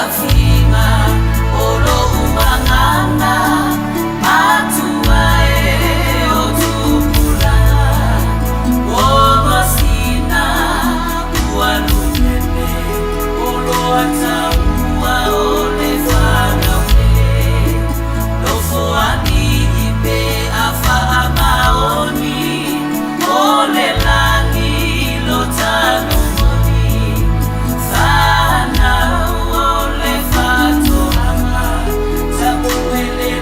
Fiafiga o lou agaga matua e o tupulaga o masina ua lumeme oloa taua o le fanau e nofoalii pe a faamaoni o le lagi lo tanumoni fanau o le faatoaga tapuele.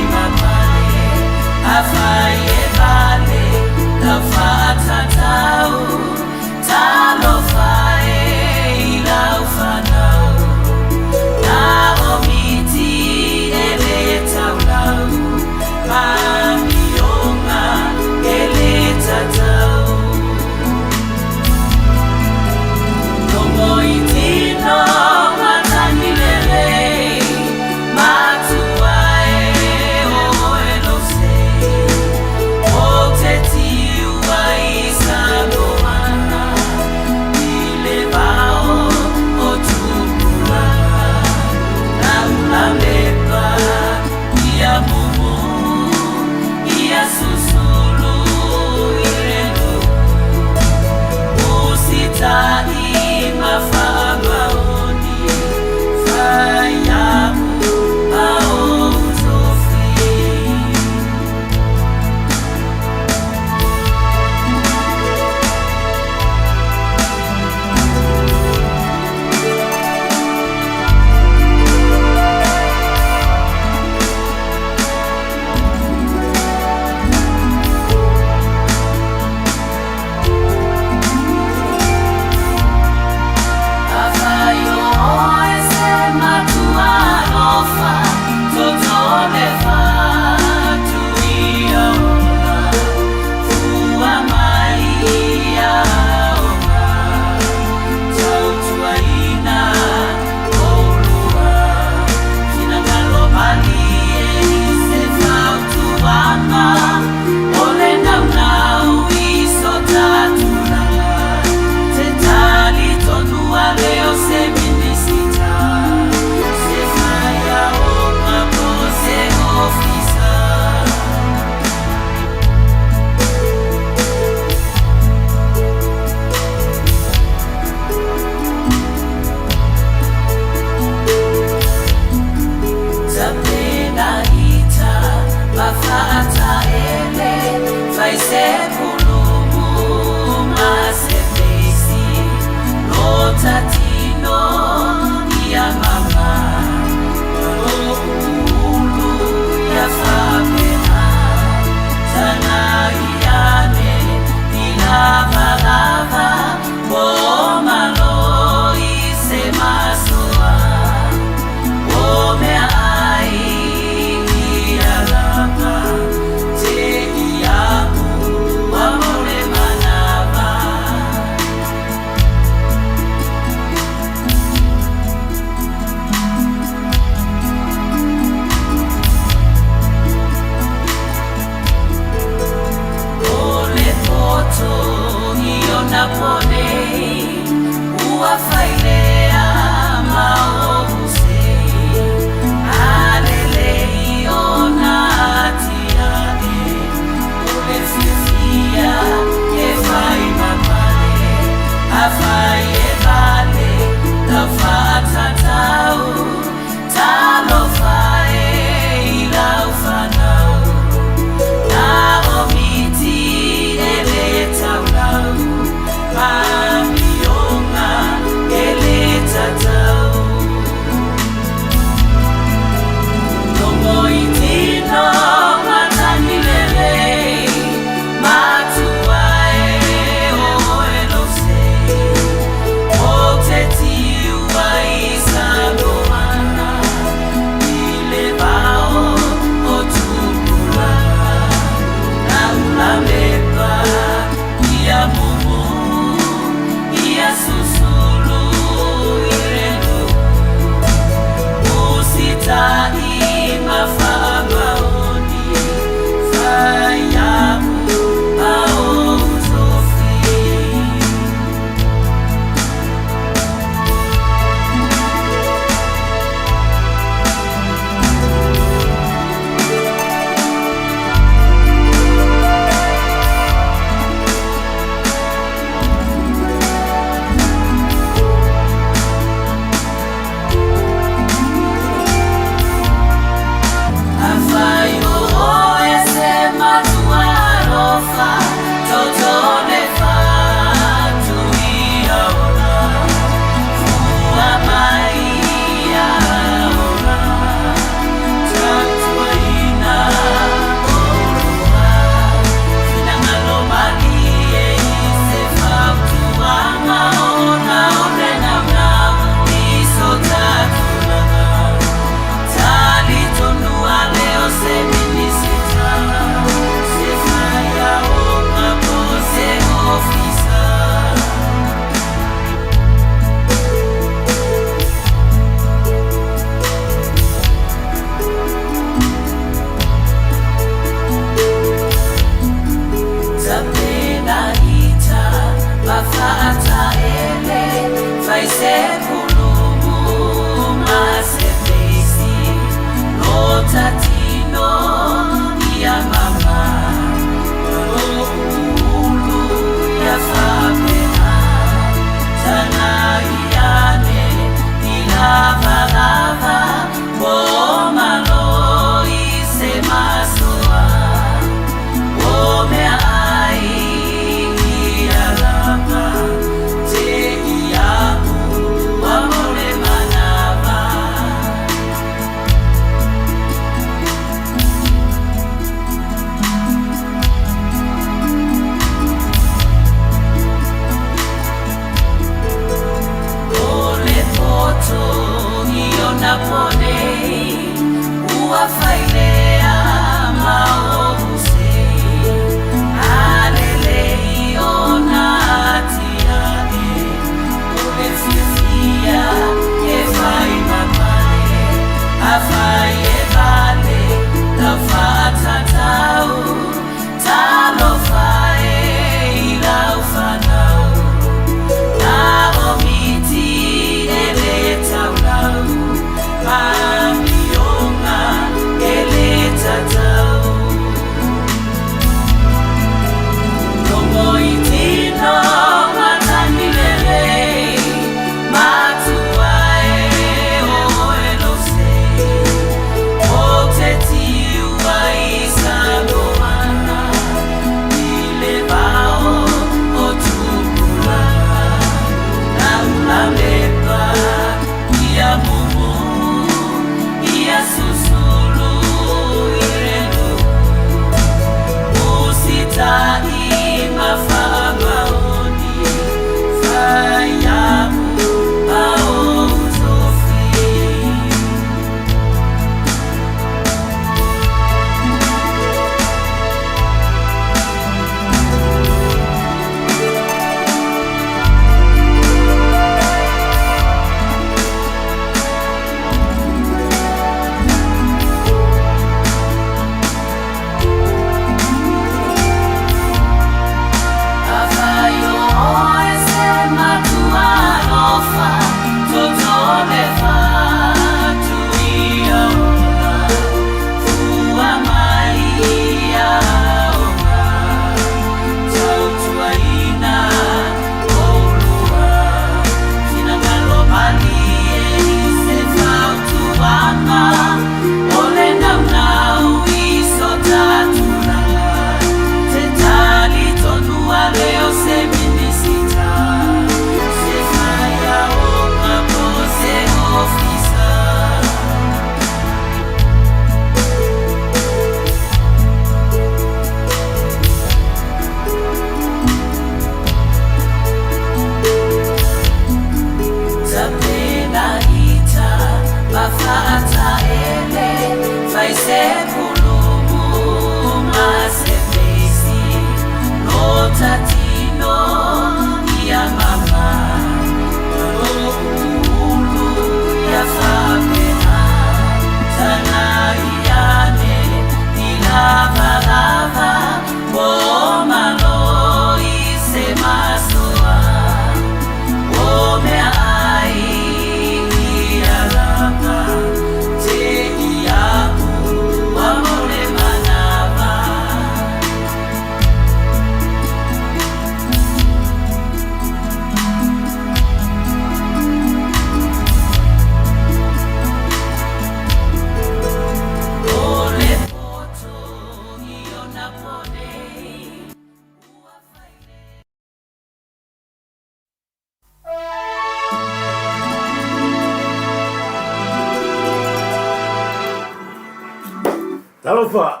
Talofa!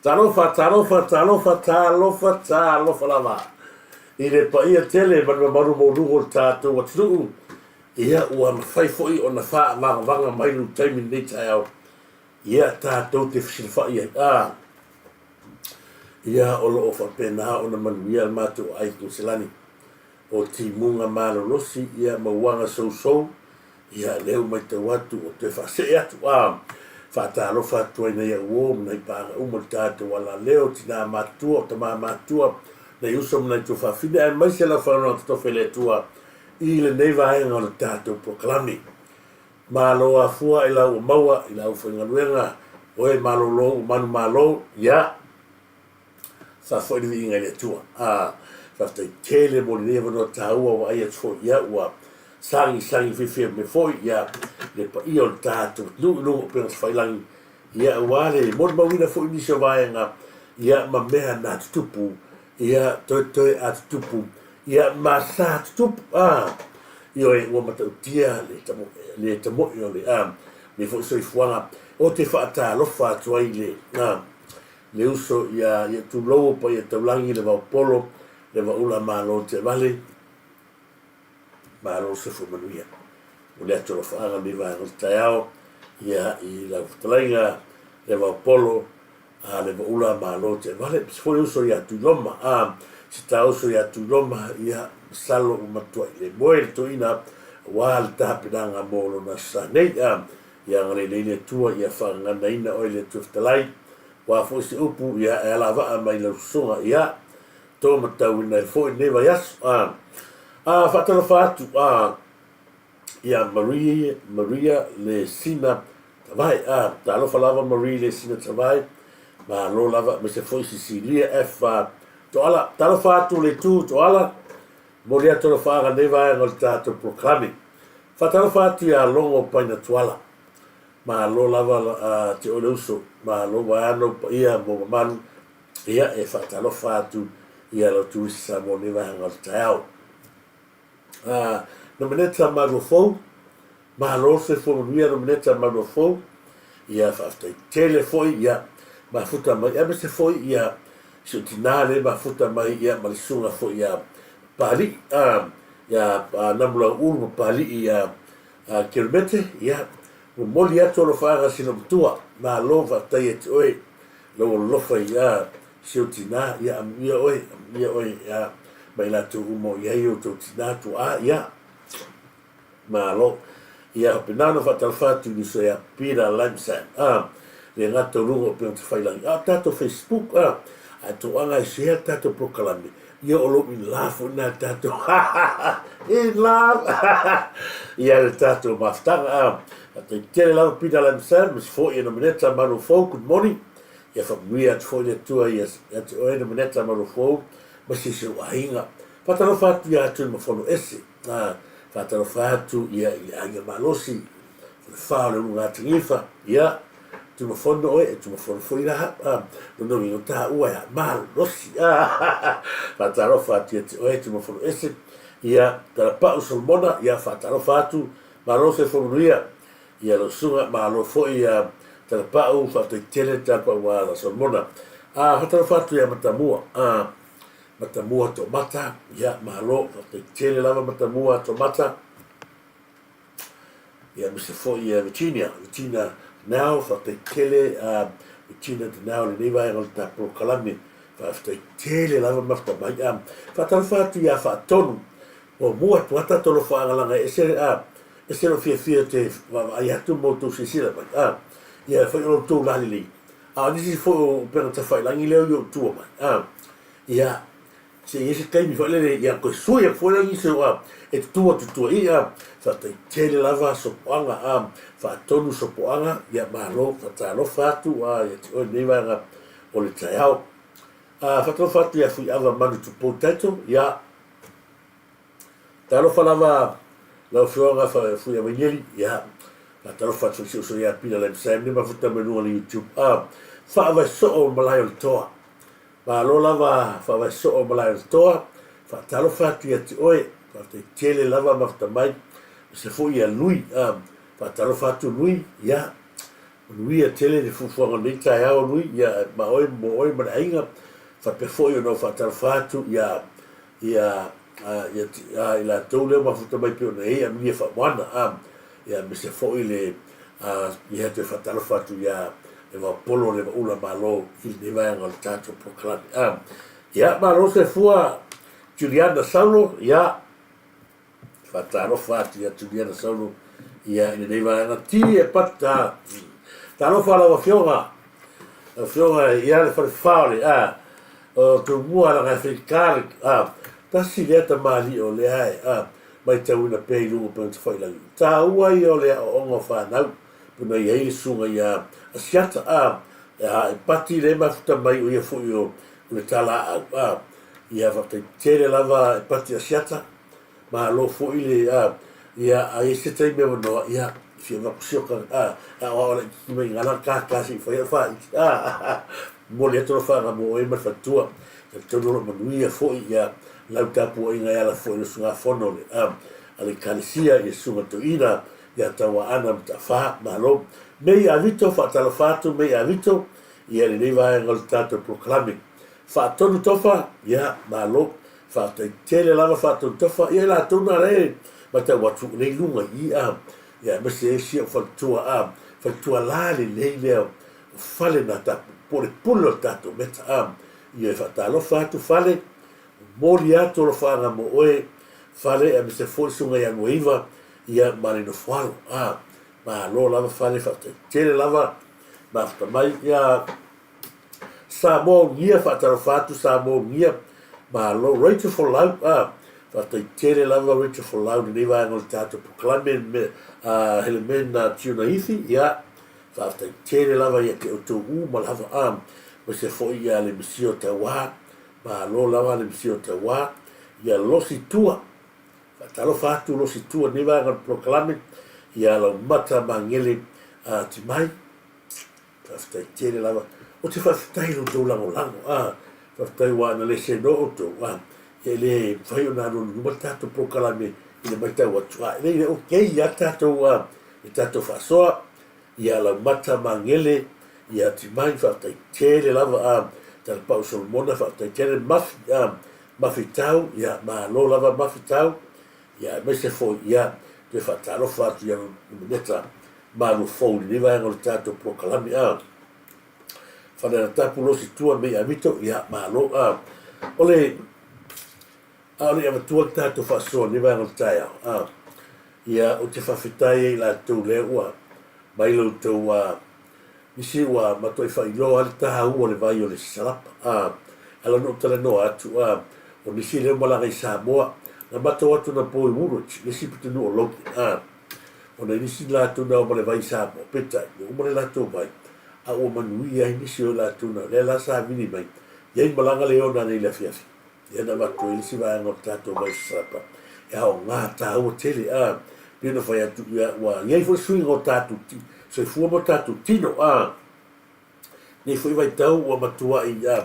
Talofa, talofa, talofa, talofa, talofa lava i le paia tele ma le mamalu maualuga o le tatou atunuu. Ia, ua mafai foi ona faavagavaga mai lou taimi i lenei taeao, ia tatou te fesilafai ai. A, ia, o lo o faapena ona manuia le matou aai Koselani o timuga malolosi, ia, ma uaga sousou. Ia, lea ua matau atu ua toe faasee atu, a faatalofa atu ai nai au uo ma nai paaga uma i le tatou alaleo, tina matutua, o tama matutua, nai uso ma nai tuafafine, aemaise lau fanau totofi a le Atua i lenei vaega o le tatou polokalame. Malo afua i la ua maua i la aufaigaluega oe malolo ua manumalo, ia faafoi le viiga i le Atua. A, faafetai tele mo lenei avanoa taua ua vaai atu foi, ia ua sagisagi fiafia mai foi, ia le paia o le tatou atunuu i luga o upega tafailagi, ia aua le molimauina foi nisi o vaega, ia ma mea na tutupu, ia toetoe a tutupu, ia ma sa tutupu, a, ioe, ua matautia le tamo, le tamoe o le, a, le foi soifuaga. Ou te faatalofa atu ai le, a, le uso ia, ia tulou o paia taulagi le vaopolo, le vaula malo teavale, malo le soifua manuia. O le atu alofaaga lenei vaega o le taeao, ia, i lau fetalaiga le vaopolo, a le vaula malo teavale. Se foi uso ia Tuiloma, a, se ta uso ia Tuiloma, ia, masalo ua matuai le moe le toeaina aua le tapenaga mo lona aso sa nei, a, Ia agalelei le Atua, ia faagaganaina oe le Atua Fetalai, o a foi se upu, ia e alavaa mai lau susuga, ia to matauina ai foi lenei vaiaso. A, a faatalofa atu, a, ia Marie, Maria le Sina Tavae, a, talofa lava Marie le Sina Tavae, malo lava, aemaise foi Sisilia F. Toala, talofa atu le itu Toala, momoli atu alofaaga i lenei vaega o le tatou polokalame. Faatalofa atu ia Logo Paina Tuala. Malo lava te oe le uso. Malo vaeane ou paia ma ou mamalu. Ia e faatalofa atu ia lau turisi Samoa i lenei vaega o le taeao. Nomeneta Maluafou, malo le soifua manuia Nomeneta Maluafou. Ia faafetai tele foi ia mafuta mai aemaise foi ia si ou tina lea mafuta mai ia ma le susuga foi ia Papalii, ia Namulauulu Papalii ia Kelmete, ia, momoli atu alofaaga si lou matua, malo faafetai ia te oe, lou alofa ia si ou tina, ia amuia oe, amuia oe ia ma i latou uma o i ai outou tina tuaa, ia, Malo. Ia faapena ona faatalofa atu i uso ia Peter Lamsan, a, le gata o luga o Upega Tafailagi, a o tatou Facebook, a, ae toaga e share le tatou polokalame, ia o lou in love foi lena i le tatou, in love, ia le tatou mafutaga, a. Faafetai tele lava Peter Lamsan, aemaise foi Enomeneta Malofou, good morning. Ia faamanuia atu foi le Atua ia te oe Enomeneta Malofou ma si ou aiga. Faatalofa atu ia Tuimafonoese. A, faatalofa atu ia i le aiga malosi, o le fa o le uluga atigifa, ia, tumafono oe, e tumafono foi la, a, lona uiga o taua ia malosi, a, faatalofa atu ia te oe tumafono ese, ia, Talapau Solomona, ia, faatalofa atu, malo soifua manuia, ia lau susuga, malo foi ia Talapau, faafetai tele Talapau a Solomona. A, faatalofa atu ia Matamua, a, Matamua Tomata, ia malo, faafetai tele lava Matamua Tomata. Ia aemaise foi ia Virginia, Virginia Now, faafetai tele uh, Virginia Now lenei vaega o le ta polokalame. Faafetai tele lava mafuta mai. Um, faatalofa atu ia Faatonu, muamua atu ata tolofaga laga e ese a ese lo fiafia te vaavaai atu ma outou silasila mai. A, ia foi o lo outou lalelei. A o nisi foi o upega tafailagi lea o i ou tua mai, a, ia, se i ai se taimi foi lele, ia toe sui atu foi lea nisi o, a, e tutu atu tua i, a, faafetai tele lava Sopoaga, a, faatonu Sopoaga, ia malo, faatalofa atu, a, ia te oe lenei vaega o le taeao. A, faatalofa atu ia Fuiava Manu Tupou Title, ia, Talofa lava lau Afioga Fuiavainieli, ia, faatalofa atu foi i si uso ia Pina Lamsam, le mafuta mai luga o le YouTube. A, faavae soo malae o le toa. Malo lava faavae soo malae o le toa, faatalofa atu ia te oe, faafetai tele lava mafuta mai, aemaise foi ia Lui, a, faatalofa atu Lui, ia, manuia tele le fuafuaga o lenei taeao Lui, ia, ma oe, mo oe ma le aiga, faapea foi ona ou faatalofa atu ia ia ia a i latou lea mafuta mai pei ona i ai Amelia Faamoana a ia aemaise foi le a ia toe faatalofa atu ia le Vaopolo le Vaula Malo i lenei vaega o le tatou polokalame a ia malo soifua Juliana Saulo ia Faatalofa atu ia Juliana Saulo ia i lenei vaega ti e pata. Talofa lau afioga, lau afioga ia le falefa o le a o Tumua laga e faigata le a tasi lea tamalii o lea e a Matauina pea i luga o upega tafailagi. O taua ia o le aoaoga o fanau, pei ona i ai le susuga ia Asiata, a, e Pati lea e mafuta mai o ia foi o le talaau, a, ia faafetai tele lava e Pati Asiata, malo foi le, a, ia a i ai se taimi avanoa, ia, e fia avatu si ota, a, aoao laitiiti mai i ina kaka se i fai au faaitu, a, momoli atu alofaga mo oe ma le faletua, talitonu o lo o manuia foi, ia, lau tapuaiga e ala foi i le usugafono le, a, a le Ekalesia i le Susuga Toeaina ia Tauaana Mataafa, malo. Mei Avito, faatalofa atu Mei Avito, ia lenei vaega o le tatou polokalame. Faatonu Tofa, ia, malo. Faafetai tele lava Faatonu Tofa, ia i latou na lea e matau atu o lea i luga i i, a, ia aemaise ai si ou faletua, a, faletua la lelei lea o fale na tapu, po o le pule o le tatou meta, a, ia e faatalofa atu fale, momoli atu alofaaga mo oe, fale, aemaise foi le susuga ia Nuaiva, ia ma le nofoalo, a, malo lava fale, faafetai tele lava, mafuta mai, ia, Samoa Ugia, faatalofa atu Samoa Ugia, malo, Rachel Folau, a, faafetai tele lava Rachel Folau i lenei vaega o le tatou polokalame, me, a, Helemena Tiunaifi, ia, faafetai tele lava ia te outou uma lava, a, aemaise foi ia le Misio Tauā, malo lava le Misio Tauā, ia Losi Tua, Faatalofa atu Losi Tua i lenei vaega o le polokalame, ia Laumata Magele a Timai, faafetai tele lava. Ou te faafetai i lo outou lagolago, a, faafetai aua ana le senoa outou, a, ia e le mafai ona alualu i luma le tatou polokalame i le matau atu, a, e le okay lava le tatou, a, le tatou faasoa, ia Laumata Magele, ia Timai, faafetai tele lava, a, Talepau Solomona, faafetai tele, Mafi, a, Mafitau, ia, malo lava Mafitau, ia, aemaise foi, ia, toe faatalofa atu ia Nomeneta Malufou i lenei vaega o le tatou polokalame, a. Falealatapu Losi Tua Mei Avito, ia, malo, a. O le, a o le i avatua le tatou faasoa i lenei vaega o le taeao, a, ia, ou te faafetai ai i latou lea ua mai lo outou, a, Nisi ua matuai faailoa ai le taua o le vai o le Salapa. A, ala ona ou talanoa atu, a, o nisi lea ua malaga i Samoa, na matou atu na po i Woolwich, le isi pitonuu o Logan, a, ona i nisi latou na o ma le vai i Samoa, peitai, ua uma le latou vai, a ua manuia ai nisi o latou na, lea la sa vili mai, i ai malaga le ona nei i le afiafi. Lea na avatu ai le isi vaega o le tatou vai Salapa, e aoga taua tele, a, pei ona fai atu, ia, ua i ai foi suiga o tatou soifua ma o tatou tino, a, nei foi vaitau ua matuai, a,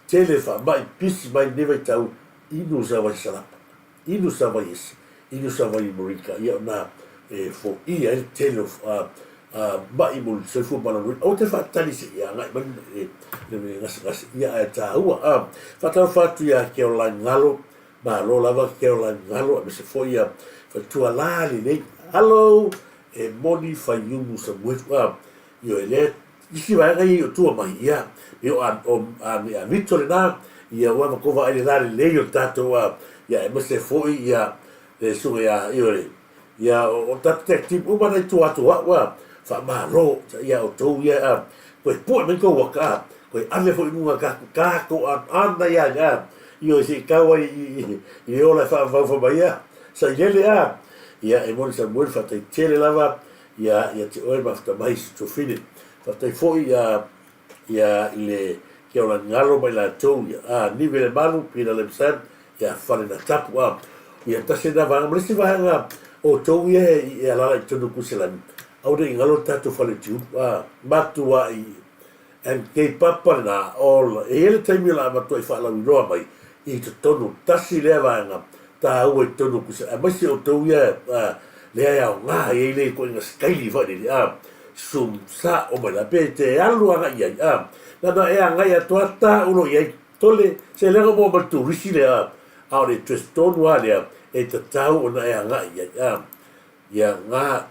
tele faamai pisi mai lenei vaitau, inu sa vai Salapa, inu sa vai ese, inu sa vai Moringa, ia ona e foia ai le tele o, a, ma'i mo le soifua maloloina. Aua te faatali se i agai mai le gasegase, ia ae taua. A, faatalofa atu ia Caroline Galo, malo lava Caroline Galo, aemaise foi ia faletua la lelei. Hello, e moni Faiumu Samuelu. A, ioe lea isi vaega ia i o tua mai, ia, e o a, o a, a Vito lena, ia ua ma kova ai le la lelei o le tatou, a, ia aemaise foi ia le susuga ia, ioe, Ia, o tatou tag team uma na i tua atu o au, a, faamalo ia outou ia, a, koe pue mai tou waka, a, koe ave foi i luga ka, kakou ana ia ia, a, ioe se i tau ai i, i, i le ola e faavavau mai, a, sailele, a, ia, e moni Samuel, faafetai tele lava, ia, ia te oe mafuta mai si tuafine. Faafetai foi, ia, ia, i le Keolani Galo ma i latou, ia, a, Nive Lemalu, Peter Lemsan, ia fale na tapu a ia tasi na vaega ma le isi vaega o tou ia e alala i totonu o Kuiselani aua ne i galo le tatou fale o Tiulu a matuai MK Papa lena all e i ai le taimi o le a matuai faalauiloa mai i totonu tasi lea vaega taua i totonu o Kuiselani aemaise outou ia lea e aoga e i ai le ituaiga sikaili foi lele a sum sa o mai la pe te alu agai i ai a na na e agai atu a taulo i ai Tole, se leaga ua ma le turisi lea, a o le address tonu lava lea e tatau ona e agai i ai. A, ia nga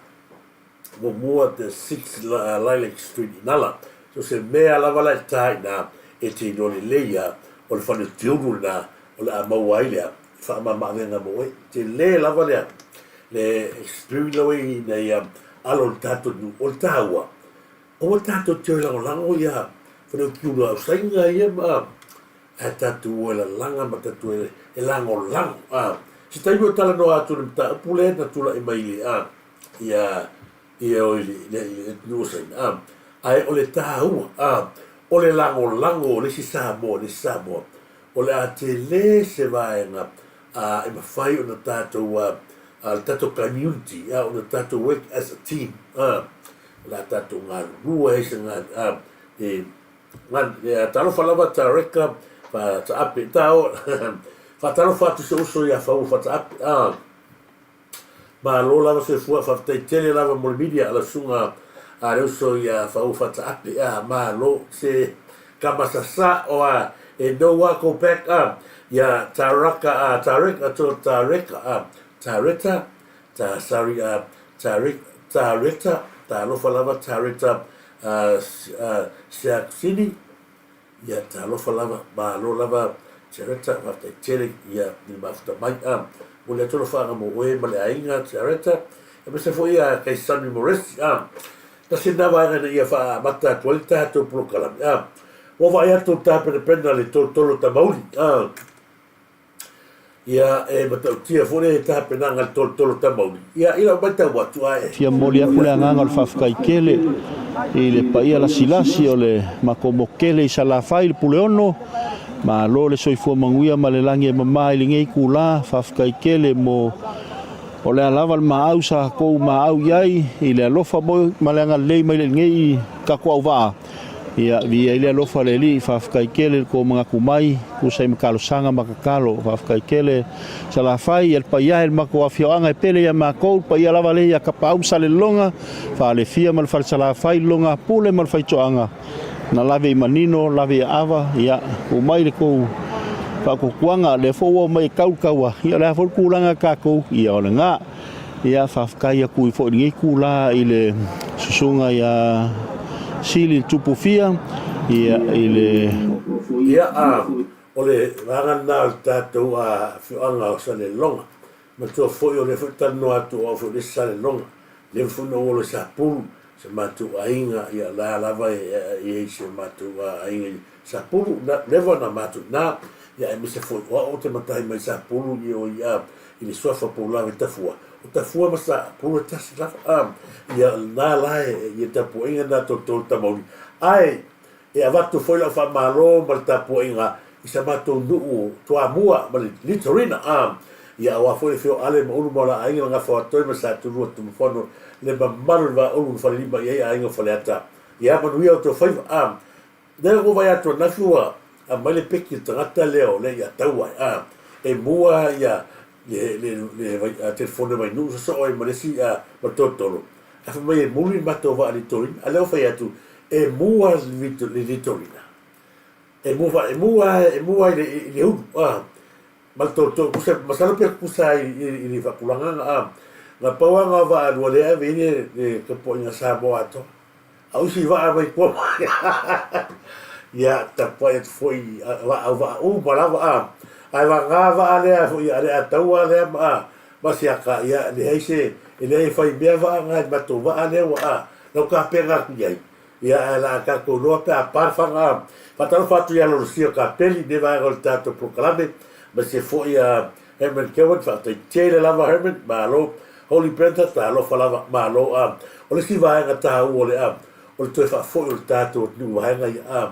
muamua the 6 Lilac Street i Nala. So se mea lava la e ta i ina, e te iloa lelei lava, o le fale tiulu lena o le a maua ai lea faamama-avega mo oe. Tele lava lea le experience la ua i ina ia alo o le tatou nuu. O le taua, Aua tatou te o e lagolago ia Faleutiulu Ausaiga ia ma ae tatou o e lalaga ma tatou e lagolago a. Se taimi o talanoa atu i le mataupu lea na tulai mai i le, a, ia, ia o i le, le, le atunuu o Saina, a, ae o le taua, a, o le lagolago o le isi Samoa i le isi Samoa, o le a tele se vaega, a, e mafai ona tatou, a, a, le tatou community, a, ona tatou work as a team, a, o le a tatou galulue ai se, a, e, Talofa lava Tareka Faataape tao Faatalofa atu se uso ia Faua Faataape a Malo lava soifua faafetai tele lava mo le media a lau susuga a le uso ia Faua Faataape a Malo se kama sasa o a e no wa go back a ia Taraka a Tareka to Tareka a Tareta ta sorry a Tarek Tareta talofa lava Tareta A Seakusini, ia talofa lava, malo lava Tiareta, faafetai tele ia i le mafuta mai. A momoli atu alofaaga mo oe ma le aiga Tiareta, aemaise foi ia Kaisami Moresi. A tasi lena vaega ina ia faaamata atu ai le tatou polokalame. A ua vaai atu le tapenapena le tolotolo tamauli. A Ia, e matautia foi le tapenaga i le tolotolo tamauli. Ia, i lau matau atu, ae. Fia momoli atu le agaga o le faafetai tele i le paia lasilasi o le matou motu tele i Salafai i le Puleono. Malo le soifua manuia ma le lagi e mama i lenei itula. Faafetai tele mo o le a lava le maau sa tou maau i ai i le alofa ma le agalelei mai i lenei tatou auvaa. Ia, viia ai le alofa o le Alii, faafetai tele i le tou manatu mai, tusa ai ma talosaga ma tatalo. Faafetai tele Salafai, ia le paia e le matou afioaga e pele ia matou, le paia lava lea ia Kapaau ma Salelologa, Falefia ma le Fale Salafai, le Logapule ma le Faitoaga, na lave i manino, lave i aava, ia, tuu mai le tou faatuatuaga, lea foi ua omai e tau le taua, ia o le a foi le tulaga a tatou, ia o lena. Ia, faafetai atu foi i lenei itula i le susuga ia Sili Tupufia, ia, i le. Ia, a, o le vaega lena o le tatou afioaga o Saleloga. Manatua foi o lea foi talanoa atu o au foi o le isi Saleloga. Leva foi na ou ola i Sapulu, se matou aiga, ia la lava e i ai si o matou aiga i Sapulu, na, leva na matou i ina, ia aemaise foi o au ou te matai mai Sapulu i o i a, i le suafa Poulave Tafua. O Tafua ma Sapulu e tasi lava, a, ia lena la e, ia tapuaiga lena tolotolo tamauli. Ae, e avatu foi lau faamalo ma le tapuaiga i sa matou nuu o Toamua ma le Litorina, a, ia aua foi le afio o Ale ma Ulu ma o la aiga le Gafa o Atoi ma Satulua Tumafono, le mamalu i le Vaaulu na falelima i ai aiga o Faleata. Ia manuia outou faiva, a. Lea ua vaai atu ananafi ua aumai le peki i le tagata lea o lea ia taua ai a e mua ia le le le vai a telefone mai nuu sosoo ai ma le isi a ma le tolotolo ae fai mai e muli le matou vaa litorina a lea ua fai atu e mua le litorina e mua e mua e mua i le i le ulu a ma le tolotolo tusa masalo pe tusa ai i le faatulagaga a na pau lava na o vaa lua lea ave i ai le tapuaiga Samoa atoa. A o isi vaa mai tua mai, ia tapuai atu foi au vaa uma lava a. Ae vagana vaa lea foi a le ataua lea ma a ma siaka ia leai se e leai e fai mea vaa na i matou vaa lea ua a lau kapena atu i ai. Ia ae la tatou iloa pe a pa le faga a. Faatalofa atu ia Lolosia Kapeli i lenei vaega o le tatou polokalame aemaise foi a Herman Kirwan, faafetai tele lava Herman, malo. Holy Brenda, talofa lava, malo. A, o le isi vaega taua o le, a, o le toe faafoi o le tatou atunuu vaega ia, a,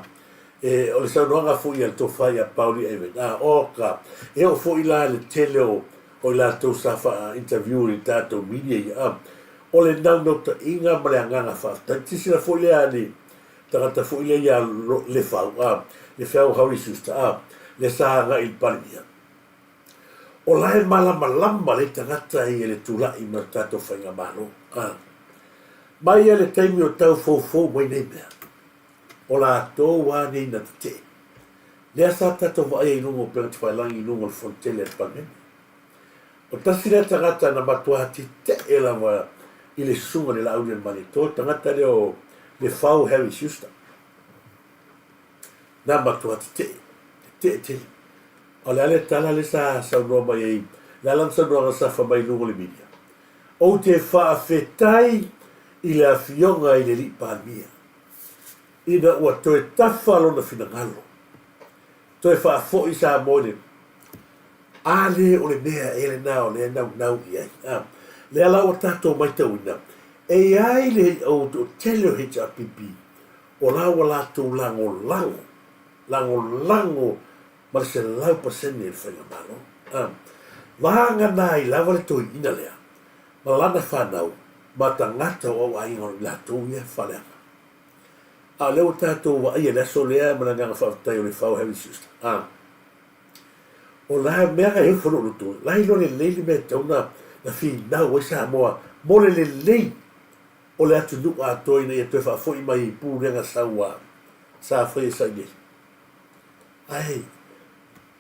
e, o le saunoaga foi a le tofa ia Pauli Evan, a, oka, e oo foi la le tele o, o i latou sa faa-interview i le tatou media ia, a, o le naunautaiga ma le agaga faafetai. Silasila foi lea le tagata foi lea ia Lefau, a, Lefau Harry Schuster, a, lea sa agai i le Palemia. O la e malamalama lei tagata ia i le tulai ma le tatou faigamalo. A. Mai ia le taimi o tau foufou mai nei mea, o latou a nei na tetee. Lea sa tatou vaaia i luga o upega tafailagi i luga o le fonotele a le Palemene. O tasi lea tagata na matua tetee lava i le susuga i le Laaulialemalietoa, le tagata lea o Lefau Harry Schuster. Na matua tetee, tetee tele. O le a le tala lea sa saunoa mai ai, le a lana saunoaga sa fai mai i luga o le media? Ou te faafetai i le Afioga i le Alii Palemia ina ua toe tafa lona finagalo, toe faafoi Samoa i le. A le o le mea ea lena o lea e naunau i ai. A lea la ua tatou matauina, e i ai le toatele o HRPP o la ua latou lagolago, lagolago ma le 100% i le Faigamalo. A vagana ai lava le toeaina lea ma lana fanau ma tagata o au aiga o i latou ia faaleaga. A o lea ua tatou vaaia i le aso lea ma le agaga faafetai o le Fao Heavenly Sister. A o la mea na e ofo lou loto, la iloa lelei le mea e tatau na finau ai Samoa mo le lelei o le atunuu atoa ina ia toe faafoi mai i pulega saua sa faia i Sailele. Ae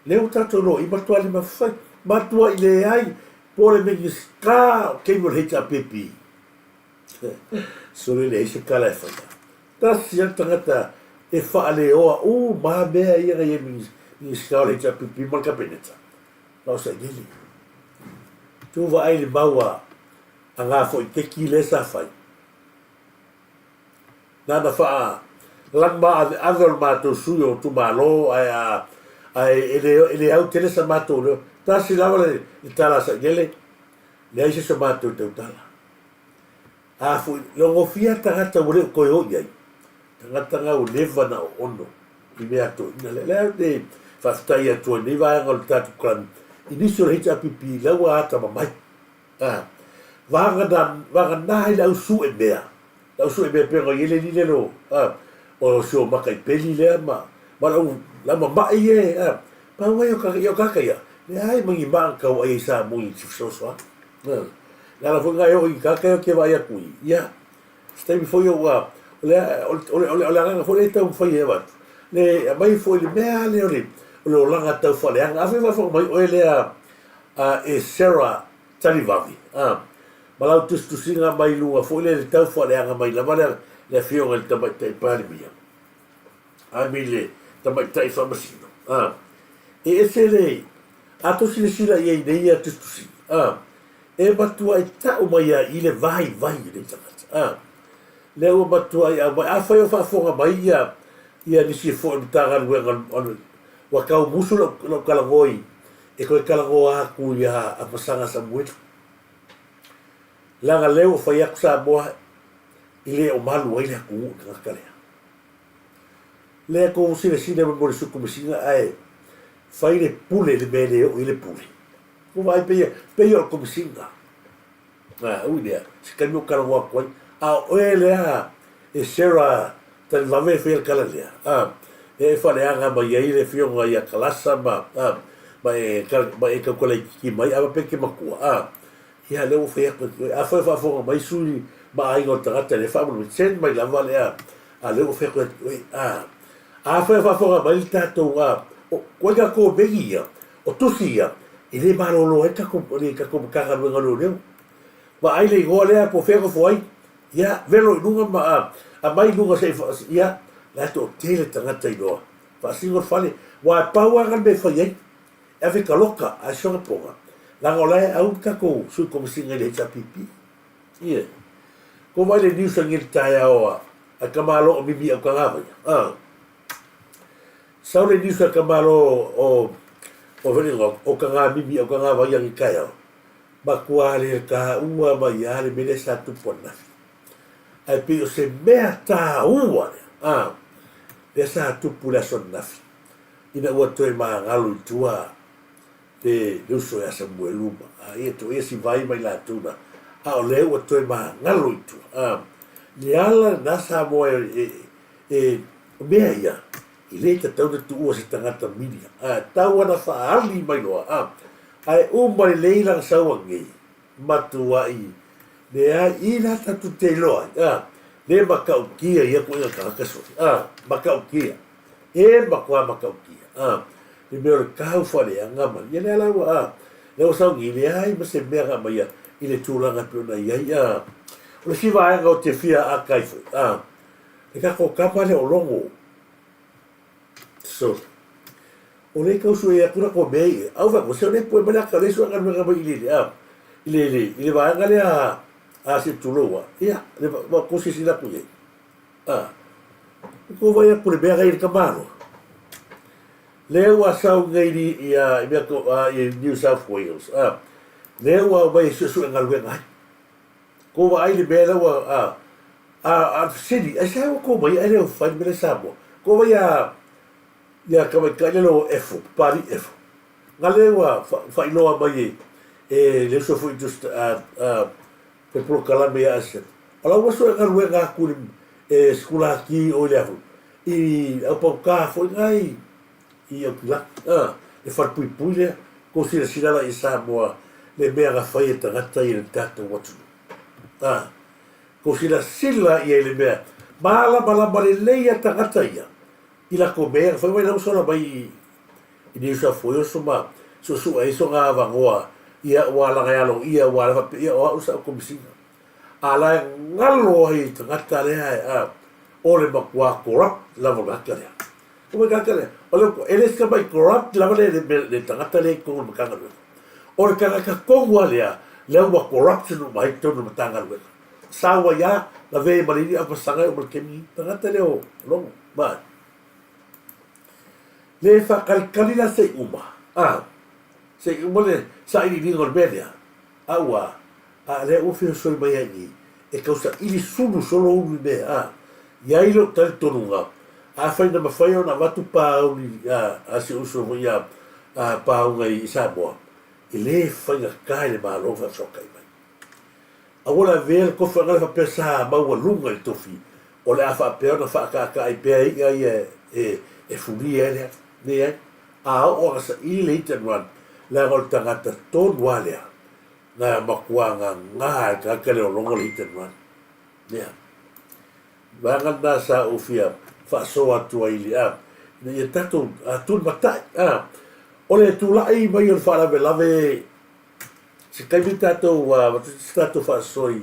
lea ua tatou iloa i matuai le mafai, matuai leai po o le Minisita o taimi o le HRPP. Sole leai se tala e faia. Tasi lava le tagata e faaleoa uma mea ia na i ai Minisita o le HRPP ma le Kapeneta, na o Sailele. Tu vaai i le mau a ngā foi keki lea sa fai. Na na faa lanu maaveave o le matou sui o itumalo ae a ae e le e le au tele sa matou leo. Tasi lava le, le tala a Sailele, leai se so matou tautala. A foi, logofia tagata ua le o toe o i ai, tagata na ua leva na oono i mea toeaina lea. Lea ou te faafetai atu ai i lenei vaega o le tatou kalami i nisi o le HRPP la ua atamamai. A, vagana, vagana ai le au sue mea, le au sue mea pei ona i ai le alii lea o, a, o si o maka i peli lea ma, ma le au, le au mama'i e, a, pau ai o ka, ia o kaka ia, leai ma ni maa na tau ai ai Samoa i se fesoasoani. A, le ala foi lena e oo i kaka ia ou te vaai atu i, ia, se taimi foi ua, o le, o le, o le, o le agaga foi lea e taumafai e avatu, le aumai foi le mea lea o le, o le olaga tau faaleaga. Afai e faafofoga mai oe lea a e Sarah Talivave, a, ma lau tusitusiga mai luga foi lea i le tau faaleaga mai lava le, le afioga i le Tamaitai Palemia, I mean le Tamaitai Faamasino, a, e ese le, a tou silasila i ai i nei ia tusitusiga, a, e matuai tau mai lava i i le vaivai o nei tagata, a, lea ua matuai aumai, afai o faafofoga mai ia, ia nisi foi o le Matagaluega o le, ua tau musu lau, lau talanoa i, e toe talanoa atu ia Amasaga Samuelu. Leaga lea ua fai atu Samoa i le o malu ai le atunuu i le tagata lea. Lea tou silasila mai mo le Sui Komesina ae fai le pule i le mea e le oo i ai le pule. Ua vaai pei pei o le Komesina. A, ui lea, se taimi ou talanoa atu ai. A o oe lea e Sarah Talivave e faia le tala lea, a, e faaleaga mai ai le afioga ia Kalasa ma, a, ma e, ma e tautala itiiti mai, a faapea e te matua, a, ia lea ua fai atu e oe. Afai o faafofoga mai sui ma aiga o le tagata lea, faamolemole, send mai lava le, a, a lea ua fai atu e oe, a. Afai o faafofoga mai le tatou, a, o, koe tatou megi ia, O tusi ia, e le malolo ai le tatou Matagaluega o Leoleo. Vaai le igoa lea po o fea e nofo ai, ia, velo i luga ma aumai i luga se i, ia, la e toatele tagata iloa. Faasino le fale, aua e pau lava lena le mea e fai ai, e ave i taloka ae soga poga, leaga o la e au le tatou Sui Komesina i le HRPP. Ie. Ko vaai le news anei i le taeao a Tamaloa o Mimi Aukagavaia, a. Sau le niusa ka malo o o Velingo o ka ngā mimi o ka ngā wai angi taeao. Matua le tāua mai a le mele sa tupu ananafi. Ae pei o se mea tāua lea, a, lea sa tupu i le aso ananafi, ina ua toe magalo i tua le, le uso ia Samuelu ma, a, ia to ia si vai mai latou na, a o lea ua toe magalo i tua, a, le ala lena Samoa e, e, e, o mea ia, E le tatau ona tuua se tagata milia, a tau ana faaali mai loa, a, ae uma lelei lana sau anei, matuai leai i la tatou te iloa ai, a, le matautia ia koʻiga tagata sole, a, matautia, e matua matautia, a, le mea o le tau faaleaga ma, ia lea la ua, a, lea ua sau nei, leai ma se mea na aumaia i le tulaga e pei ona i ai, a. O le isi vaega ou te fia aata ai foi, a, le tatou tama lea o Logo, Sorry. O lea tau sue atu la ko mea ia. Au fa ko se o lea pue mai la ka le sue galuega mai i le a i le le i le vaega lea a se tulou a. Ia, le va ko se sila ku ye. A. Ko vai aku le mea ga i le kamalo. Lea ua sau nei i i mea ko i New South Wales a lea ua aumai e suesue galuega ai. Ko vaai le mea lea ua a a a fesili aisea ua tou mai ae le fai le mea lea i Samoa. Ko vai ia ia tamaitai lea o Efo, Papalii Efo. Na lea ua faailoa mai e e le uso foi just a a pe polokalame ia Asiata. O la ua sue galuega atu i le e sikulaki o i le afu i Aupautā foi na i i Aukilaki a le falepuipui lea kou silasila la i Samoa le mea na fai e tagata ia i le tatou atunuu a kou silasila ia i le mea malamalama lelei a tagata ia i latou mea na fai mai la ua sola mai i i New South Wales ma suesue ai sona avanoa ia ua alaga e aloaia ua ala faapea ia o au sa ou Komesina. A la e galo ai i tagata lea e a o le matua corrupt lava o le tagata lea. O le tagata lea, o le e le se mai corrupt lava le le le tagata lea i totonu o le Matagaluega. O le tagata tonu lava lea, lea ua corruption uma ai i totonu o le Matagaluega. Sau ai lava, lavea ai ma le alii apasaga e oo mai i le taimi lenei. Tagata lea o Logo. Ma le faatalitali la se i uma, a, se i uma le sailiiliga o le mea lea, a ua, a lea ua feosoi mai ai i i, e tau saili sulu solo ulu i mea, a, i ai lou talitonuga, afai na mafai ona avatu pauli a, a si uso foi a, a pauga i Samoa, e le faigata i le Malo faafesoatai mai. Aua le avea le tofi o le faapea sa maualuga i le tofi, o le a faapea ona faataataa pea i'a ia e fulia ai le afi. Leai, a oo ana saili le hit and run, leaga o le tagata tonu lava lea na matua gagā e tagata le ologa le hit and run. Lea. Vaega lena sa ou fia faasoa atu ai i le, a, ina ia tatou tulimatai, a. O le tulai mai o le faalavelave Se taimi tatou avatu se tatou faasoa i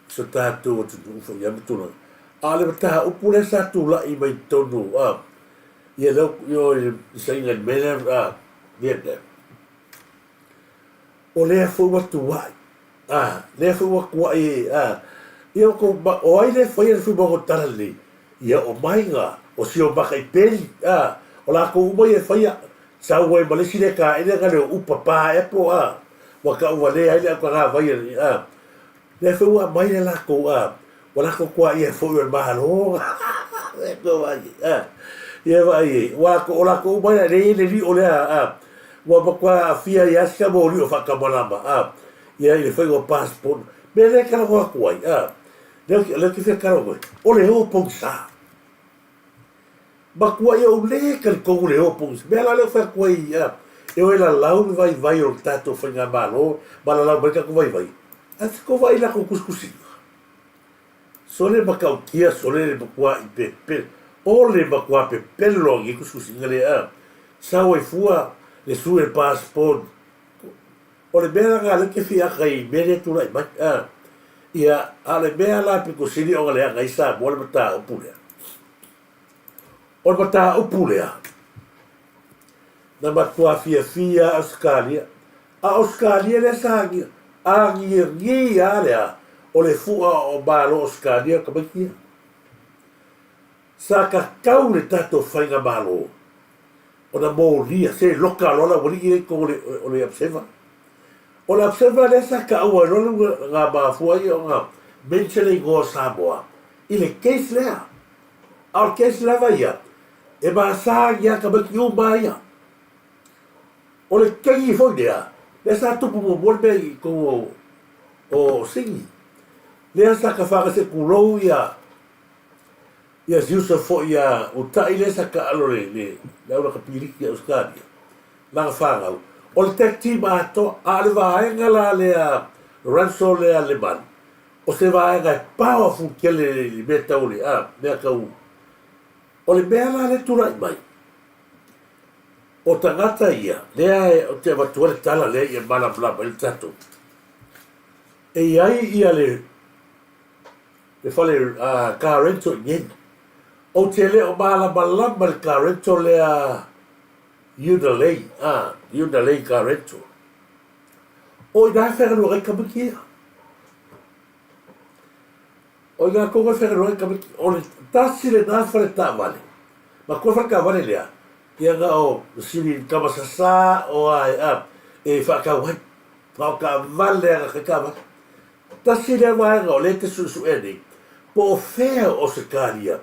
so tatou atunuu foi ia ma tulaga. A o le mataupu lea sa tulai mai totonu a ia lea o i le saiga i le mea lea a Vietnam. O lea foi ua tuai a lea foi ua tuai a ia o o ai lea faia le Fuimaono Talalelei? Ia o Maiga, o si o maka i peli a o latou uma ia e faia Sau ai ma le isi lea kaele na leo upa pa ea po a ua tau valea ai le aukagavai a lea foi ua aumai le latou a ua latou tuaia foi o le Malo a ia vaai ai ua o latou uma ia lea e i ai le lio lea a ua matua aafia ai lava si tama o lio faatamalama a ia i le faiga o passport mea lea e talanoa atu ai a lea ou te fia talanoa ai o le o pogisa. Matua ia ou le talitonu le o pogisa. Mea la lea ou fai atu ai a, e o e lalau le vaivai o le tatou faigamalo ma lalau mai le tatou vaivai, ae te tou vaai i latou tusitusiga. Sole matautia, sole le matua'i pepelo, o le matua pepelo o nei tusitusiga lea a, sau ai fua le sui o le passport. O le mea lena lea ou te fia ata i mea lea e tulai mai a. Ia, a o le mea la pito sili ona leaga ai Samoa le mataupu lea, O le mataupu lea, na matua fiafia a Ausetalia, a Ausetalia lea sa agiagi a lea o le fua o Malo Ausetalia o tamaiti ia. Sa tatau le tatou faigamalo ona molia, se loka loa le aualii lea i totonu o le observer. O le observer lea sa taua ai loa le na mafua ai ona mention le igoa o Samoa i le case lea. A o le case lava ia, e masani lava tamaiti uma ia. O le kegi foi lea, lea sa tupu muamua le mea i totonu o Sini. Lea sa tafaga se tulou ia ia si uso foi ia Uta'i lea sa taalo le le le au lakapiliki i Ausetalia, lana fanau. O le tag team atoa, a o le vaega la lea Lorenzo lea Lemalu, O se vaega e powerful tele i le mea tau le, a, mea tau, o le mea la lea tulai mai, o tagata ia, lea e, ou te avatua le tala lea ia malamalama ai le tatou. E i ai ia le, le fale car rental i inei. Ou te le o malamalama i le car rental lea Unalei, a, Unalei car rental. O ina e faigaluega ai tamaiti ia. O ina tonu e faigaluega ai tamaiti. O le tasi lena fale taavale, matua fale taavale lea, Ia na o masini tamasasa o a e a e faatau ai. Na o taavale a na taavale. Tasi lea vaega o lea e te suesuea nei, po o fea o Ausetalia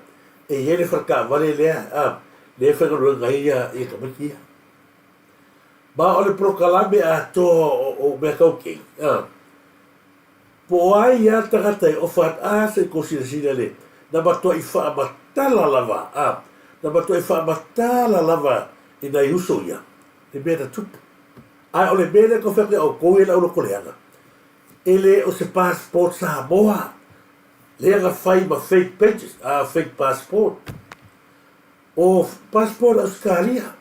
e i ai le faletaavale lea a lea e faigaluega ai ia ia tamaiti ia. Ma o le polokalame atoa o, o mea tau kei, a, Po o ai lava le tagata e ofa atu, a se i kou silasila le, na matuai faamatala lava, a, na matuai faamatala lava i nai uso ia, le mea na tupu. Ae o le mea lea e tau fai atu ia outou ia le aulotoleaga, e le o se passport Samoa lea na fai ma fake pages, a, fake passport. O passport a Ausetalia.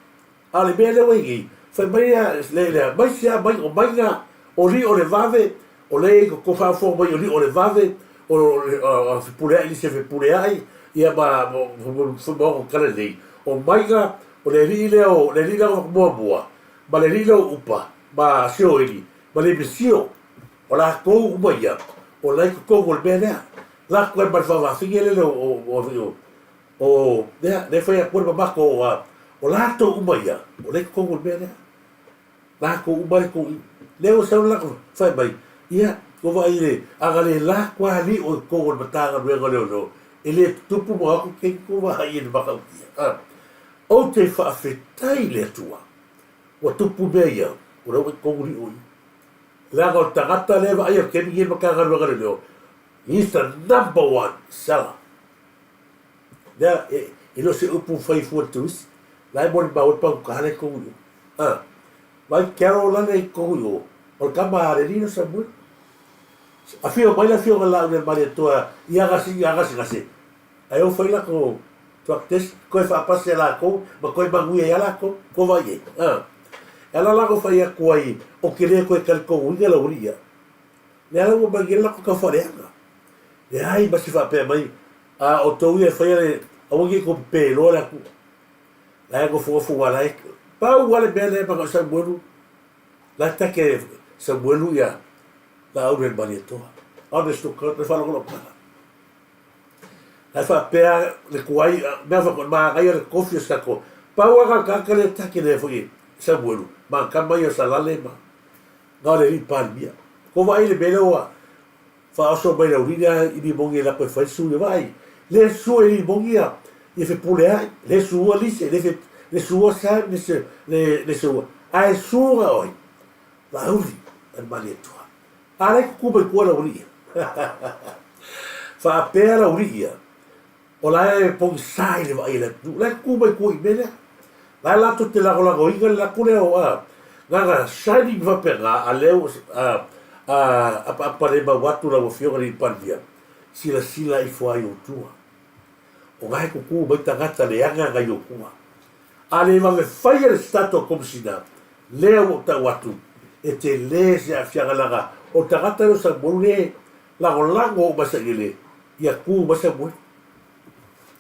A o le mea lea ua i nei, fai mai a le le mai se a mai o maiga o li o le vave, o le i ko faafofoga mai o li o le vave, o o fepuleai nisi e fepuleai, ia ma ma tala lelei. O maiga o le alii lea o le alii lea o muamua, ma le alii lea o Upa, ma Sioeli, ma le Misio, o latou uma ia, o la i totonu o le mea lea. Lako ai ma le faavafine lele o o o O lea, lea e fai atu ai le mamato o a, o latou uma ia, o lea e i totonu o le mea lea. Latou uma e tou i. Lea ua sau le latou fai mai, ia, ua vaai i le, a na le la atu lava alii o i totonu o le Matagaluega o Leoleo, e le tutupu ma o atu keiki tou vaai i le matautia. A, ou te faafetai i le Atua, ua tupu mea ia, o lea ua i totonu lii o i. Leaga o le tagata lea e vaaia i le taimi lenei i le Matagaluega o Leoleo, he is the number one seller. Lea, e, e le o se upu fai fua le turisi. La e molimau ai le pagota lea i totonu i o. A, vai Carol lale i totonu i o, o le tama a le alii lea o Samuel. Afio mai le afioga i le Laaulialemalietoa i aga sii i aga gasegase, ae o fai latou drug test, toe faapasi e latou ma toe manuia ai lava latou. Ua vaai i ai? A. E ala la ona fai atu ai, ou te le toe talitonuina le aualii ia. Lea la ua manuia le latou taufaleaga. Leai ma se faapea mai, a outou ia e faia le, aua ne i tou pepeloa le Atua. La e nofonofo aua la e, pau lava le mea lea e manao Samuelu, la e take Samuelu ia Laauli e le Malietoa. Honest to God, le faalogo lau tala. La e faapea le tuai, mea faapea, manaia le tofi o se tatou. Pau lava le tagata lea e take lea foi e Samuelu, ma tama ia o Salale ma, na o le alii Palemia. Tou vaai i le mea lea ua faaoso mai le aualii lea i Limoni e lako e fai le sui. Vaai, le sue i Limoni ia, ia fepuleai, le sua Lise, le, fe, le sua Sam, le, se, le, le sua. Ae sua oi, Laauli, a le Malietoa. A lea kuku mai tua le aualii ia. Faapea le aualii ia, O la e pogisa i le vaai a le atunuu. La e tu mai tua i mea lea. La e latou te lagolagoina le latou lea o a, na ona shining faapena, a lea ua a, a apaapa le mau atu lau Afioga i le Palemia, silasila ifo lava i ou tua. O na e tutu mai tagata leaga nai ou tua. A le vave faia le tatou Komisina, lea ua ou tau atu, e tele se aafiaga leaga o tagata lea o Samoa le lagolago uma sailele ia tu mai Samoa.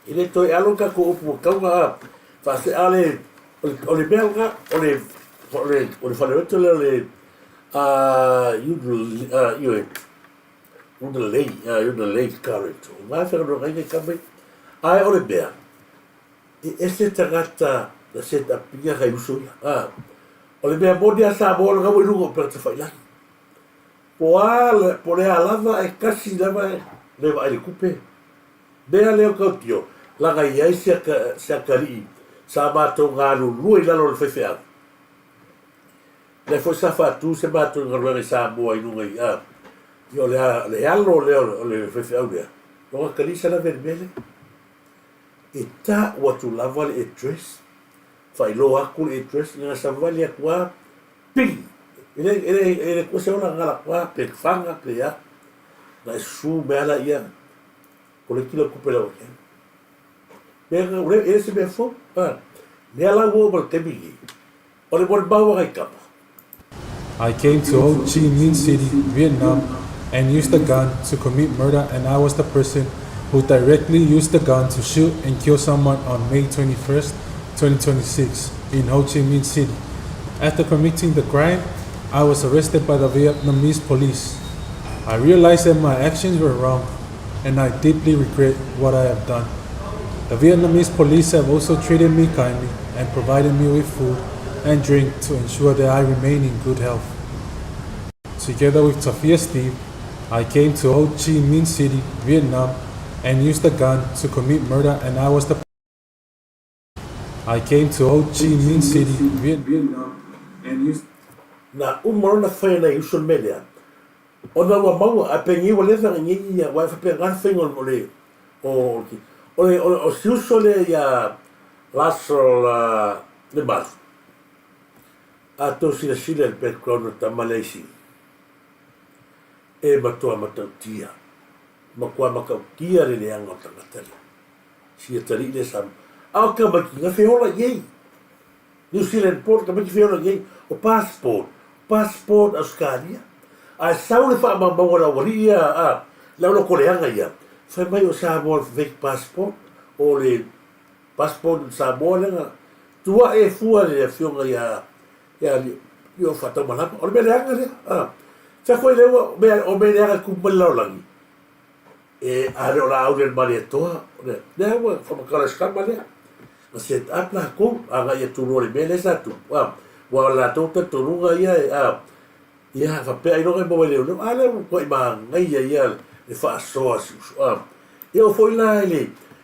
E le toe alo le tatou upu ua tatau ona faasea le o le mea lena o le o le o le faleoto lea o le a ioe Unalei Unalei College o na faigaluega ai nei tama ia. Ae o le mea e ese tagata na set up ina nai uso ia. A o le mea moni a Samoa lena ua i luga o upega tafailagi. Po o a, po o le a lava e tasi lava le vaai i le tupe. Mea lea o tautio, laga i ai se se atalii sa matou galulue i lalo o le faifeau. Lea foi sa faatu se matou galuega i Samoa i luga i a, ia o le a, le alo lea o le faifeau lea, lona atalii sa lavea i le mea lea. E tau atu lava le address, faailoa atu le address, ina savali atu lava, Pili, e le, e le, e le kua se ola ngala kua pe fanga pe a. Na e susu mea la ia, ko le kila kupe lau ke. Mea nga ule, e se mea fo, a. Mea la ua ma le taimi ni. O le mo le maua ngai kapa. I came to Ho Chi Minh City, Vietnam, and used a gun to commit murder and I was the person who directly used the gun to shoot and kill someone on May 21st, 2026 in Ho Chi Minh City. After committing the crime, I was arrested by the Vietnamese police. I realized that my actions were wrong and I deeply regret what I have done. The Vietnamese police have also treated me kindly and provided me with food and drink to ensure that I remain in good health. Together with Tafia Steve, I came to Ho Chi Minh City, Vietnam, and used a gun to commit murder and I was the I came to Ho Chi Minh City, Vietnam, and used Na uma lona fai nai uso le mea lea, ona ua maua, ae penei ua leva ona nei ia, aua e faapena le faiga o le, o, o le, o si uso lea ia Russell Lemalu, a tou silasila i le background o le tama lea i Sini, e matua matautia, matua matautia le leaga o le tagata lea. Si atalii lea sa, a o tamaiti na feola i ai. New Zealand port tamaiti feola i ai, o passport, passport Australia. Ae sau le faamaumauga a le aualii ia, a, le au loko leaga ia, fai mai o Samoa fake passport, o le passport Samoa lea na tuae fua le afioga ia, ia Lio Faataumalama. O le mea leaga lea, a. Fea foi lea ua, mea, o mea leaga e tupu mai le lalolagi. E a le o laau lea i le Malietoa, o lea, lea ua faamatala e si tama lea. Na set up latou, agai atu loa i le mea lea sa tupu, a, aua o le latou talitonuga ia e, a, ia, faapea ailoga e maua e leoleo, a lea ua matuai manaia ia le faasoa a si uso, a. E oo foi la i le,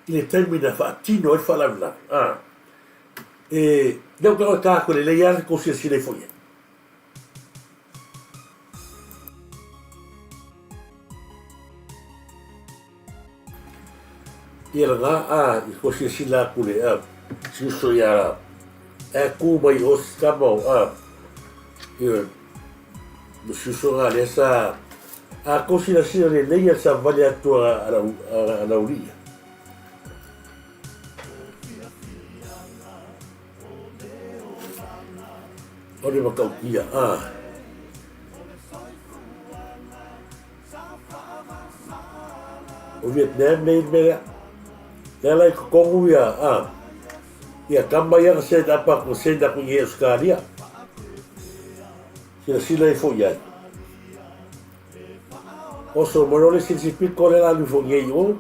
i le taimi na faatino ai le faalavelave, a, e, lea ou te iloa e ta atu lelei lava le tou silasila ifo i ai. Ia lena a i ko silasila atu le a si uso ia e ku mai o si tama o a ia mo si uso nga lea sa a ko silasila lelei ia sa vale atu a a a laulia. O le matautia a. O Vietnam nei le mea lea. Lea la i totonu ia, a, ia tama ia na send up atu, na send atu i Australia. Silasila ifo i ai. Oso mai loa le isi pito lea la alu ifo i o.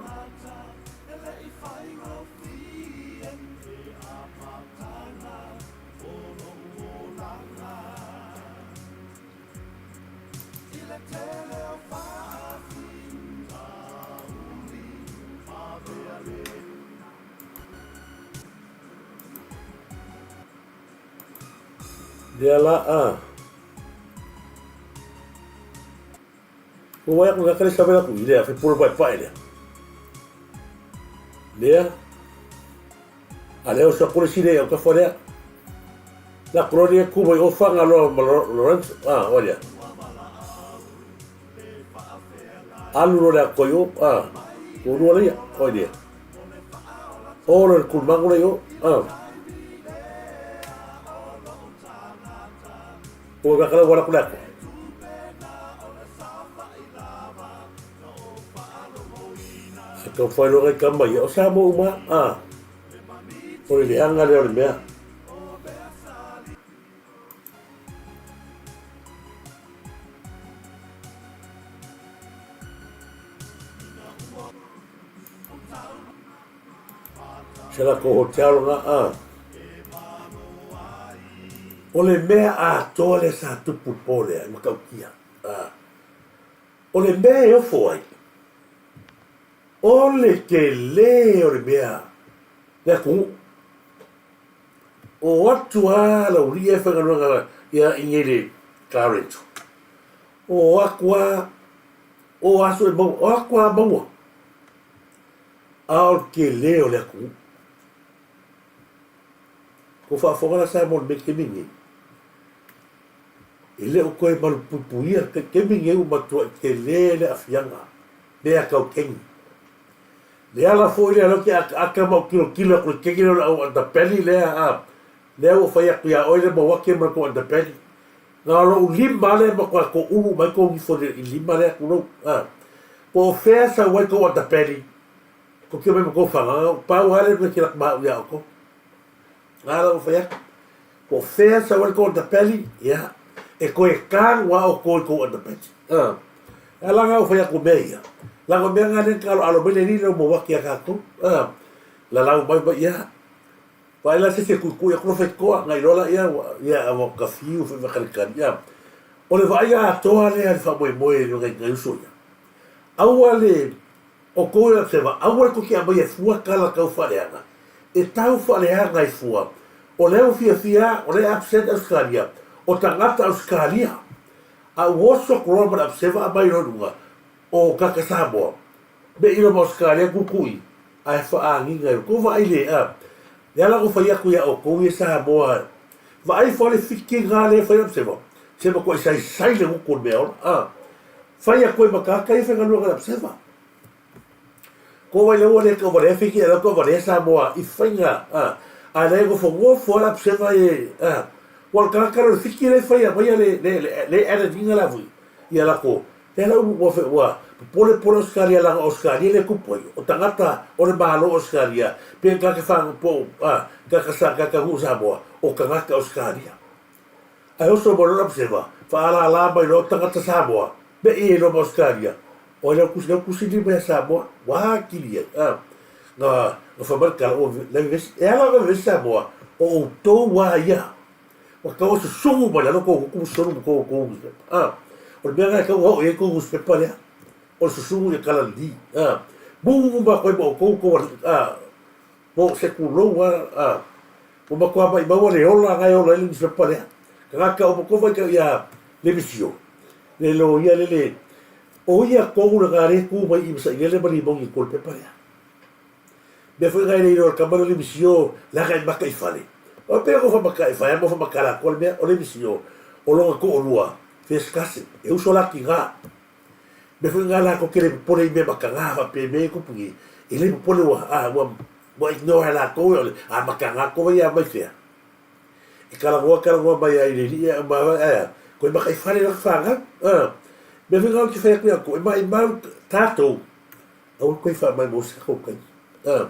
Lea la a. Ko wai aku ngakale sa wela ku i lea, fe polo pai pai lea. Lea, a lea o sa kore si lea o ka lea. La kolonia ku mai o whanga loa ma Lorenzo, ah, o lea. Alu lo lea koi o, ah, ko rua lea, o lea. O le kulmango lea o, ah. O ka kala wala kula ko. Se ka whai loa ka mai, o sa mo uma, ah. O le leanga lea o le mea. Se la ko hotel nga a. O le mea atoa lea sa tupu i po lea, e matautia. A. O le mea e ofo ai, o le tele o le mea le atunuu. O atu a lau lia e faigaluega ia i nei le Clarenco. O atu a, o aso e maua, o atu a maua. A o le tele o le atunuu. Ko faafofoga la Samoa i le mea taimi nei, e le o toe malupuipuia le taimi nei ua matuai tele le aafiaga mea tau keni. Le ala foi lea lea ou te akaaka ma ou tilotilo atu i le keni lea o le au underbelly lea a, lea ua fai atu ia oe le Mauake ma le tou underbelly. Na o lou lima lava lea e matua toulu uma ai tou nifo i le lima lea tulou a. Po o fea sau ai tou underbelly, tou te omai ma tou fagaga, pau lava lea o le mea e te alu atu ma au ia outou. A la ua fai atu, po o fea sau ai le tou underbelly, ia, e toe tanu lava outou i tou underbelly. A, a laga ua fai atu mea ia, laga o mea na lea na aloalo mai le Alii lea ua maua atu ia tatou. A, lalau mai ma ia, Vaai la se isi e kuikui atu la faitoa, na iloa laia ua, ia ua kafiu foi ma kalikali, a. O le vaaiga atoa lea i le faamoemoe i nai, nai uso ia. Aua le, outou e observe, aua le tou te aumaia fua tala tau faaleaga. E tau faaleaga ai fua, o lea ua fiafia, o lea e upset Ausetalia, o tagata Ausetalia. A ua oso atu loa ma le observe aumai loa i luga, o tagata Samoa, me i loma Ausetalia tuitui, ae faagiga i outou vaai le a. Lea la ua fai atu ia outou ia Samoa, vaai fua le fitiga lea e fai observe, se matuai saisai le gutu o le mea ola, a. Fai atu ai ma tagata ia faigaluega i le observe. Ko wai laua le tauvalea fiki e lau tauvalea Samoa i faiga a a le nofo nofo ala pseva e a ua le tagata le fiki le fai a mai le le le le editing la fui ia la ko le la ua fe ua popole pole Australia la Australia le kupu ai o tagata o le malo Australia pe ka ke fa po a ka ka sa ka ka Samoa o tagata Australia. Ae oso mai loa le Abseva, faalala mai loa tagata Samoa, me i ai loa ma Ausetalia, o ai lea kusi, lea kusi lima ia Samoa, ua atili ai, a. Na, na fai mai le tala, ua le vevesi, e ala ona vevesi Samoa, o outou a ia, ua tatau ona susugu mai lalo tou gutu ma sosonu ma tou, tou newspaper, a. O le mea lena e tatau ona oo i ai tou newspaper lea, o le susugu ia tala lelei, a. Mumu matou ai ma outou, tou alii, a. Po o se tulou a, a, ua matua maimau le ola na e ola ai le nusipepa lea. Tagata uma kova i ia Lemisio, le loia le le, o ia tonu lena lea e tu mai i ma Sailele ma Limoni i totonu o le pepa lea. Mea foi na e le iloa e le tama lea o Lemisio leaga e maka i fale. O pei ona faamata e fai a ma faamatala atoa le mea, o Lemisio, o lona toalua, first cousin, e uso la tiga. Mea foi lena latou te le popole i mea mataga faapea mea ia e tupu nei, e le popole ua, a, ua, ua ignore e latou e o le a mataga kova ia mai fea. E talanoa talanoa mai ai i le alii ae uma lava ae a, koe makaifale lana fanau. A, mea foi lena ou te fai atu ia outou, e maimau tatou, aua le toe faamaumau se tatou taimi. A,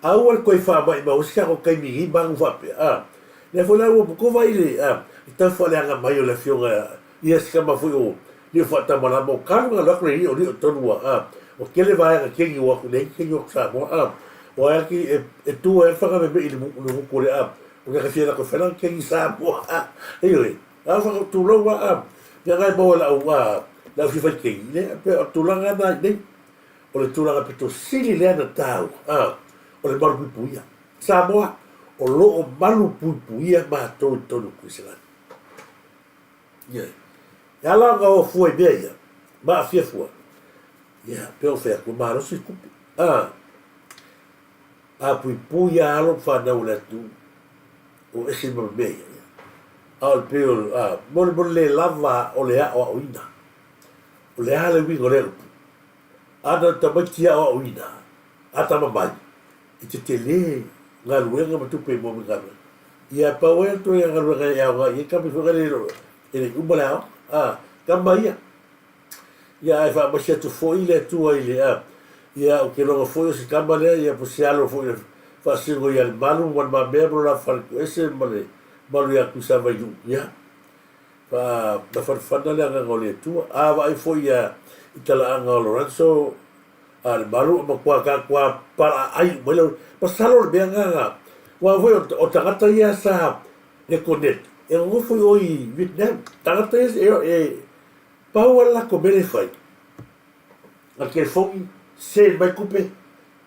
aua le toe faamaumau se tatou taimi i nei manu faapea. A, lea foi la ua kova i le, a, le tau faaleaga mai o le afioga ia se tama foi o Lio Faatamalama o kalu na alu atu le alii o Lio tonu a, a, ua tele vaega kegi o atu nei kegi o atu Samoa, a, o ai ki e, e tu ai le whanga me i le ngutu o le a, o ke kawhia lako whela kegi Samoa, a, ioe, a whaka tūlau a, a, mea ngai maua lau, a, lau fia whai kegi, le, pe o tulaga na i nei, o le tulaga pito sili lea na tāua, a, o le malu puipuia. Samoa, o loo malu puipuia mātou i tonu Kuiselani. Ioe. E ala ona o fua i mea ia, ma aafia fua, ia, pe o fai atu, malosi le tupe. A, a puipui ia alo ma fanau o le atunuu, o ese ma mea ia. Ia. A o le pei o, a, mo le, mo le le lava o le aoaoina. O le a le uiga o lea upu? A na tamaiti aoaoina, a tama mai, e tetele galuega ma tupe mo me galuega. Ia pau ai atu ia galuega e aoga i ai kama foi le e le uma le aoga. A, kama ia. Ia ai faamasi atu foi le Atua i le a. Ia ou te loga foi o se kama lea ia po se alo foi le faasino ia le malu ma le mamea ma lo la fale ese ma le malu ia Tuisavailuu. Ia fa nafanafana le agaga o le Atua. A vaai foi ia i talaaga o Lorenzo A le malu e matua ka kua palaaai uma ai le masalo o le mea lena aua foi o tagata ia sa le connect e nonofo i o i Vietnam tagata ia e pau lava le latou mea lea e fai na telefoni send mai tupe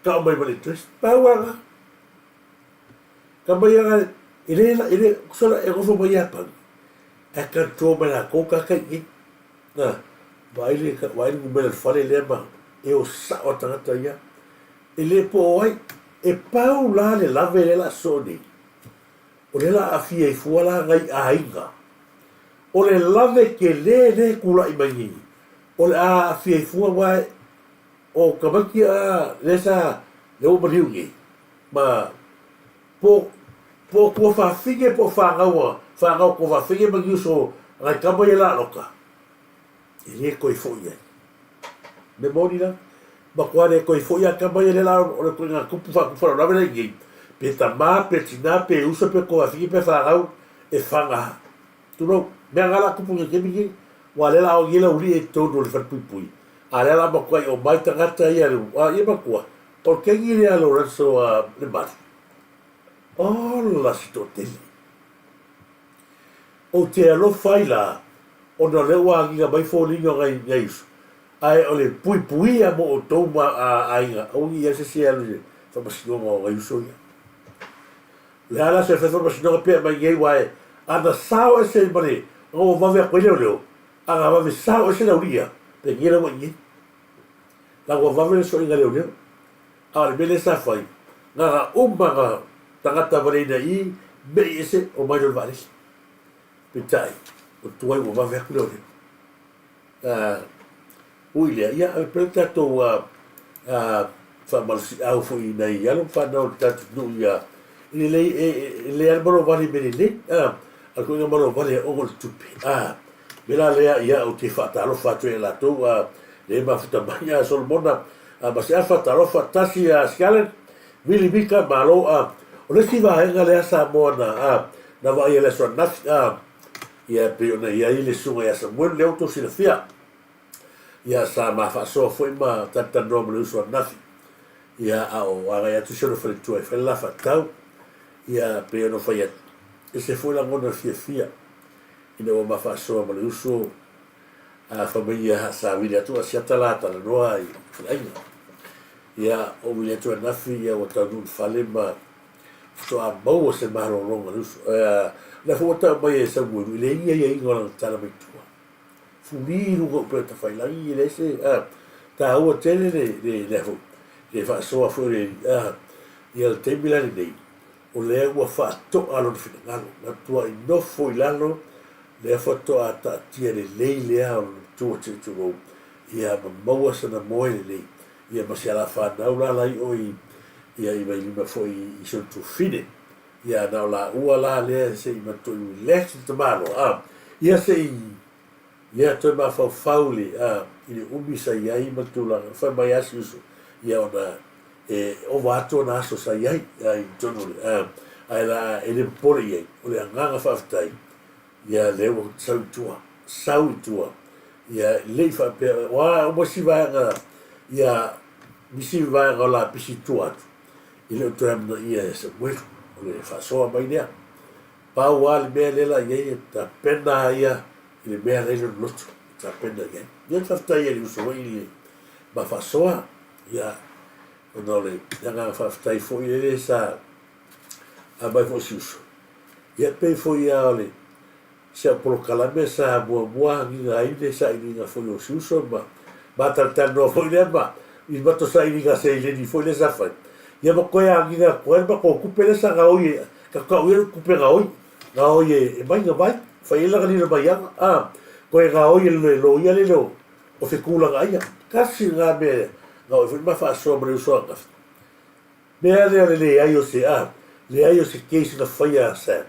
tau mai ma le interest pau lava lena ka mai lava e le e le tusa e nofo mai Iapani ae control mai latou tagata i inei. Na, vaai le, vaai le numera i le fale lea ma e o sao a tagata ia. E le po o ai, e pau la le lave lea la soo nei. O lea la aafia ai fua la nai aiga. O le lave tele lea e tulai mai nei, o le a aafia ai fua aua o tamaiti a lea sa, lea ua maliu nei, ma Po, po o tuafafine po o fanau a, fanau a tuafafine ma ni uso a nai tama ia laloka, e le toe foi ai. Mea moni la, matua le toe foi a tama ia lea la o le ituaiga tupu faatupu faalavelave la i nei, pe tama, pe tina, pe uso, pe tuafafine, pe fanau, e faga. Tulou, mea na la tupu i le taimi nei, aua lea la o nei laulii i totonu o le falepuipui, a lea la matuai omai tagata ia, a ia matua, O le kegi lea Lorenzo a Lemali. Ola se toatele! Ou te alofa ai la, ona o lea ua agiga mai foliga o nai nai uso, ae o le puipuia mo outou ma aiga, aua ne i i ai se isi e alu i le faamasinoga o nai uso ia. O le a la se fai faamasinoga pe aumai nei aua e ana sao ese ma le ona ua vave atu ai leoleo, ana vave sao ese le aualii ia, penei la ua i nei. La ua vave le soiga leoleo. A o le mea lea sa fai, na ona uma na tagata valeina i i, mei ese, omai loa i le vaalele. Peitai, o le tuai ua vave atu leoleo. Ui lea, ia ave pea le tatou faamalosiau foi i nai alo ma fanau o le tatou atunuu ia i lelei, e lelei lava le malovale i mea lelei, a o le ituaiga malovale ona o le tupe, a. O le mea la lea, ia ou te faatalofa atu ai ia latou, a, lea e mafuta mai, a, Solomona, a, ma Seafa, talofa, tasi, a, Scarlett, Vili, Mika, malo, a. O le isi vaega lea Samoa na, a, na vaaia i le aso ananafi, a, ia e pei ona i ai le susuga ia Samuelu lea ua outou silafia, ia sa ma faasoa foi ma talatalanoa ma le uso ananafi, ia a o agai atu si ona faletua e fai le la faatau, ia e pei ona fai atu, ese foi lagona fiafia ina ua ma faasoa ma le uso, a fai mai ia sa vili atu a siata la talanoa i faleaiga. Ia ou vili atu ananafi ia ua taunuu i le fale ma faatoa maua se malologa a le uso. O lea foi ua tau mai e Samuelu, e leai ni aiaiga o lana tala mai tua. Fuli i luga o upega tafailagi, e leai se, a, taua tele le, le, lea foi, le faasoa foi o le, a, ia le taimi la lenei, o lea ua faatoa lona finagalo, matuai nofo i lalo, lea faatoa taatia lelei lea o lona matua se i tulou, ia ma maua sana moe lelei, ia ma si ala fanau la la i o i ia i Vailima foi i si ona tuafafine. Ia na o laua la lea se i matuai relax le tamaloa a ia se i ia toe mafaufau le a i le umi sa i ai ma le tulaga fai mai a si uso ia ona e ova atu ona aso sa i ai a i totonu o le a ae la e le popole i ai o le agaga faafetai Ia lea ua sau i tua, sau i tua. Ia le i faapea, aua uma isi vaega, ia nisi vaega o lapisi i tua atu, e le o toe amanaia e Samuelu, o le faasoa mai lea. Pau lava le mea lea la i ai, e tapena lava ia i le mea la i lona loto, e tapena i ai. Ia faafetai ai i le uso foi i le ma faasoa, ia ona o le agaga faafetai foi lele sa aumai foi si uso. Ia pei foi lava o le si au polokalame sa muamua agiga ai le sailiga foi o si uso ma ma talatalanoa foi lea ma i matou sailiga seleni foi lea sa fai. Ia ma toe agiga atu ai le matou tupe lea sa gaoi e ka tau i ai le tupe gaoi, gaoi e mai na mai, fai ai lana lilo mai aga, a, toe gaoi e le loia lele o o Fekulagaia. Tasi lena mea gaoi foi ma faasoa ma le uso ananafi. Mea lea o le leai o se a, leai o se case na faia a Sam,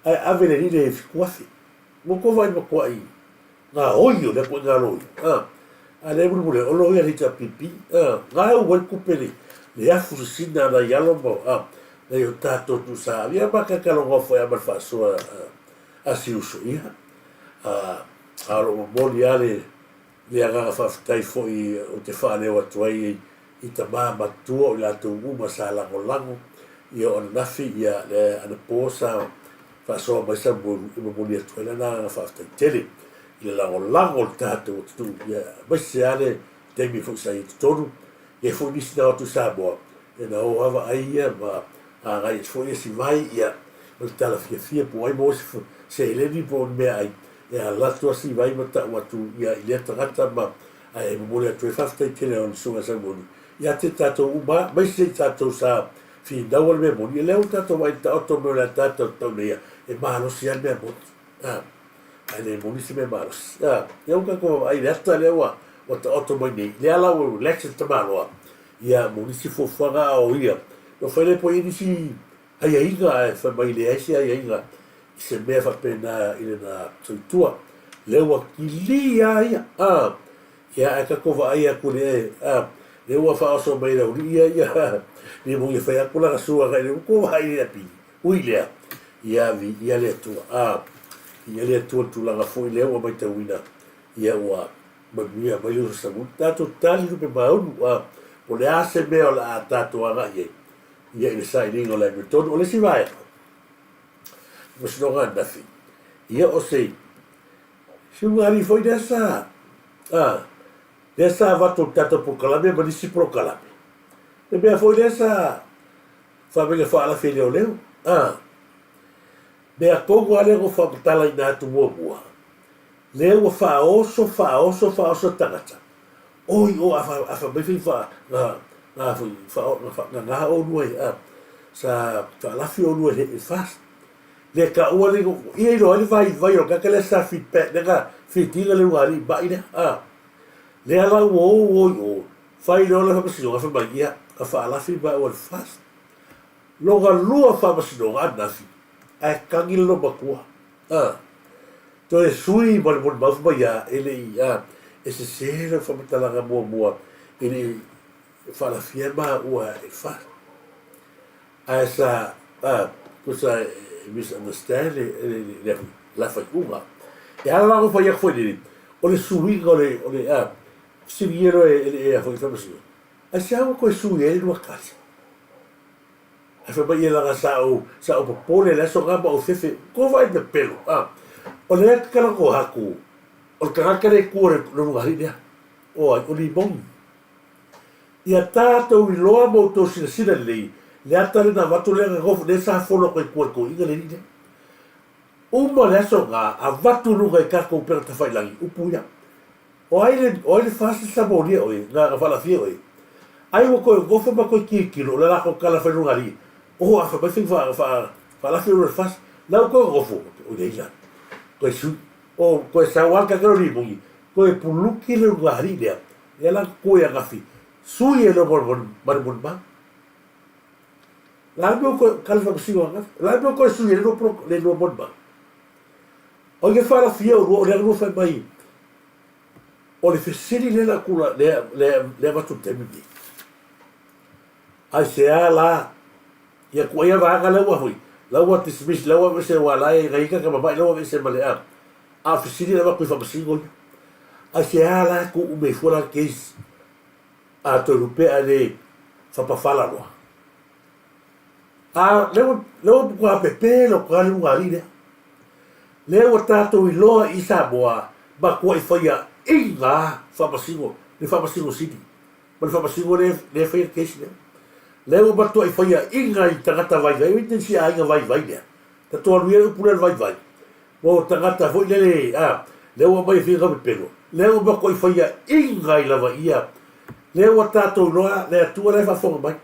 ae ave le alii lea i 7,000. Ua tou vaai matuai gaoi o lea ituaiga loia, a, a lea mulimuli ai, o loia a le HRPP, a, gau ai tupe le, le afu sisina a nai alo ma, a, nai o tatou tuusa, ia ma kakalongoa foi a ma le faasoa a, a si uso, ia, a, a o lo o momoli lava le, Le agaga faafetai foi ou te faaleo atu ai i tama matutua o i latou uma sa lagolago ia o ananafi ia le anapo sa faasoa mai Samuelu e momoli atu ai lana agaga faafetai tele i le lagolago o le tatou atunuu ia aemaise lava le taimi foi sa i ai totonu e foi nisi na o atu i Samoa ia na o lava vaai ia ma agai atu foi esi vai ia ma le tala fiafia po o ai maua se seleni po o ni meaai E ala atu a Sivai ma tau atu ia i lea tagata ma ae momoli atu ai faafetai tele o le Susuga Samuelu ia te tatou uma aemaise i tatou sa finaua le mea moni, lea ua tatou vaai i le taoto mai o le ataata o le tau nei ia e malosi lava le mea moni a ae le moni se mea malosi a lea ua tatou vaavaai i le ata lea ua ua taoto mai nei lea la ua relax le tamaloa ia mo nisi fuafuaga a o ia no fai le po i nisi aiaiga ae fai mai leai se aiaiga i se mea faapena i lena soitua. Lea ua kili a ia, a, ia ae tatou vaai atu le, a, lea ua faaoso mai e le aualii ia, ia, le moni e fai atu lana suaga i le ua vaai le apili. Ui lea, ia viia le Atua, a, viia le Atua i le tulaga foi lea ua matauina, ia ua manuia mai le uso Samuli. Tatou tali lupe maunu, a, po o le a se mea o le a tatou agai i ai. Ia i le sailiga o le amiotonu. O le isi vaega, faamasinoga ananafi, ia o se siugali foi lea sa, a, lea sa avatu i le tatou polokalame ma nisi polokalame. Le mea foi lea sa faamega faalafi e leoleo, a, mea tonu lava lea na ou faamatalaina atu muamua, lea ua faaoso, faaoso, faaoso tagata, Oi o a a fai mai fai fa na na foi fa na fa na na olua e a sa faalafi olua e le fast le taua le ia iloa ai le vaivai o le tagata lea sa feedback lea na feed ina le ulugalii mai lea a lea la ua o o i o fai loa le faamasinoga fai mai ia na faalafi maua e le FAST lona lua faamasinoga ananafi ae tagi le loomatua a Toe sui ma le molimau fai mai a e le i a e sese lau faamatalaga muamua e le i faalafia maua e fa ae sa a tusa e misunderstand le le la faaiuga e ala la ona fai atu foi lele o le suiga o le o le a fesiligia loa e le foi faamasino aisea ua toe sui ai le lua tali. Ae fai mai ia leaga sa ou sa ou popole i le aso lena ma ou fefe ko vaai pepelo a o lea e talanoa atu o le tagata lea i tua o le ulugalii lea o ai o Limoni ia tatou iloa ma outou silasila lelei le ata lea na avatu lea na nofo lea sa folo atu ai tua i le toeaina le alii lea uma le aso lena avatu i luga i tatou upega tafailagi upu ia O ai le, o ai le fasi sa molia oe, na, na faalafia oe? Ai ua toe nofo ma toe tilotilo, o le latou tala fai lona alii, Oho, a fai mai fai fa, fa, faalafia oe le fasi. La ua toe nofo, o i ai la, toe sui, o, toe sau lava le tagata lea o Limoni, toe puluki le lona alii lea, lea la toe agafi, sui ai loa ma le, ma le molimau. O le a le mea ua toe, tala faamasino ananafi, o le a le mea ua toe sui ai le lua, le lua molimau? O ai ke faalafia olua, o le lua fai mai, O le fesili lea la tula lea lea lea avatu i le taimi lenei. Aisea la ia tuuaia vaega lea ua foi la ua dismiss la ua aveese aua la e nai tagata mamai la ua aveese ma le a a o fesili la avatu i faamasino ia. Aisea la e tuu mai fua la le case a Toelupe ae le fapafala loa. A lea ua lea ua matua pepe le atu a le ulugalii lea. Lea ua tatou iloa i Samoa matuai faia iga faamasino le faamasino sili ma le faamasino lea lea faia le case lea. Lea ua matuai faia iga i tagata vaivai oi nisi aiga vaivai lea. Tatou alu ia le upu lea le vaivai mo tagata foi lele a lea ua aumai e fia pepelo. Lea ua matuai faia iga ai lava ia. Lea ua tatou iloa le Atua la e faafofoga mai.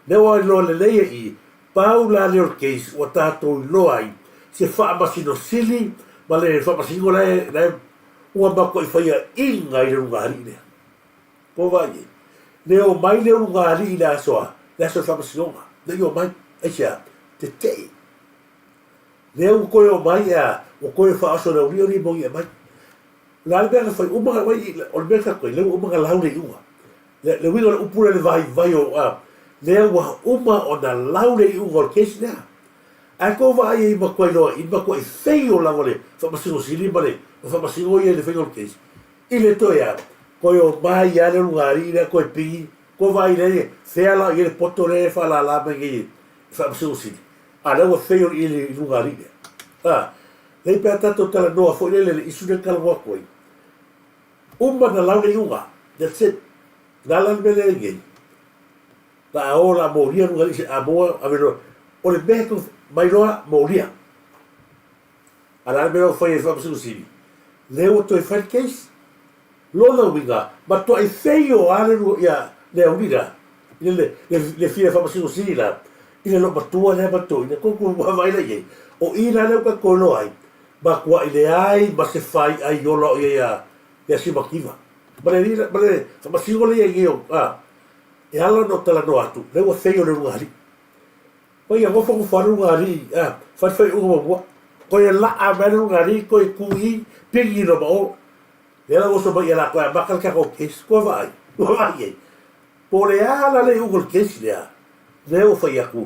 Lea ua iloa lelei e i Pau la lea o le case ua tatou iloa ai se faamasino sili ma le faamasino la e la e ua matuai faiaina i le ulugalii lea. Ua vaai i ai? Le omai le ulugalii i le aso a? Le aso o le faamasinoga. Le i omai. Aisea? Tetee. Lea ua toe omai e a? Ua toe faaoso le aulia o limoni e aumai. O le a le mea na fai? Uma na aumai, o le mea na fai atu ai, lea ua uma na lau le iuga. Le, le uiga o le upu lea le vaivai o, a, lea ua uma ona lau le iuga o le case lea. Ae tou vaai ai matuai loa i matuai feio lava le Faamasino Sili ma le Faamasino ia i le faiga o le case. I le toe a, toe omai lava le ulugalii lea toe pigi, tou vaai lea, fea la o i ai le poto lea e faalala mai nei e Faamasino Sili. A lea ua feio i le ulugalii lea. A, lea pe a tatou talanoa foi lele i le issue lea e talanoa atu ai, Uma na lau le iuga. That's it. Na ala le mea lea i nei. La a o la molia luga i se a moa ave loa. O le mea tu mai loa molia. A la le mea o fai e faamasino sili. Lea ua toe fai le case. Lona uiga, matuai feio lava le lua ia le auli la, le le le le fia faamasino sili la, i le loomatua lea ma le toeaina. Tou tou vaavaai la i ai. O i la lea ua tatou iloa ai, Matuai leai ma se faiai ola o i ai ia Simakiva. Ma le ma le faamasino lea i ai nei o, a, e ala ona ou talanoa atu, lea ua feio le ulugalii. Ma ia nofonofo lava le ulugalii, a, fai le faaiuga muamua, toe laa mai le ulugalii, toe tu i i, pigi loa ma o. Lea la ua oso mai ia latou e amata le tatou case. Ua vaai, ua vaai i ai. Po o le a la le iuga o le case lea, lea ua fai atu,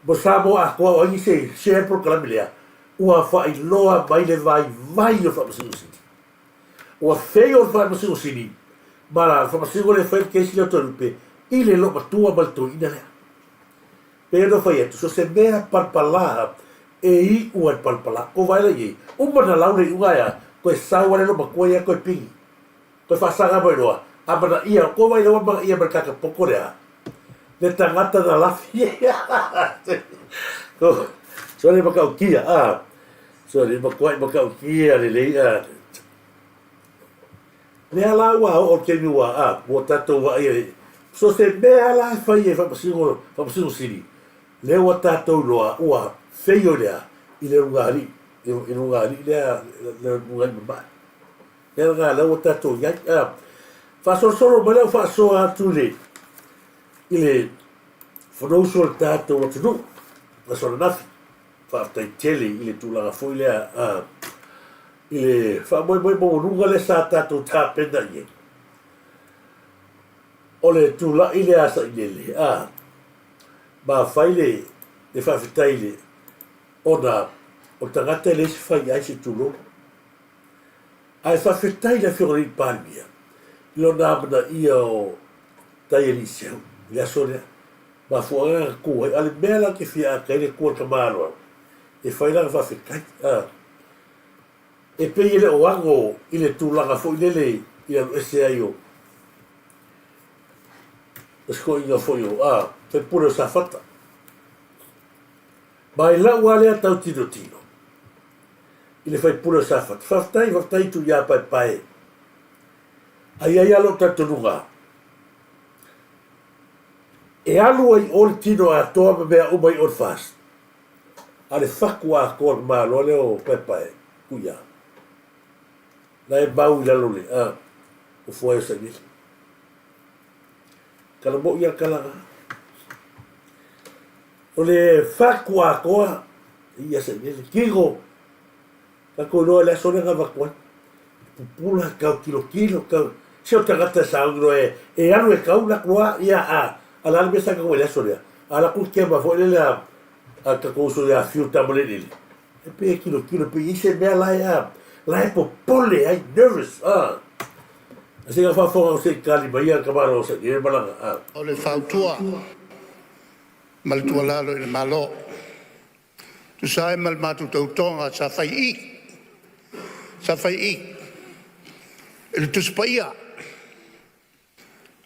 Mo Samoa atoa o ai nisi e share le polokalame lea, ua faailoa mai le vaivai o le Faamasino Sili. Ua fail le Faamasino Sili ma le Faamasino lea e fai le case lea o Toelupe i le loomatua ma le toeaina lea. Pei ona fai atu, so o se mea palapala e iʻu ai le palapala. Ko vaela i ai, uma na lau le iuga ae a, koe sau ale lo matua ia koe pigi. Koe faasaga mai loa, a manaia, ko vai ua manaia mai le kaka poko lea, le tagata na lafi. Ko, so le matautia, a, so le matuai matautia lelei, a. Lea la ua oo le taimi ua, a, ua tatou vaaia i, so se mea la e fai e Faamasino, Faamasino Sili, lea ua tatou iloa ua feio i le a, i le ulugalii, i le ulugalii lea, le ulugalii mamae. Lea lena lea ua tatou i ai, a, faasolosolo mai lau faasoa atu i le, i le Fonousu o le tatou atunuu, aso ananafi. Faafetai tele i le tulaga foi lea a, i le faamoemoe maualuga lea sa tatou tapena i ai. O le tulai lea a Sailele, a, ma fai le, le faafetai i le, ona o le tagata e leai se fai ai se tulou. Ae faafetai i le Afioga i le Palemia i lona amanaia o Taialii-Seu i le aso lea. Mafuaaga na tu ai. A o le mea la ou te fia ata ai le tu a le tamaloa, e fai lana faafetai. A. E pei e le o ano i le tulaga foi lele i le alu ese ai o si toeaina foi o, a, faipule o Safata. Ma i lau lava lea tau tilotilo i le faipule o Safata, faafetai, faafetai Tuiā Paepae. Ae i ai lava lou talitonuga, E alu ai o le tino atoa ma mea uma i o le FAST, a le fatu atoa o le Malo lea o Paepae, Tuiā, na e mau i lalo le, a, o Fuae o Sailele. Tala moʻi a le tala na. O le fatu atoa, ia Sailele, tino, Tatou iloa i le aso lea na avatu ai. Pupula, tau tilotilo, tau... Se o tagata e sauni loa e, e alu e tau latou lava, ia, a, a le a le mea sa tau ai i le aso lea? A alu atu le kema foi lele a, a le tatou uso ia Fiu Tamalelele, e pei e tilotilo, pei e i ai se mea la e, a, la e popole ai, nervous, a. A se i faafofoga se i tali mai ia le tamaloa sa i ai malaga, a. O le fautua ma le tuualalo i le Malo. Tusa ai ma le matou tautoga sa fai i sa fai i i i le Tusi Paia,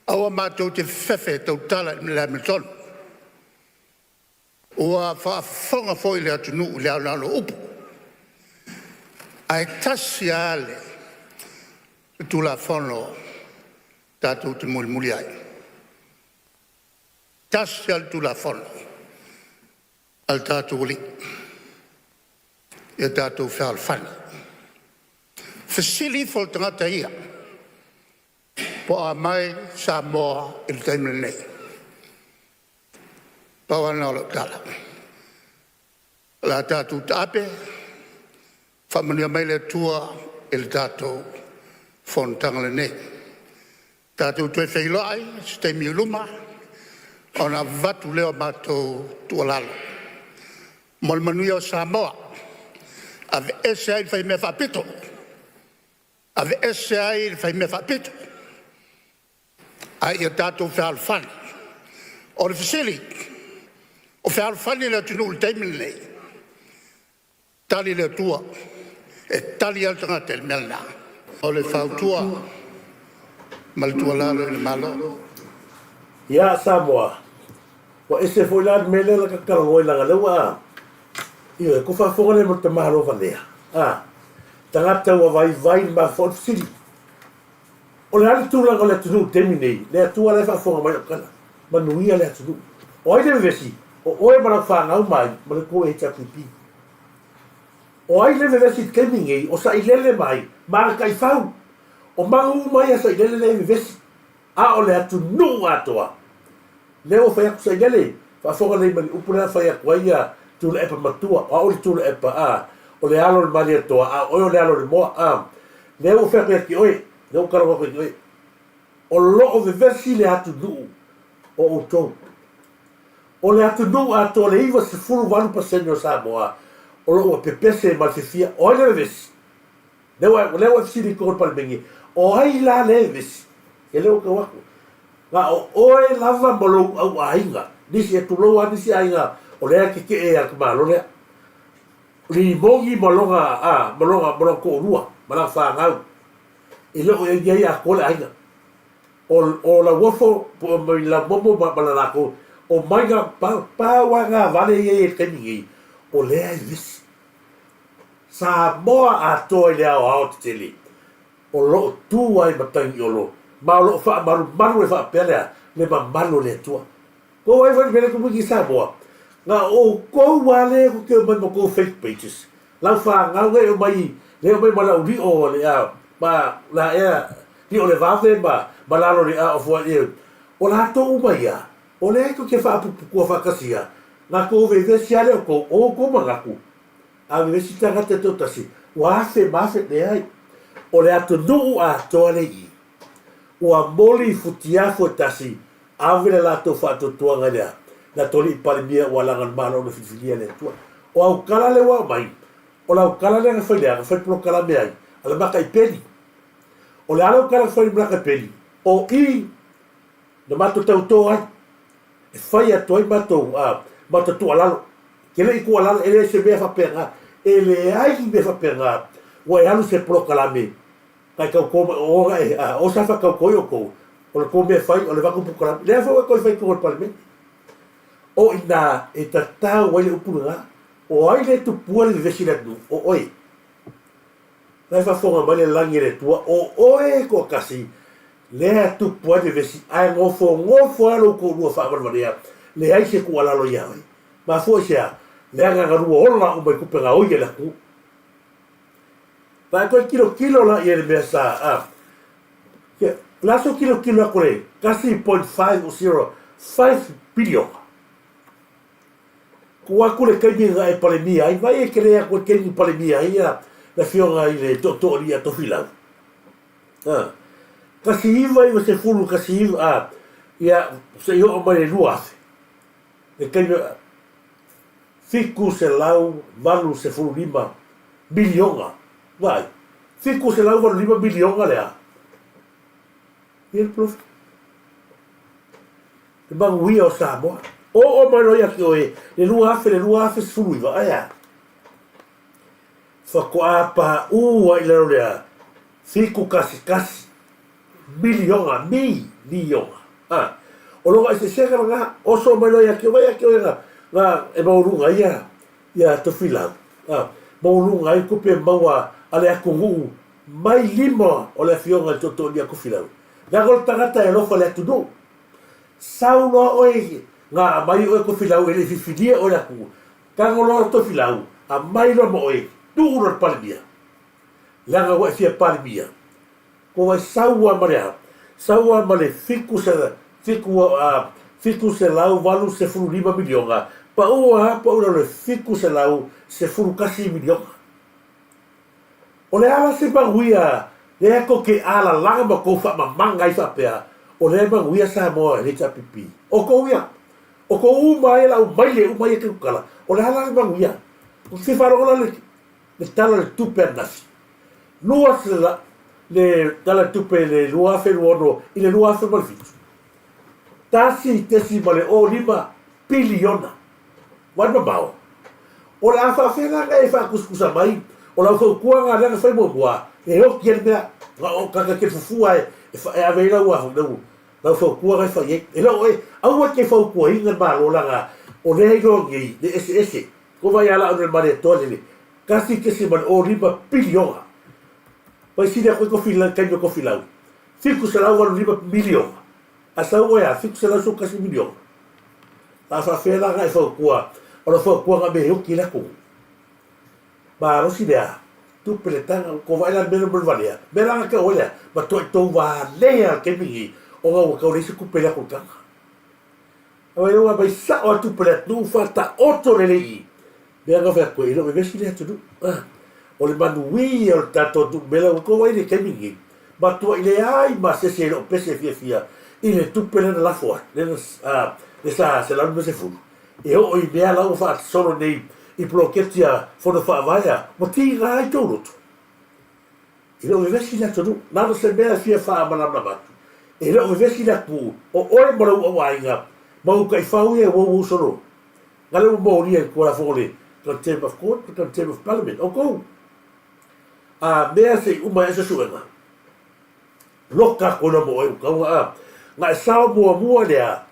aua matou te fefefe e tautala i le amiotonu. Ua faafofoga foi le atunuu i le anoano o upu, ae tasi lava le Tulafono tatou te mulimuli ai. Tasi lava le Tulafono a le tatou Alii, ia tatou fealofani. Fesili ifo i le tagata ia po o a mai Samoa i le taimi lenei. Pau lava lena o lau tala. O le a tatou taape, faamanuia mai le Atua i le tatou fonotaga lenei. Tatou toe feiloai i se taimi i luma ona avatu lea o matou tuualalo mo le manuia o Samoa. Aveese ai le faimea faapito, aveese ai le faimea faapito a ia tatou fealofani. O le fesili; o fealofani le atunuu i le taimi lenei? Tali le Atua, e tali lava le tagata i le mea lena. O le fautua ma le tuualalo i le Malo. Ia Samoa, ua ese foi la le mea lea la ta talanoa ai leaga lea ua, ioe, ko faafofoga lea mo le tamaloa valea, a, tagata ua vaivai le mafaufau. O le fesili, o le a le tulaga o le atunuu i le taimi nei? Le Atua la e faafofoga mai lau tala, manuia le atunuu. O ai le vevesi? O oe ma lau fanau mai ma le tou HRPP. O ai le vevesi i le taimi nei? O Sailele mai ma ana taifau. O manu uma ia a Sailele lea e vevesi. A o le atunuu atoa. Lea ua fai atu Sailele, faafofoga lelei mai i le upu lea na fai atu ai ia Tuilaepa matua, o au le Tuilaepa, a, o le alo o le Malietoa, a o oe o le alo o le moa, a. Lea ua fai atu ia te oe, lea ua talanoa atu ia te oe. O lo o vevesi le atunuu o outou. O le atunuu atoa le 98% o Samoa o lo o ua pepese ma le fiafia. O ai le vevesi? Lea ua, lea ua e fesili i totonu o le Palemene, o ai la le vevesi? Ia lea ua tau atu. Na o oe lava ma lou au aiga. Nisi e tulou a nisi aiga o lea e keke'e a le tamālo lea. Limogi ma lona a ma lona ma lona to'alua ma lana fanau. E le o i ai atoa le aiga. O o Lauofo po o mai Lamomo ma ma le latou o maiga pau pau lava na vale ia i le taimi nei o lea e vevesi. Samoa atoa i le aoao tetele o lo o tu ai Matagiolo ma o lo o faamalumalu e faapea lea le mamalu o le Atua. Kou ai foi le mea lea Komiti Samoa, na o outou lava lea tou te omai ma tou fake pages, lau fanau lea e omai lea e omai ma lau lio le a ma la ea lio le vave ma ma lalo le a o foi e o latou uma ia o lea tou te faapuputua faatasi ia na tou vevesi lava lea o tou o outou manatu a vevesi tagata e toatasi ua afe ma afe leai o le atunuu atoa lea i i ua moli futiafu e tasi Ave le latou faatuatuaga i le a? Le Atolii Palemia ua laga le Malo ona filifilia e le Atua. O aukala lea ua aumai, o le aukala lea na fai le a? Na fai polokalame ai a le Makaipeli. O le a le aukala na fai le Makaipeli? O i na matou tautō ai, e fai atu ai matou, a, matou tuualalo. Ke le i tuualalo, e le se mea faapena. E leai ni mea faapena ua e alu i se polokalame Kai tauto mai o ona e a o sa faatauto i outou o le tou mea fai o le avatu polokalame lea foi ua toe fai i totonu o le Palemene. O i ina e tatau ai le upu lena, o ai le tupua le vevesi i le atunuu? O oe. La e faafofoga mai le lagi e le Atua, o oe e toatasi lea e tupu ai le vevesi ae nofonofo lava lou toalua faavalevalea, leai se tuualalo ia oe. Mafua i se a? Leaga na lua ola uma i tupe gaoi a le atunuu. Vaai koe tilotilo la i ai le mea sa a Ke le aso tilotilo aku le 1.505 piliona. Ku aku le taimi na e Palemia ai, vai e kele aku le taimi Palemia ai ia le afioga i le tootooalii a Tofilau. A, 19 19 a, ia se i oo mai le 2000. Le taimi 785 miliona. Vaai, 785 miliona le a? Ia le profit. Le manuia o Samoa. Oo mai loa ia te oe le 2000 le 2019, ae a? Faatoa paū ai i lalo le a? 711 miliona, mi, liona. A, o lona eseesega lena, oso mai loa ia te oe, ia te oe na, na e maualuga ai ia, ia Tofilau. A, maualuga ai tupe maua a le atunuu mai lima o le afioga i le Tootooalii a Tofilau. Leaga o le tagata e alofa i le atunuu. Sau loa oe, na aumai oe Tofilau e le i filifilia oe le atunuu. Tago loa Tofilau, aumai loa ma oe, tuu loa i le Palemia. Leaga ua e fia Palemia. Ko wai sau a ma le a? Sau a ma le fiku se, fiku a, 785 miliona, pau a pau i lalo le 711 miliona. O le a la se manuia lea tou te alalaga ma tou faamamaga ai faapea o lea e manuia Samoa i le HRPP? O tou ia, o tou uma ia lau maile uma ia tautala, o le a la le manuia? Ou te fia faalogo la le, le Tala o le Tupe ananafi. 200 le Tala o le Tupe i le 2026 i le 2027. 1.05 piliona. Ua ai mamao. O le a faafefea la ona e faakusikusa mai o lau fautuaga lea na fai muamua e oti ai le mea na o tagata te fufua e, e ave ai lau, lau, lau fautuaga e fai ai. E le o e, aua e te fautuaina le Malo leaga o lea iloa nei le eseese. Ko vai ala ona le male toa lele. 1.05 piliona. Pai sili aku ai kofi lau, taimi o kofi lau. 785 miliona. A sau oe a 711 miliona. A faafefea la na e fautua, o le fautuaga me oti le atunuu. Malosi lea, tupe le taga, ko vaai la le mea lea mo le valea. Mea la na te oe lea, matuai tou valea le taimi nei, ona ua tau leai se tupe i le atu le taga. Aua ua aumai sao atu pe le atunuu faataoto lelei i mea na fai atu ai, e le o vevesi le atunuu. Ah, o le manuia o le tatou atunuu mea la ua tou ai i le taimi lenei, matuai leai ma se isi e le o pese fiafia i le tupe lea na lafo ai, lea na, ah, le sa 150, e oo i mea la ua faasolo nei i poloketi a Fono Faavae a, ua tiga ai tou loto. E le o vevesi le atunuu. Na o se mea e fia faamalamalama atu, e le o vevesi le atunuu, o oe ma lou auaiga. Mau taifau ia e uouou solo. Nga le ua molia i le Tulafono o le Contempt of Court ma Contempt of Parliament. Outou, a mea se i uma ai suesuega, loka atu ai loa ma oe ua tau a na e sao muamua lea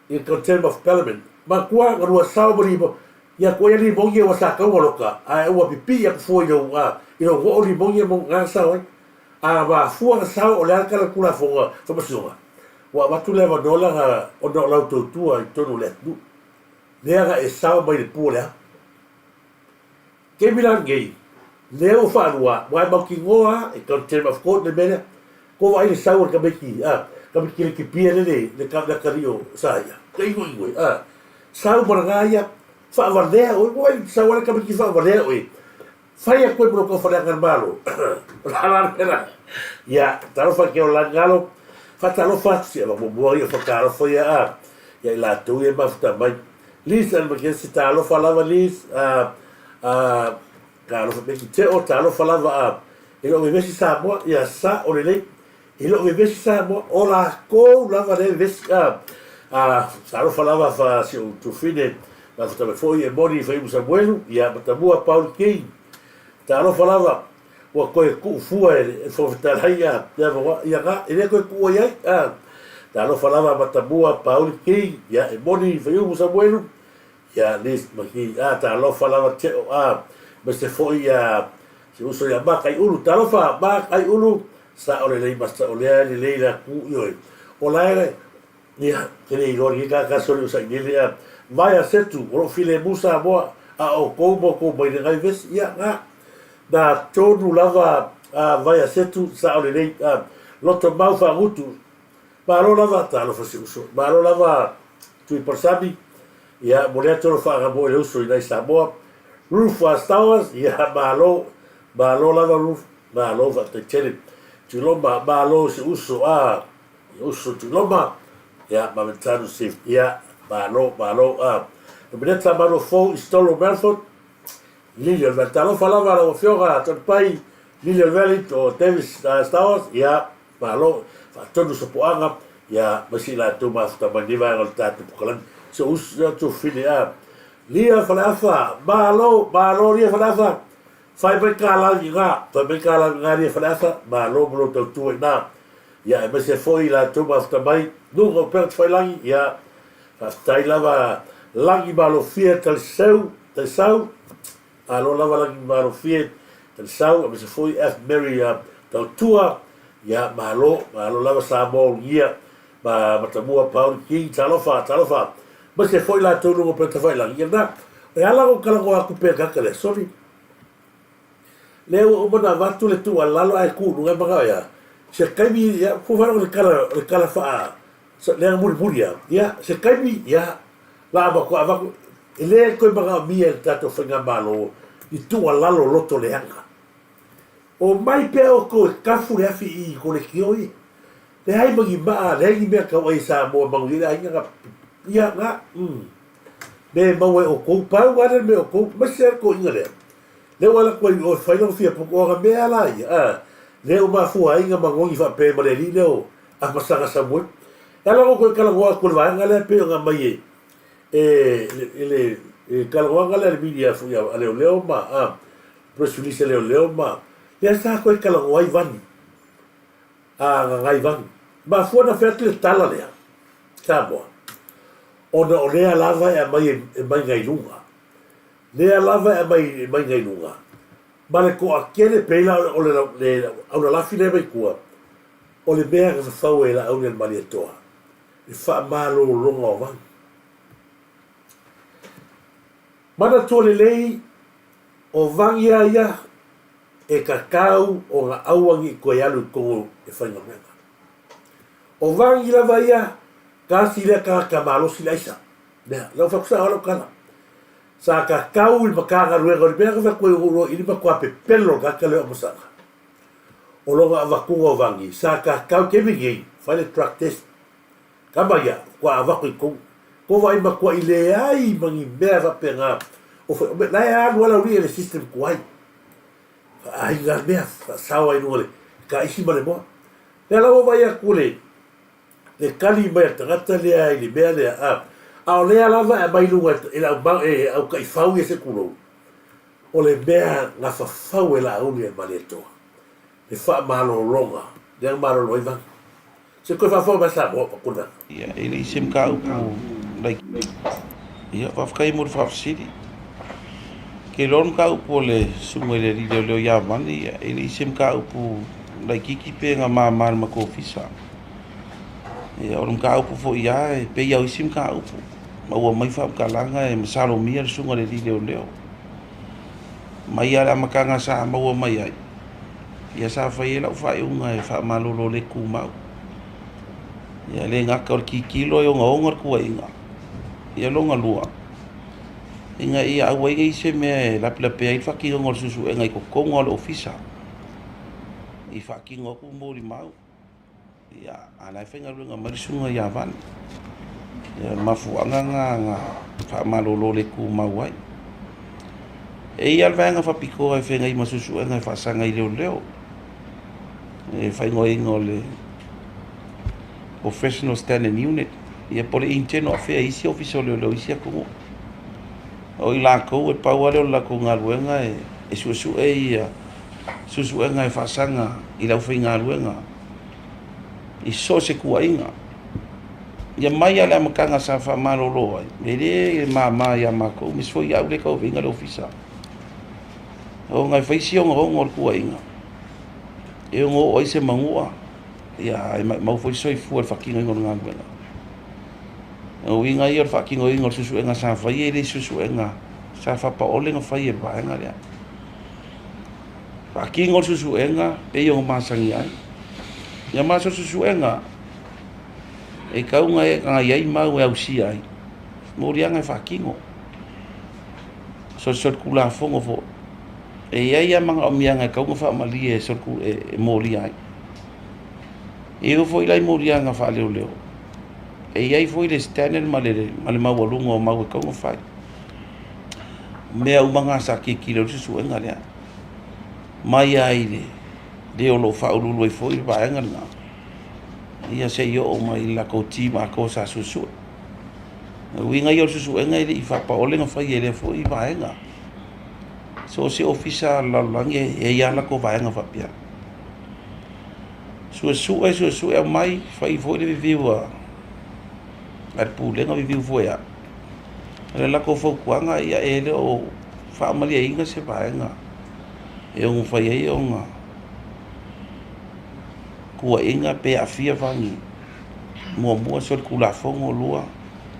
i le Contempt of Parliament. Matua na lua sao ma limo, ia atu ai limogi ua sa tau na loka, ae ua pipii atu fua i lou a i lou oo limogi mo na sao ai. A mafua na sao o le a le tala o le Tulafono Faamasinoga, ua avatu le avanoa leaga ona o lau tautua i totonu o le atunuu. Lea na e sao mai le pu o le ao. Taimi la lenei, lea ua faalua, ua e mautinoa lava e contempt of court le mea lea. Ko vaai le sau o le tamaiti, a, tamaiti le tipia le le, le le atalii o Saia. Ka inoino e, a, sau ma lena ia, faavalea oe, ua vaai sau a le tamaiti faavalea oe. Fai atu ai ma lou taufaleaga i le Malo. O le a la le mea la? Ia, talofa ke o lagalo, faatalofa atu si ava muamua ia fatalofa ia a, ia i latou ia e mafuta mai. Liz and McKenzie, talofa lava Liz, a, a, talofa Becky Teo, talofa lava a, e le o vevesi Samoa, ia sa o lelei, e le o vevesi Samoa, o lakou lava lea e vevesi, a, a, talofa lava fa si ou tufine, mafuta mai foi e moni Faiumu Samuelu, ia Matamua Paul King, talofa lava, ua toe tuu fua e le Fofoga Fetalai ia ia ga, e le toe tuua i ai, a. Talofa lava Matamua, Pauli King, ia e moni Faiumu Samuelu, ia Liz Maki, a talofa lava Teo, a aemaise foi ia si uso ia Makaiulu, talofa Makaiulu, sao lelei ma sao lea lelei la ku ioe. O la e ia, ke le iloa lenei tagata soli o sailele a vaea setu o loo filemu Samoa a o tou ma outou mai le vesi ia na na tonu lava a vaea setu sao lelei a loto mau faagutu malo lava talofa si uso malo lava Tui Parsami ia mo le atu lo faagamoe le uso i nai Samoa Ruth Stowers ia malo malo lava Ruth malo faafetai tele Tuiloma malo si uso a Uso Tuiloma, ia, ma Mentanu Steve, ia, malo, malo, a. Nomeneta Malo Fou Istolo Melford, Lily o le Valley. Talofa lava lau Afioga Tonipai, Lily o le Valley, o Davis Stowers, ia, malo, faatonu sopoaga, ia, ma si latou mafuta mai nei vaega o le tatou pokalani. So uso, ia, tufine, a. Lia Faleafa, malo, malo Lia Faleafa, fai mai ka lagi ngā, fai mai ka lagi ngā Lia Faleafa, malo mo lou tautua i nā. Ia, aemaise foi i latou mafuta mai, luga o Pea Tafailangi, ia, faafetai lava Lagi Malofie Taliseu, Talisau, malo lava Lagi Malofie Talisau, aemaise foi F. Mary Tautua, ia, malo, malo lava Samoa Ulugia, ma Matamua Pauli King, talofa, talofa, aemaise foi latou luga o Pea Tafailangi, ia na, e ala ona ou talanoa atu pea i le tagata lea, soli. Lea ua uma ona avatu le tuualalo ae tu i luga e manao ia se taimi ia ua faalogo i le tala o le tala faa lea na mulimuli a ia se taimi ia la avatu avatu e le toe manaomia e le tatou faigamalo ni tuualalo loto leaga. Omai pea outou e tafu le afi i i kolekioi ia. Leai ma ni maa, leai ni mea tau ai e Samoa manuia ai le aiga na ia na mm me maua e outou pau lava le mea outou aemaise lava le toeaina lea. Lea ua alu atu ai i o e fai lona fia puka, o ana mea la ia, a, lea ua mafua ai na manogi faapea ma le alii lea o Amasaga Samuelu. E ala ona ou toe talanoa atu i le vaega lea pei ona aumai e, e, e le, e talanoaga lea a le media foi a leoleo ma, a, press release a leoleo ma, lea sa toe talanoa ai Vani, a Gagaivani. Mafua ona fai atu le tala lea, Samoa, ona o lea lava e aumai e mai nai luga. Lea lava e aumai e mai nai luga, ma le toatele pei la o le le aulalafi lea mai tua, o le mea na fafau e Laauli a le Malietoa, le faamalologa o vanu. Manatua lelei, o vagi a ia e tatau ona aua ne i toe alu i totonu e faigaluega. O vagi lava ia, tasi lea tagata malosi le aisa. Mea, lau fai atu sao lau tala. Sa tatau i le Matagaluega o le mea na fai atu ai o i le matua pepelo le tagata lea o Masaga. O lona avatuga o vagi, sa tatau taimi nei, fai le drug test. Tama ia, faatoa avatu i totonu. Ko vaai matuai leai ma ni mea faapena. O fai, o la e alu lava le aualii i le system tuai. Faaaiga mea, faasao ai i luga o le taisi ma le moa. Lea la ua vaai atu le. Le kali mai a le tagata lea i le mea lea, a, a o lea lava e aumai i luga e le au, e au taifau ia se tulou, o le mea gafafau e Laauli ai Malietoa, le faamalologa, lea na malolo ai Vana. Se toe faafofoga mai Samoa ma kona. Ia, e le i se mataupu laitiiti. Ia, faafetai mo le faafesili. Ke iloa le mataupu o le susuga i le alii leoleo ia Vani, ia, e le i se mataupu laitiiti pe na mama i le matou ofisa. Ia, o le mataupu foi lava e pei lava o isi mataupu, maua mai faamatalaga e masalomia le susuga i le alii leoleo. Mai lava i le amataga sa maua mai ai, ia sa fai ai lau faaiuga e faamalolo le tumau. Ia e le gata o le tilotilo e ogaoga le tuuaiga, ia lona lua, ina ia aua ai ne i se mea e lapelapea ai le faatinoga o le suesuega i totonu lava o le ofisa i faatino atu molimau. Ia, a o la e faigaluega mai le susuga ia Vani. Ia, o le mafuaaga lena na faamalolo le tumau ai. E i ai lava le vaega faapitoa e feagai ma suesuega e faasaga i leoleo, e faaigoaina o le Professional Standard Unit, ia po o le Internal Affairs i isi ofisa o leoleo i isi atunuu. O i latou e pau lava lea o le latou galuega e suesue ia suesuega e faasaga i le aufaigaluega i so o se tuuaiga. Ia mai lava i le amataga sa faamalolo ai, e le mama ia matou, aemaise foi au lea e tauaveina le ofisa. Ona e fai si ogaoga o le tuuaiga, e ono oo ai se manua, ia e maumau foi le soifua i le faatinoina o le galuega. O uiga ia o le faatinoina o le suesuega sa faia, e le o se suesuega sa faapaole na fai e le vaega lea. Faatino le suesuega pei ona masani ai. Ia ma so suesuega e tau na i ai mau e ausia ai, moliaga e faatino. Solitulafono foi, e i ai lava manaomiaga e tatau ona faamalie e molia ai. E oo foi la i moliaga faaleoleo, e i ai foi le standard ma le maualuga o mau e tatau ona fai. O mea uma na sa tilotilo i ai le suesuega lea, mai lava i le le o lo o faauluulu ai foi le vaega lena, ia seia oo mai i le latou team atoa sa suesue. O le uiga ia o le suesuega e le i faapaole na fai e lea foi vaega. So o se ofisa a le lalolagi e i ai lava latou vaega faapea. Suesue, suesue, aumai, fai foi le review a le Pulega, review foi e au. O le latou fautuaga, ia e le o faamalieina se vaega e ono fai ai ona tuuaiga pe aafia fani muamua solitulafono lua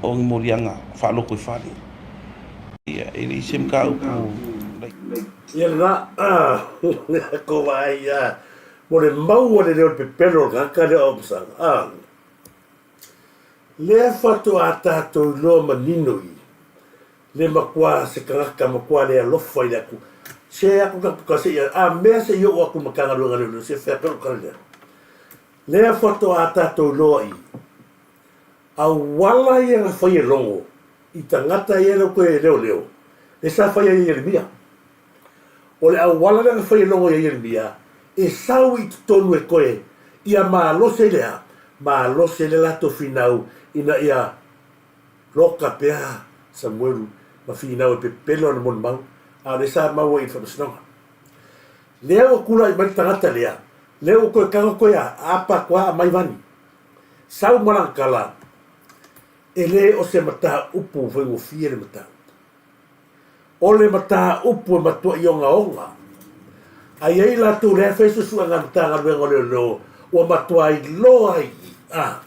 o ni moliaga faalotoifale. Ia, e le i se mataupu Ia lena, ko vaai ia, mo le mau a le leo o le pepelo o le tagata lea o Aomasaga, a. Lea faatoa tatou iloa manino i le matua se tagata matua le alofa i le Atua. Se aku ka ka se ia, a mea se i oo aku i Matagaluega Leoleo, se fea pea lou tala lea. Lea faatoa tatou iloa i auala ia na fai e Logo i tagata ia lea ua toe leoleo, lea sa fai ai e Ieremia. O le auala lea na fai e Logo ia Ieremia, e sau i totonu e koe ia malosi ai le a? Malosi ai le latou finau ina ia loka pea Samuelu ma finau e pepelo ana molimau, a o lea sa maua i le faamasinoga. Lea ua tulai mai le tagata lea, lea ua toe tago koe a apa atu a aumai vani. Sau ma lana tala, e le o se mataupu faigofie le mataupu. O le mataupu e matuai ogaoga. A i ai latou lea e fai suesuega a le Matagaluega o Leoleo ua matua iloa ai a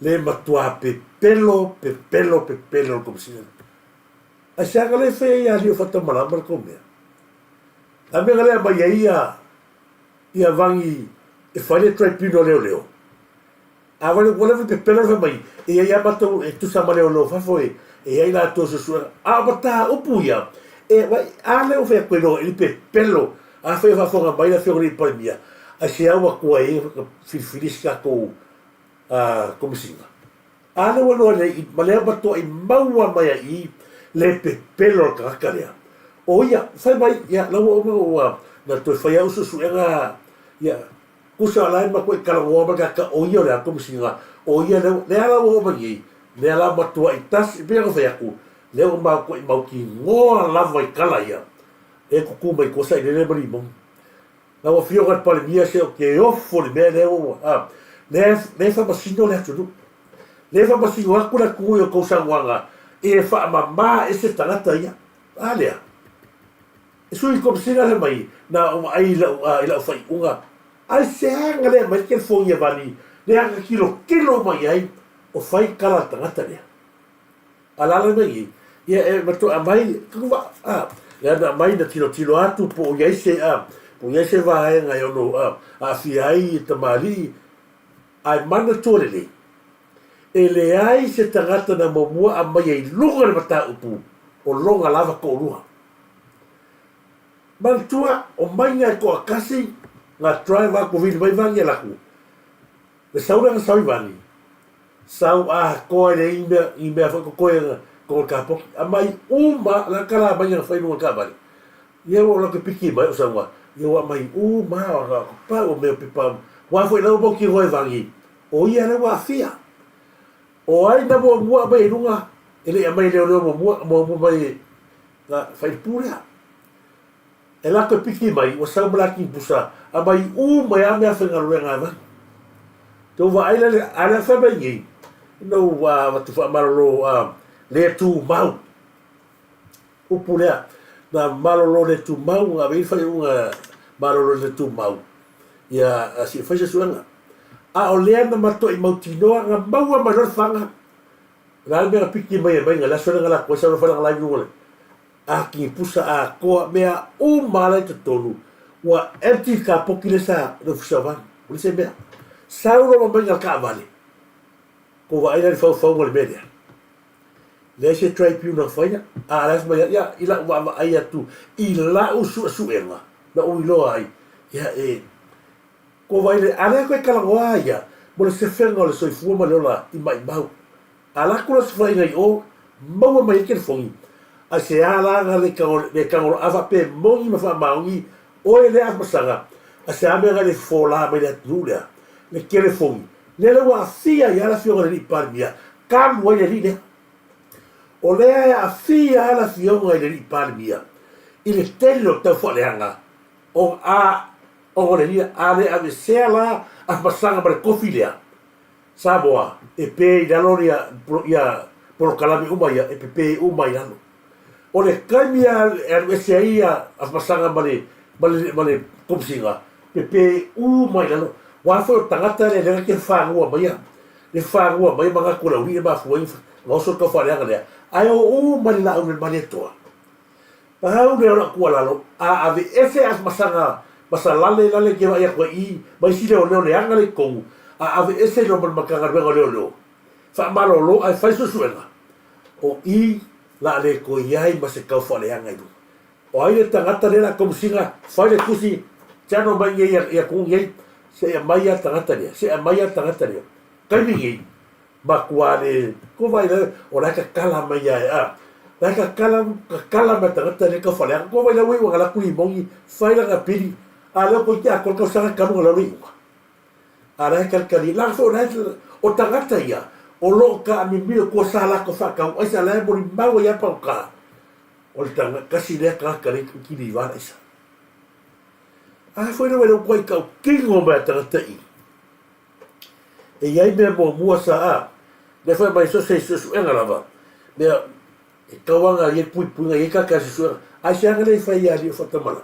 le matua pepelo, pepelo, pepelo le Komesina. Aisea ka le fai ai ia Alii o Fatamalama le tou mea? A mea ka le aumai ai ia ia vagi e fai le tribunal leoleo? A wale ua leva pepelo le fai mai, e i ai a matou e tusa ma leoleo fafo e e i ai latou suesuega. A o mataupu ia, e vai, a lea ua fai atu ai loa i le pepelo, afai o faafofoga mai le Afioga i le Palemia, aisea ua tuai ai ona filifili se tatou Komesina? A lea ua iloa nei i, ma lea matuai maua mai ai i i le pepelo o le tagata lea. O ia, fai mai, ia, la ua uma ua na toe fai au suesuega, ia, Kusa o la e makuai talanoa ma le tagata o ia o le a le Komesina, o ia lea, lea la ua oo mai nei, lea la matuai tasi, e pei ona fai atu, lea ua matuai mautinoa lava i tala ia, e tutu mai tua sailele ma limoni. Lau Afioga i le Palemia, se ou te ofo i le mea lea ua, a, lea, lea e faamasino le atunuu. Lea e faamasino atu le atunuu i a outou saunoaga e faamama ese tagata ia. A lea? E sui Komesina lea mai, na ou vaai i lau, a, i lau faaiuga, aisea na le aumai le telefoni a Vani, lea na tilotilo uma i ai, o fai tala a le tagata lea. A la le mea nei, ia e matua aumai, a, lea na aumai na tilotilo atu po o i ai se, a, po o i ai se vaega e ono, a, aafia ai tamalii, ae manatua lelei, e leai se tagata na muamua aumaia i luga le mataupu o lona lava toalua. Manatua, o maiga e toatasi na drive atu vili mai vani alaku, le sau lea na sau i vani, sau atoa e leai ni mea, ni mea foi totoe na totonu o le kapoki. Aumai uma la tala maiga na fai i luga o le taavale. Ia ua latou piki mai o sauga, ia ua aumai uma lava pau o mea o pepa. Aua foi la ua mautinoa e vani, o ia lea ua aafia. O ai na muamua aumai i luga, e le i aumai e leoleo muamua, muamua mai e na fai le pu lea. E latou piki mai, ua sau ma latou pusa, aumai uma ai lava mea faigaluega e vani. Tou vaai la, a lea fai mai nei, ina ua avatu faamalolo a le tumau. Upu lea, na malolo le tumau, na ave i ai le faaiuga malolo le tumau, ia se i fai se suega. A o lea na matuai mautinoa, na maua mai loa le faga, o le a le mea na piki mai ai mai le aso lea na alu atu ai sau loa fai lana live i luga o le ati pusa atoa, mea uma lava la i totonu, ua empty le kapoki lea sa i le ofisa o Vani, ua leai se mea. Sau loa ma maiga le taavale, tou vaai la i le faufauga o le mea lea. Leai se tribunal na faia, a o le a fai mai ia, i lau vaavaai atu i lau suesuega na ou iloa ai, ia e ko vai le, a lea koe talanoa ia mo le sefega o le soifua ma le ola i maimau. A alu atu la se faiga i o, maua mai ai telefoni, a se a la na le le tagolo a faapea e moni ma faamaoni oe lea Afamasaga, a se a mea na le fofola mai le atunuu lea, le telefoni, lea la ua aafia ai lava le afioga i le alii Palemia, talu ai le alii lea. O lea e aafia lava le afioga i le alii Palemia i le tele o taufaaleaga o a o le alii a le aveesea la Afamasaga ma le tofi lea, Samoa, e pe i lalo ia ia polokalame uma ia, e pepe uma i lalo. O le taimi e alu ese ai ia Afamasaga ma le ma le ma le Komesina, pepe uma i lalo. Aua foi o le tagata lea lea na te fanua mai ia, le fanua mai manatu o le aualii e mafua ai ona oso le taufaaleaga lea, ae o uma i le laau le Malietoa. Pau lea o lau tuualalo, a aveese Afamasaga ma Salale lale ke vaai atu ai i ma isi leoleo leaga le i totonu, a aveese loa ma le Matagaluega o Leoleo, faamalolo ae fai suesuega, o i la le toe i ai ma se taufaaleaga i luga. O ai le tagata lea la Komesina, fai le tusi, channel mai nei i atunuu nei, se i aumai lava le tagata lea, se i aumai lava le tagata lea. Taimi nei, Matua le ko vai le o la tatala mai ai a la tatala tatala mai tagata le ka fale ko vai le ui wa la kuli mongi fai la ka pili a le ko te ko ka sa ka lu la lu a la ka ka la fo la o tagata ia o lo ka mi mi ko sa la ko fa ka ai sa la mo ni mau ia pa ka o le tanga kasi le ka ka le ki li va isa a foi le le ko ka kingo mai tagata i E i ai mea muamua sa a, lea foi aumai so se suesuega lava, mea e tauaga i ai puipuiga i ai kaka suesuega, ae se aga lea i fai ia alii o Faatamalama?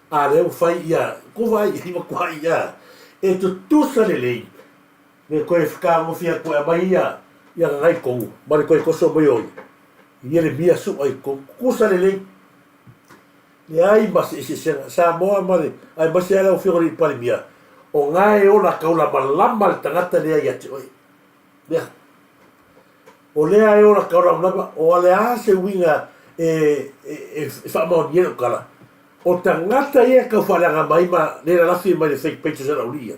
A lea ua fai ia, ko vaai i ai matua ia, e tutusa lelei le toe fetagofi atu e aumai ia ia gagai tonu ma le toe toso mai o Ieremia sua i totonu, tutusa lelei. Leai ma se eseesega. Samoa ma le, aemaise lava lau Afioga i le Palemia, o na e ola taulamalama le tagata lea ia te oe. Lea. O lea e ola taulamalama, o le a se uiga e, e, e, e faamaonia ai lau tala? O tagata ia e tau faaleaga mai ma le lalafi mai le fake pages a le aualii ia.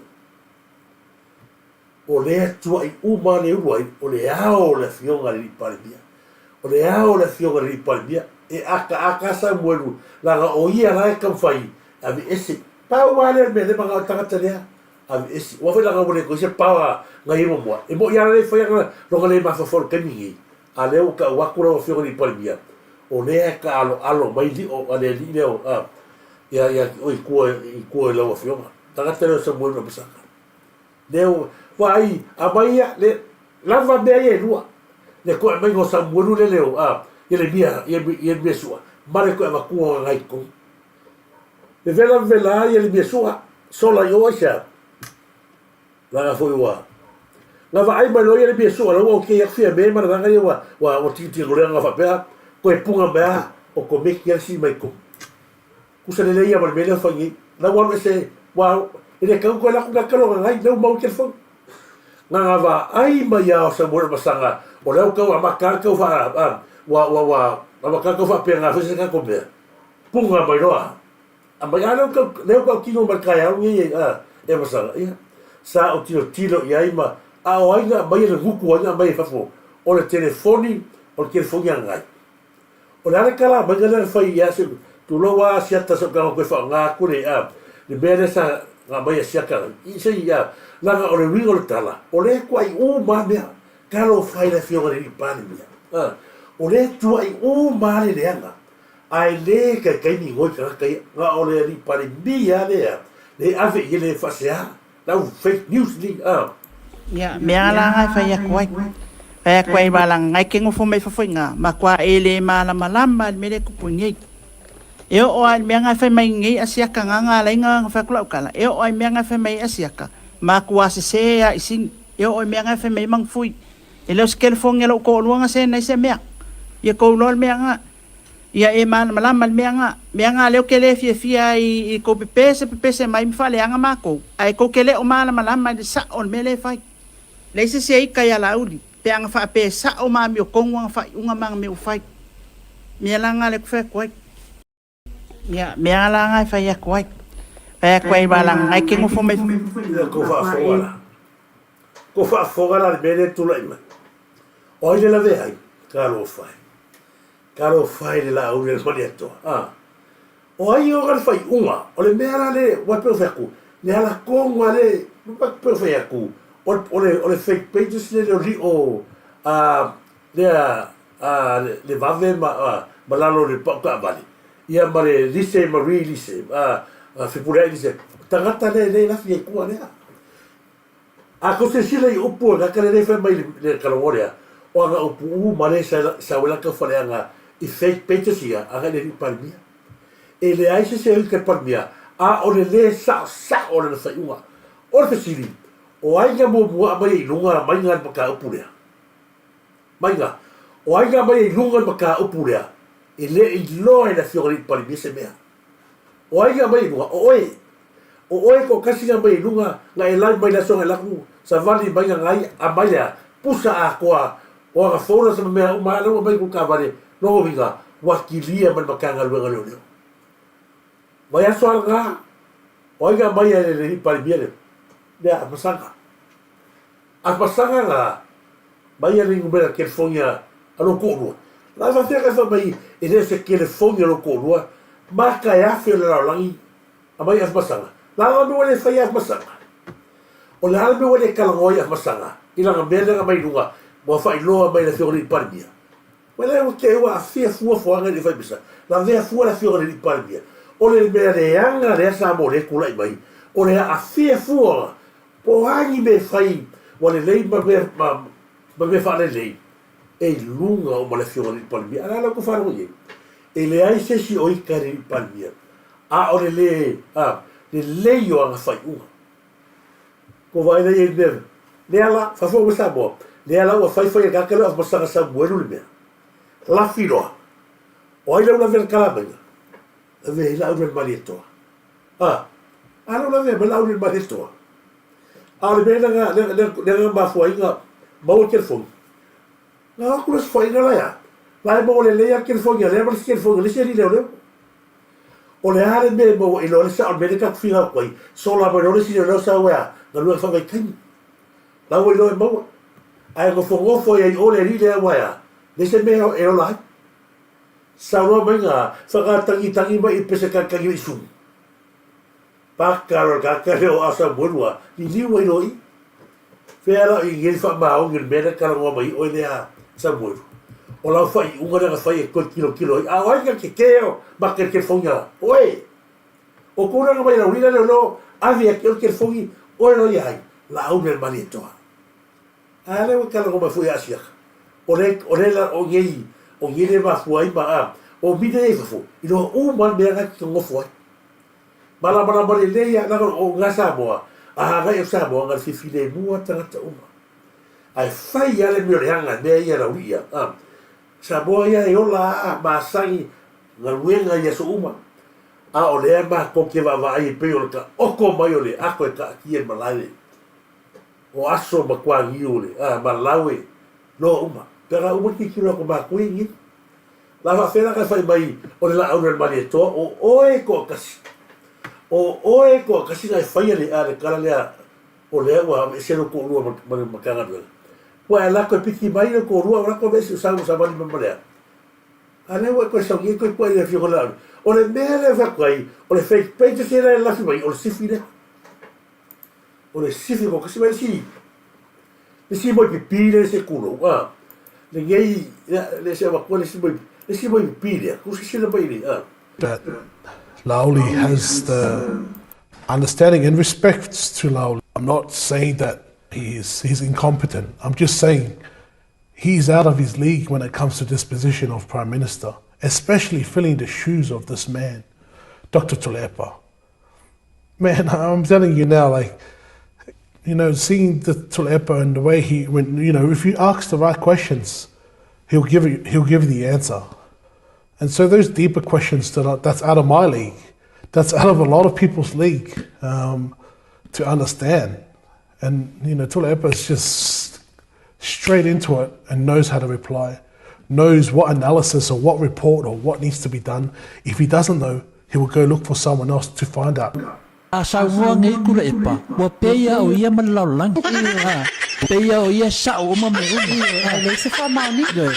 O lea tuuai uma le ulu ai, o le ao o le Afioga i le Alii Palemia. O le ao o le Afioga i le Alii Palemia, e akaaka Samuelu, leaga o ia la e taumafai e aveese. Pau lava lea o le mea lea e manao ai le tagata lea. Aveese. Ua foi laga ua le toe se power ngai e muamua. E moʻi lava le fai aga loga le mafaufau i le taimi lenei. A lea ua tau atu lau Afioga i le Palemia, o lea e taaloalo mai lio a le alii lea o, a, ia, ia te oe i tua, i tua i lau Afioga. Tagata lea o Samuelu Amasaka. Lea ua, vaai, aumai ia, le, lava mea ia e lua. Le toe aumaiga o Samuelu lea leo, a, Ieremia, Ieremia Sua, ma le toe avatua o Gagai i totonu. Vevela vevela ai Ieremia Sua, sola i o aisea? Laga foi ua na vaai mai loa Ieremia Sua la ua okei atu Fiame ma lalaga ia ua ua ua tilotilo lea na faapea toe punga mai a otomeki a le sii mai totonu. Kusa lelei ia ma le mea lea ua fai nei. La ua alu ese ua e le tau toe laku gata lo gagai lea ua mau i telefoni. Na na vaai mai a o Samuel Masaga o lea ua tau amata le tau faa a ua ua ua amata le tau faapena foi se tatou mea. Punga mai loa a mai a lea ua tau lea ua tau tino mai le taeao lenei a e Masaga ia sa ou tilotilo i ai ma a o ai na aumaia le gutu ai na aumaia i fafo o le telefoni o le telefoni a gagai. O le a le tala maiga lea na fai ia se tulou a Asiata sa ou toe faaaoga atu le a le mea lea sa na aumai Asiata i se i a leaga o le uiga o le tala o lea e tuai uma mea talofa i le afioga i le alii Palemia a o lea e tuai uma le leaga ae le taitai ni igoa i tagata ia na o le alii Palemia lea le ave i ai le faasea lau fake news ni a. Ia, mea la nga e fai atu ai. Fai atu ai ma langa ngai ke nofo mai fafo i nga, matua e le malamalama i le mea lea e tupu nei. E oo lava i le mea nga e fai mai nei Asiata nga nga alai nga fai atu lau tala, e oo lava i mea nga e fai mai ai Asiata, matua sese lava i sini. E oo i mea nga e fai mai ai Magafui. E le o se telefoni a lou toalua nga send ai se mea. Ia tou iloa le mea nga. Ia e malamalama le mea nga. Mea nga lea ou te le fiafia ai i tou pepese pepese mai ma faaleaga matou, ae tou te le o malamalama i le sao o le mea lea e fai. Leai se isi e ita ia Laauli, pe ana faapea e sao ma amiotonu ana faaiuga ma ana mea ua fai. Mea la nga lea ou te fai atu ai. Ia, mea la nga e fai atu ai. Fai atu ai ma lana e te nofo mai. Ia, tou faafofoga la. Tou faafofoga la i le mea lea e tulai mai. O ai le lavea ai? Talofa e. Talofa e le Laauli a le Malietoa. A. O ai e oga le faaiuga? O le mea la le, ua pei ona fai atu, le ala tonu lava le, ua pei ona fai atu, o le, o le, o le fake pages lea le o lio, a, lea, a, le vave ma, a, ma lalo o le pau taavale, ia ma le Lise Marie Lise, a, Fepuleai Lise, tagata lea e le lafi ai tua lea. A tou silasila i upu o le tagata lea e fai mai i le talanoa lea, o ana upu uma lea e sau ai latou faleaga i fake pages ia agai i le alii Palemia. E leai se isi e uta i le Palemia, a o le le saosao o lana faaiuga. O le fesili, o ai na muamua aumaia i luga maiga le mataupu lea? Maiga, o ai na aumaia i luga le mataupu lea? E le iloa e le Afioga i le alii Palemia se mea. O ai na aumai i luga? O oe. O oe toatasi na aumai i luga, na e live mai le aso na e laku savali mai na ngai aumai lea pusa atoa o ana folders ma mea uma la ua aumai i kou taavale, lona uiga ua kilia mai le Matagaluega o Leoleo. Vaiaso a lena, o ai na aumai e le alii Palemia le mea masaga. A masaga la, mai le numera telefoni a lou toalua. La faapefea ka fai mai e le o se telefoni a lou toalua ma taeafe o le lalolagi aumai Afamasaga. La la mea ua le faia Afamasaga. O le a le mea ua le talanoa ai Afamasaga i lana mea lea na aumai i luga ua faailoa mai e le Afioga i le Alii Palemia. Ua le ua te ua aafia fua fuaga i le fai pisa. Lavea fua le Afioga i le Alii Palemia. O le mea leaga lea sa mo le tulai mai, o le aafia fua Po o a ni mea e fai ua lelei ma mea ma ma mea faalelei, e i luga uma le Afioga i le Alii Palemia. A o le a la outou faalogo i ai? E leai se isi o ita i le Alii Palemia, a o le lē, a, lelei o ana faaiuga. Ua vaai lea i ai i le mea, lea la, faafofoga mai Samoa, lea la ua fai fai e le tagata lea o Afamasaga Samuelu le mea. Lafi loa. O ai lau lavea i le talamaiga? Lavea ai Laauli a le Malietoa. A, a lou lavea mai Laauli a le Malietoa. A o le mea lea, lea, lea, lea na mafua ai na maua le telefoni. Na o atu le sofoaiga la ia, la e maua lelei lava le telefoni a lea ma le isi telefoni a le isi alii leoleo. O le a le mea e maua ai loa le sao o le mea lea tatou finau atu ai, sola mai loa le isi leoleo sau e a, galuega faavaitaimi. La ua iloa e maua. Ae nofonofo ai ai o le alii lea aua e a, leai se mea e ola ai. Saunoa mai na, whakatangitagi mai i pese tangitagi i sumu. Paka loa le tagata lea o Asamuelu a liliu ai loa i i. Fea la o i nei le faamaoni o le mea lea e talanoa mai ai oe lea Samuelu? O lau faaiuga lea na fai e toe tilotilo ai, a o ai na tetē o make i le telefoni a oe? O tulaga mai lau lila leoleo ave ia te oe le telefoni oe loa ia ai, Laauli a le Malietoa. A lea ua talanoa mai foi ia Asiata, o le, o le la, o nei, o nei le mafua ai ma, a, o mine ia i fafo, iloa uma lava le mea na e te nofo ai. Malamalama lelei lava, leaga o ina Samoa, a agai o Samoa, na o le fia filemu lava tagata uma. Ae fai lava le mea o le aga i mea ia laulii ia, a. Samoa ia e ola lava, masani galuega i aso uma, a o lea matou te vaavaai e pei o le taoto mai o le ato e taatia i le malae o aso ma tuaniu o le, a, ma lau e loa uma. Pe ana uma tilotilo atu matou ia nei. La faafefea la ona e fai mai o le laau lea o le Malietoa, o oe e toatasi. O oe e toatasi na e faia le, a, le tala lea o lea ua aveese lou toalua ma le Matagaluega. Ua e alu atu e piki mai lou toalua ua alu atu aveese o sau savali mai ma le a. A lea ua e toe sau nei toe tuai i le afioga i le Laau. O le mea lea e fai atu ai, o le fake pages lea e lafi mai, o le sifi lea. O le sifi toatasi mai le isi, le isi moi pipi lea se kulou, a. Lenei, le se avatua le isi moi, le isi moi pipi lea, ku sisila mai le, a. That Laauli has the understanding and respect to Laauli. I'm not saying that he is, he's incompetent. I'm just saying he's out of his league when it comes to this position of Prime Minister, especially filling the shoes of this man, Dr. Tuilaepa. Man, I'm telling you now, like, you know, seeing the Tuilaepa and the way he, when, you know, if you ask the right questions, he'll give you, he'll give you the answer. And so those deeper questions that are, that's out of my league, that's out of a lot of people's league um, to understand. And, you know, Tuilaepa is just straight into it and knows how to reply, knows what analysis or what report or what needs to be done. If he doesn't know, he will go look for someone else to find out. A saunoa nei Tuilaepa, ua pēia ʻo ia ma le lalolagi. A pēia ʻo ia e saʻo uma mea uma. E leai se faamaoniga.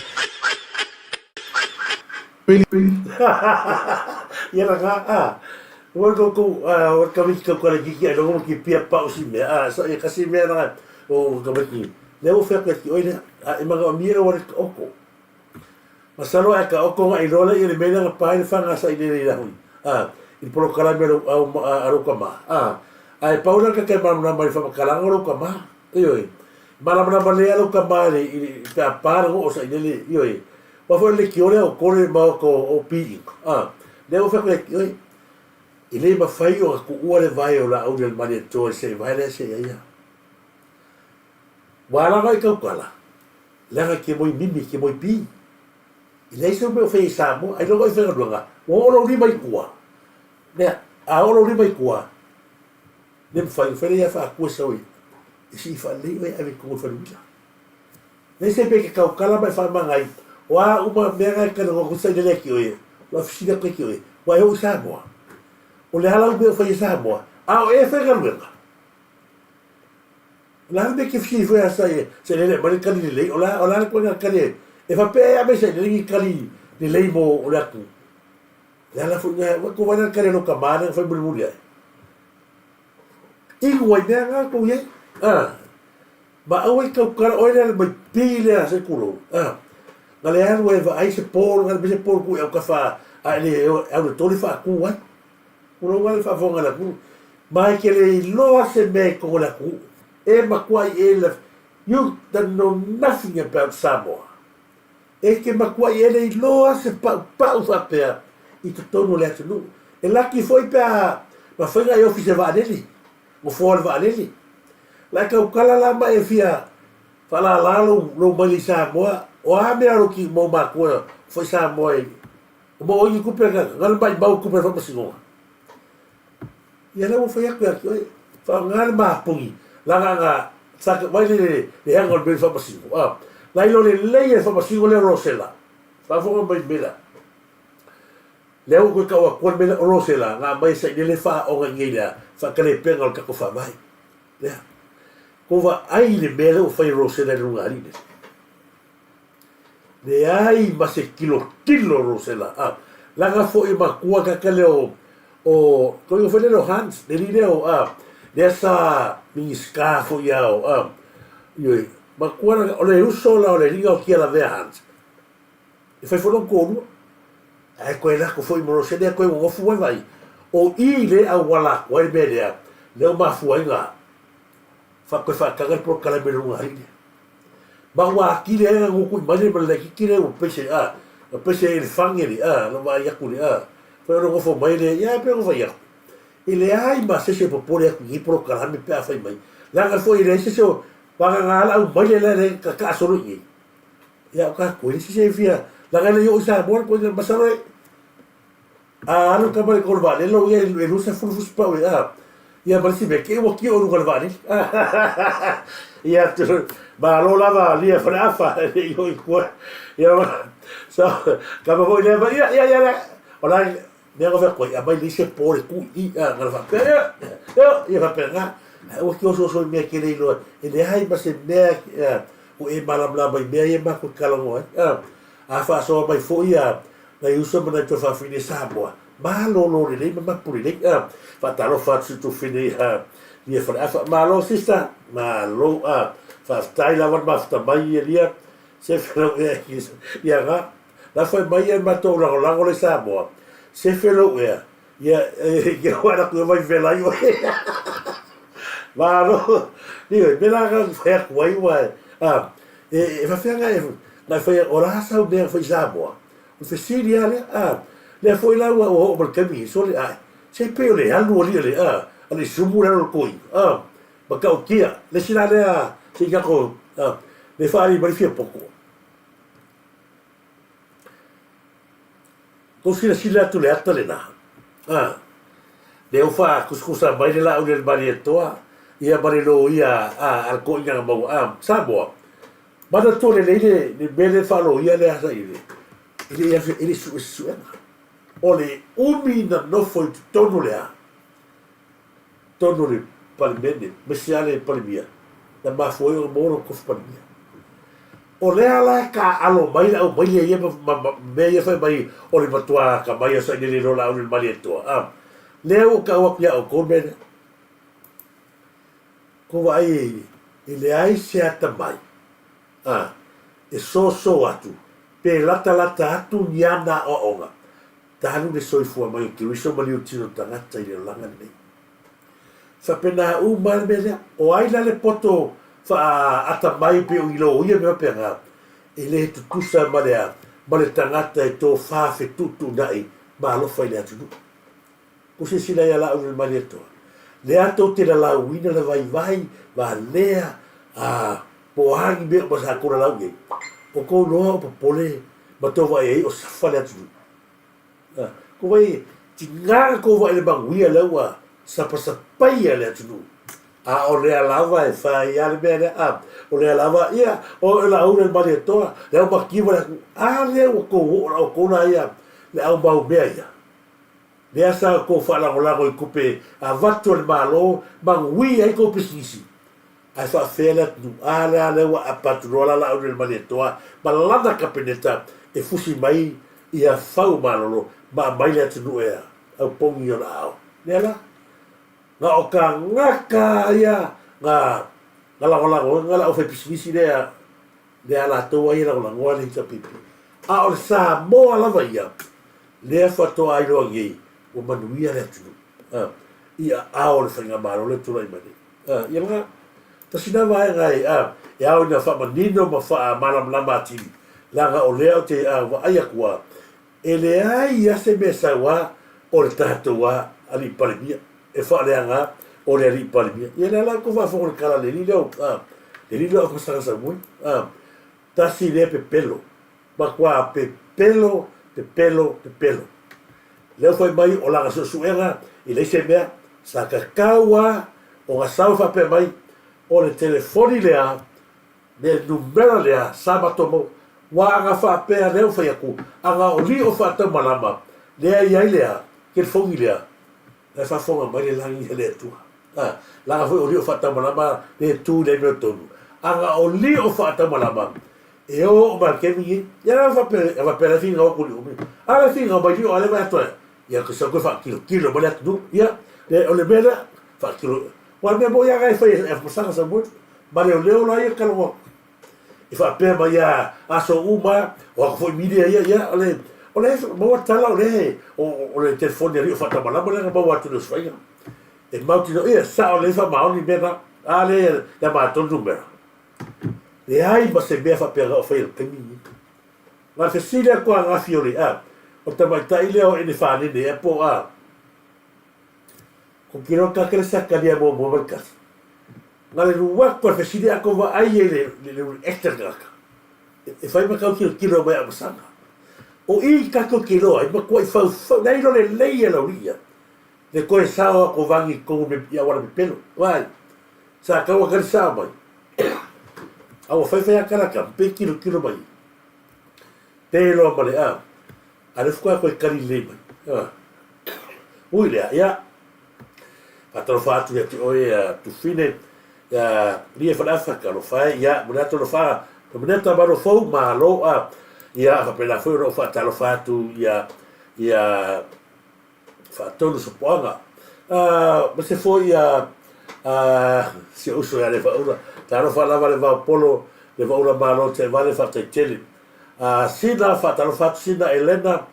Ia la ga a ua ko ko a o ka wiki ka kala kiki ai longo ki pia pa o si mea a sa ia kasi mea na o ka wiki le o fea ki oi le a e manga o mia o le oko masalo e ka oko nga i lola i le mea nga pa i whanga sa i le le hui a i polokalame lo au a ro ka ma a a e paula ka ke mamna mai whamakalanga ro ka ma Ioe. Malamalama lelei a lou tama i le pe a pa le oo sa i lele, ioe. Ua foi le lekiō lea o Kore ma o o Piiʻinga, a. Lea ua fai atu ia ioe, e le mafai ona tuua le vae o Laauli a le Malietoa i se vae lea se i ai ia. Ua ala i tautala, leaga ke moi mimi, ke moi pī. E leai se mea o fai i Samoa, ailoga i faigaluega, ua oo lou lima i tua. Lea, a oo lou lima i tua, Le mafai ona fai le ia faatu e sau e sii faalelei oe e ave i totonu o le faleuila. Leai se mea e te tautala ma e faamana ai, o a uma mea na e talanoa atu ai sailele atu i oe, o lau fesili atu ia te oe, ua e oo i Samoa? O le a lau mea o fai e Samoa? A o ea e faigaluega? O le a le mea e te fesili foi a sailele e aumai le tali lelei? O le a, o le a le ituaiga tali e, e faapea e ave sailele ni tali lelei mo le atunuu? O le ala foi lena, ua tou vaai la i le tali a lou tama lea na fai mulimuli ae. Inu ai mea na tou iai. A. Ma aua i tautala oe lea mai pi lea se tulou. A. Na le alu e vaai se polo, na le se polo tu i autafa a e le au le toli faatu ai. Tulou a le faafofoga a le atunuu. Ma e te le iloa se mea i totonu o le atunuu. E matuai e le You don't know nothing about Samoa. E te matuai e le iloa se paupau faapea i totonu o le atunuu. E laki foi pe a mafai ona e ofi i se vaalele, nofoa o le vaalele. La e tautala la ma e fia faalala lou, lou maile i Samoa, o a mea o lou ki, mau matua foi Samoa i, o maua ai ni tupe na, na le maimau i tupe a le faamasinoga. Ia lea ua fai atu ia te oe, faaaoga le mapuni, leaga ana sa te vaai le leaga o le mea i le faamasino, a. La iloa lelei e le faamasino lea o Rosela, faafofoga mai i le mea lea. Lea ua toe tau atua le mea lea o Rosela, na aumai e sailele faaaoga i inei i le a, faatalepega o le tatou faavae. Lea. Tou vaai i le mea lea ua fai e Rosela i le lugalii lea. Leai ma se tilotilo Rosela a. Leaga foi matua tagata lea o O koiga foi lele o Hans, le alii lea o, a, lea sa Minisita foi a o, a, ioe, matua la, o le uso la o le alii o Tialavea Hans, e fai foi lona toalua, ae toe lako foi ma lona sene, toe nonofu ai vai, o i le auala atu ai le mea lea, lea ua mafua ai na toe faataga le polokalame i le luga alii lea. Ma ua atili ai na nukui mai le ma le laititi lea ua pese a, ua pese ai le fane le a, na vaai atu le a, fai o le nofo mai le, ia pei ona fai atu, e leai ma se isi e popole atu i nei polokalame pe a fai mai, leaga foi e leai se isi o vagana la au maile la le kakaa solo i nei. Ia o tatou e leai se isi e fia, leaga e le i oo i Samoa le koina, masalo e, A alu tama i kona vaalele o ia e 20 fusi pau e a ia ma le isi mea kei ua tio i luga o le vaalele ia malo lava lia faleafa e le i oo i tua ia so kama foi lea ia ia ia o la mea na fai atu ai aumai leai se po le tu i i a na faapea ia ia ia faapena ae ua tio ososo i mea e te le iloa e leai ma se mea ua e malamalama i mea ia matou te talanoa ai a A faasoa mai foi a nai uso ma nai tuafafine Samoa, malolo lelei ma mapu lelei. A faatalofa atu si tufine ia Lia Faleafa. Malo sister, malo. A faafetai lava le mafuta mai ia Lia, sefe lou ea ia ga. La fai mai ia matou lagolago le Samoa, sefe lou ea, ia e ala ku vai vela ai oe. Malo. Ioe, me la ga fai atu ai ua a e faafefea e na fai o la sau mea fai Samoa. O fesili a lea, a lea foi la ua oo ma le taimi sole a se pei o le alu alii le a a le sumu le alu o le toeaina a matautia le isi la lea se i tatou a le faaali mai le fia poto. Tou silasila atu i le ata lena, a, lea ua faakusikusa mai le laau le Malietoa, ia ma le loia a, a le toeaina na maua, a, Samoa, manatua lelei le, le mea lea faaloia lea sa i le, e le i, e le i sue se suega. O le umi na nofo i totonu o le a, totonu o le Palemene, aemaise lava le Palemia, na mafua ai ona maua lona tofi Palemia. O lea la e taaalo mai le aumaile ia ma mea ia fai mai o le matua atamai o sailele loa Laauli le Malietoa, a. Lea ua tau atu ia outou le mea lea. Kou vaai e leai se atamai, a, e soso atu pe latalata atu ni ana aoaoga talu le soifua mai o Keriso ma liutino tagata i le olaga lenei. Faapena uma lava le mea lea. O ai la le poto faa-atamai pei o ni loia ma mea faapena, e le tutusa ma le a, ma le tagata e tofa fetuutuunai ma alofa i le atunuu. Ua silasila ia Laauli le Malietoa, lea tou te lalauina le vaivai valea a po o a ni mea uma sa tou lalau i ai, o tou iloa o popole ma tou vaai ai o safa le atunuu. A, kou vaai, tiga na tou vaai i le manuia lea ua sapasapaia le atunuu, a o lea lava e fai lava le mea lea, a o lea lava, ia, o Laauli le Malietoa, lea ua mativa le atunuu, a lea ua tou oo la outou la ia le au mau mea ia. Lea sa outou faalagolago i tupe avatu a le Malo manuia ai tou pisinisi, ae faafefea le atunuu? A lea lea ua aapa atu loa la Laauli le Malietoa ma lana Kapeneta e fusi mai ia fau malolo ma aumai le atunuu e aupogi i ona aao. Lea la, na o tagata ia na lagolagoina le aufaipisinisi lea lea a latou ai e lagolagoa le HRPP. A o le Samoa lava ia, lea faatoa iloa nei ua manuia le atunuu a, i aao o le Faigamalo lea e tulai mai nei. A, ia lena, tasi lena vaega e, a, e ao ina faamanino ma faamalamalama atili, leaga o lea ou te a, vaai atu a, e leai a se mea sau a o le tatou a Alii Palemia, e faaleaga o le Alii Palemia. Ia lea la tou faafofoga i le tala a le alii lea o, a, le alii lea o Afamasaga Samoa, a, tasi lea pepelo Matua pepelo, pepelo, pepelo. Lea ua fai mai o lana suesuega i leai se mea, sa tatau a ona sau faapea mai o le telefoni lea, le numera lea sa matou maua. Ua ana faapea lea ua fai atu, ana o lio faataumalama lea i ai lea telefoni lea, la e faafofoga mai le lagi a le Atua. A, leaga foi o lio faataumalama le tu i le mea tonu. Ana o lio faataumalama, e o o ma le kemi i. Ia la faapea, faapea la e finau atu lio. A la e finau mai lio, a le vai atu ai. Ia ke sau koe faakilokilo mai le atunuu. Ia, le, o le mea lea, faakilo, aua o le mea moni lava e fai e Afamasaga Samoa, ma leoleo la ia kalaoa atu. E faapea mai ia aso uma, o aku foi media ia, ia, o le, o le maua tala o le, o, o le telefoni a alii o faatamalama lea na maua atu i le osofaiga. E mautinoa, ia, sao lelei faamaoni mea na, a lea ia matou numera. Leai ma se mea faapea na o faia i le taimi lenei. Na fesili atu a Gafi o le a, o le tamaitai lea o Enefanene ea po o a? Ko kilo ka kele sakaria muamua ma le kasi. Na le lu atu a le fesili a kou vaai ai le le react a le tagata. E fai ma kau tilotilo mai a masaga. O i ka tilotilo ai matuai faufau leai lo lelei e lau lii ia. Le toe sao a ko vangi tonu me i auala pepelo. Vaai. Sa kau a kali sao mai. A ua faifai a kalaka pe tilotilo mai. Pe loa ma le a. A lea faatoa toe kali lelei mai. A. Ui lea, ia. Faatalofa atu ia te oe a Tufine, ia Lia Faleafa, talofa e, ia, mo le atu alofa, Nomeneta Malo Fou, malo a. Ia, faapena foi ona ou faatalofa atu ia, ia Faatonu Sopoaga. A, ma se foi ia, a, si ou uso ia Levaula. Talofa lava le vaopolo, Levaula malo Taivale faafetai tele. A, Sina, faatalofa atu Sina Elena,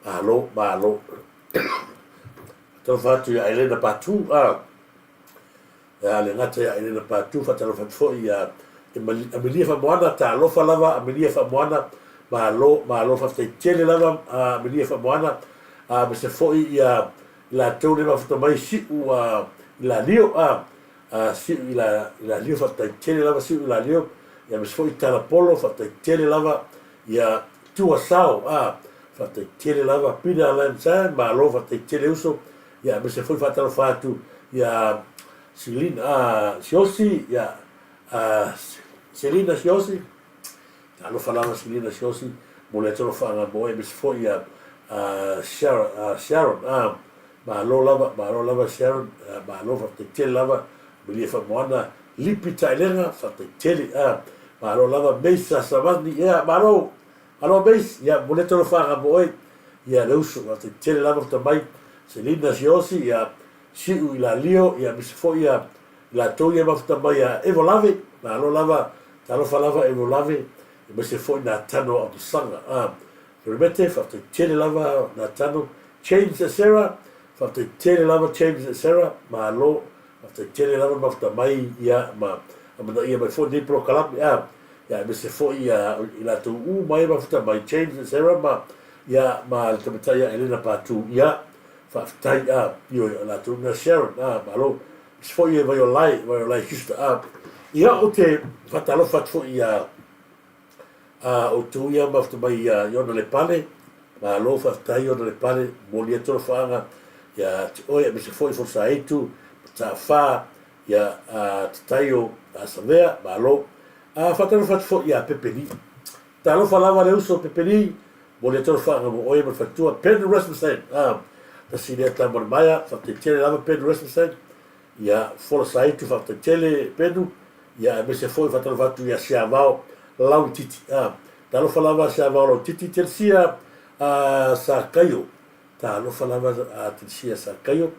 malo, malo. Faatalofa atu ia Elena Patu, a, Ia le gata ia Elena Patu, faatalofa atu foi ia Amelia Faamoana, talofa lava Amelia Faamoana, malo, malo faafetai tele lava Amelia Faamoana, aemaise foi ia i latou lea mafuta mai Siu i Lalio, Siu i Lalio, faafetai tele lava Siu i Lalio, aemaise foi Talapolo, faafetai tele lava ia Tua Sao, faafetai tele lava Peter Lansan, malo faafetai tele uso, Ia aemaise foi faatalofa atu ia Selina Siosi, ia Selina Siosi, talofa lava Selina Siosi mo le alofaga mo oe, aemaise foi ia Sharon, malo lava, malo lava Sharon, malo faafetai tele lava, Malie Faamoana, Lipi Taelega, faafetai tele, malo lava Meisa Savani, ia malo. Alo Mace, ia momoli atu alofaga mo oe, ia le uso, faafetai tele lava le tamai Selina Siosi, ia Siu i Lalio, ia aemaise foi ia i latou ia mafuta mai ia Evolave, malo lava, talofa lava Evolave, aemaise foi Natano Amosaga, a Remete, faafetai tele lava Natano, James and Sarah, faafetai tele lava James and Sarah, malo, faafetai tele lava le mafuta mai ia ma amanaia mai foi lenei polokalame, a. ia aemaise foi ia i latou uma ia mafuta mai James and Sarah ma ia ma le tamaitai ia Elena Patu ia faafetai a ioe o latou na Sharon a malo aemaise foi ia Vaiolai Vaiolai sister a ia ou te faatalofa atu foi ia a outou ia mafuta mai ia Iona Lepale malo faafetai Iona Lepale momoli atu alofaaga ia te oe aemaise foi Folasaaitu Mataafa Ia a Tataio a Savea, malo. A faatalofa atu foi ia Pepeli. Talofa lava le uso Pepeli, mo le talofaga mo oe ma le faletua Pedro Rasmussen. A tasi lea tama o le maea, faafetai tele lava Pedro Rasmussen. Ia fola saaitu faafetai tele Pedro. Ia aemaise foi faatalofa atu ia Siavao Lautiti. A talofa lava Siavao Lautiti Telsia a Sakaio. Talofa lava a Telsia Sakaio,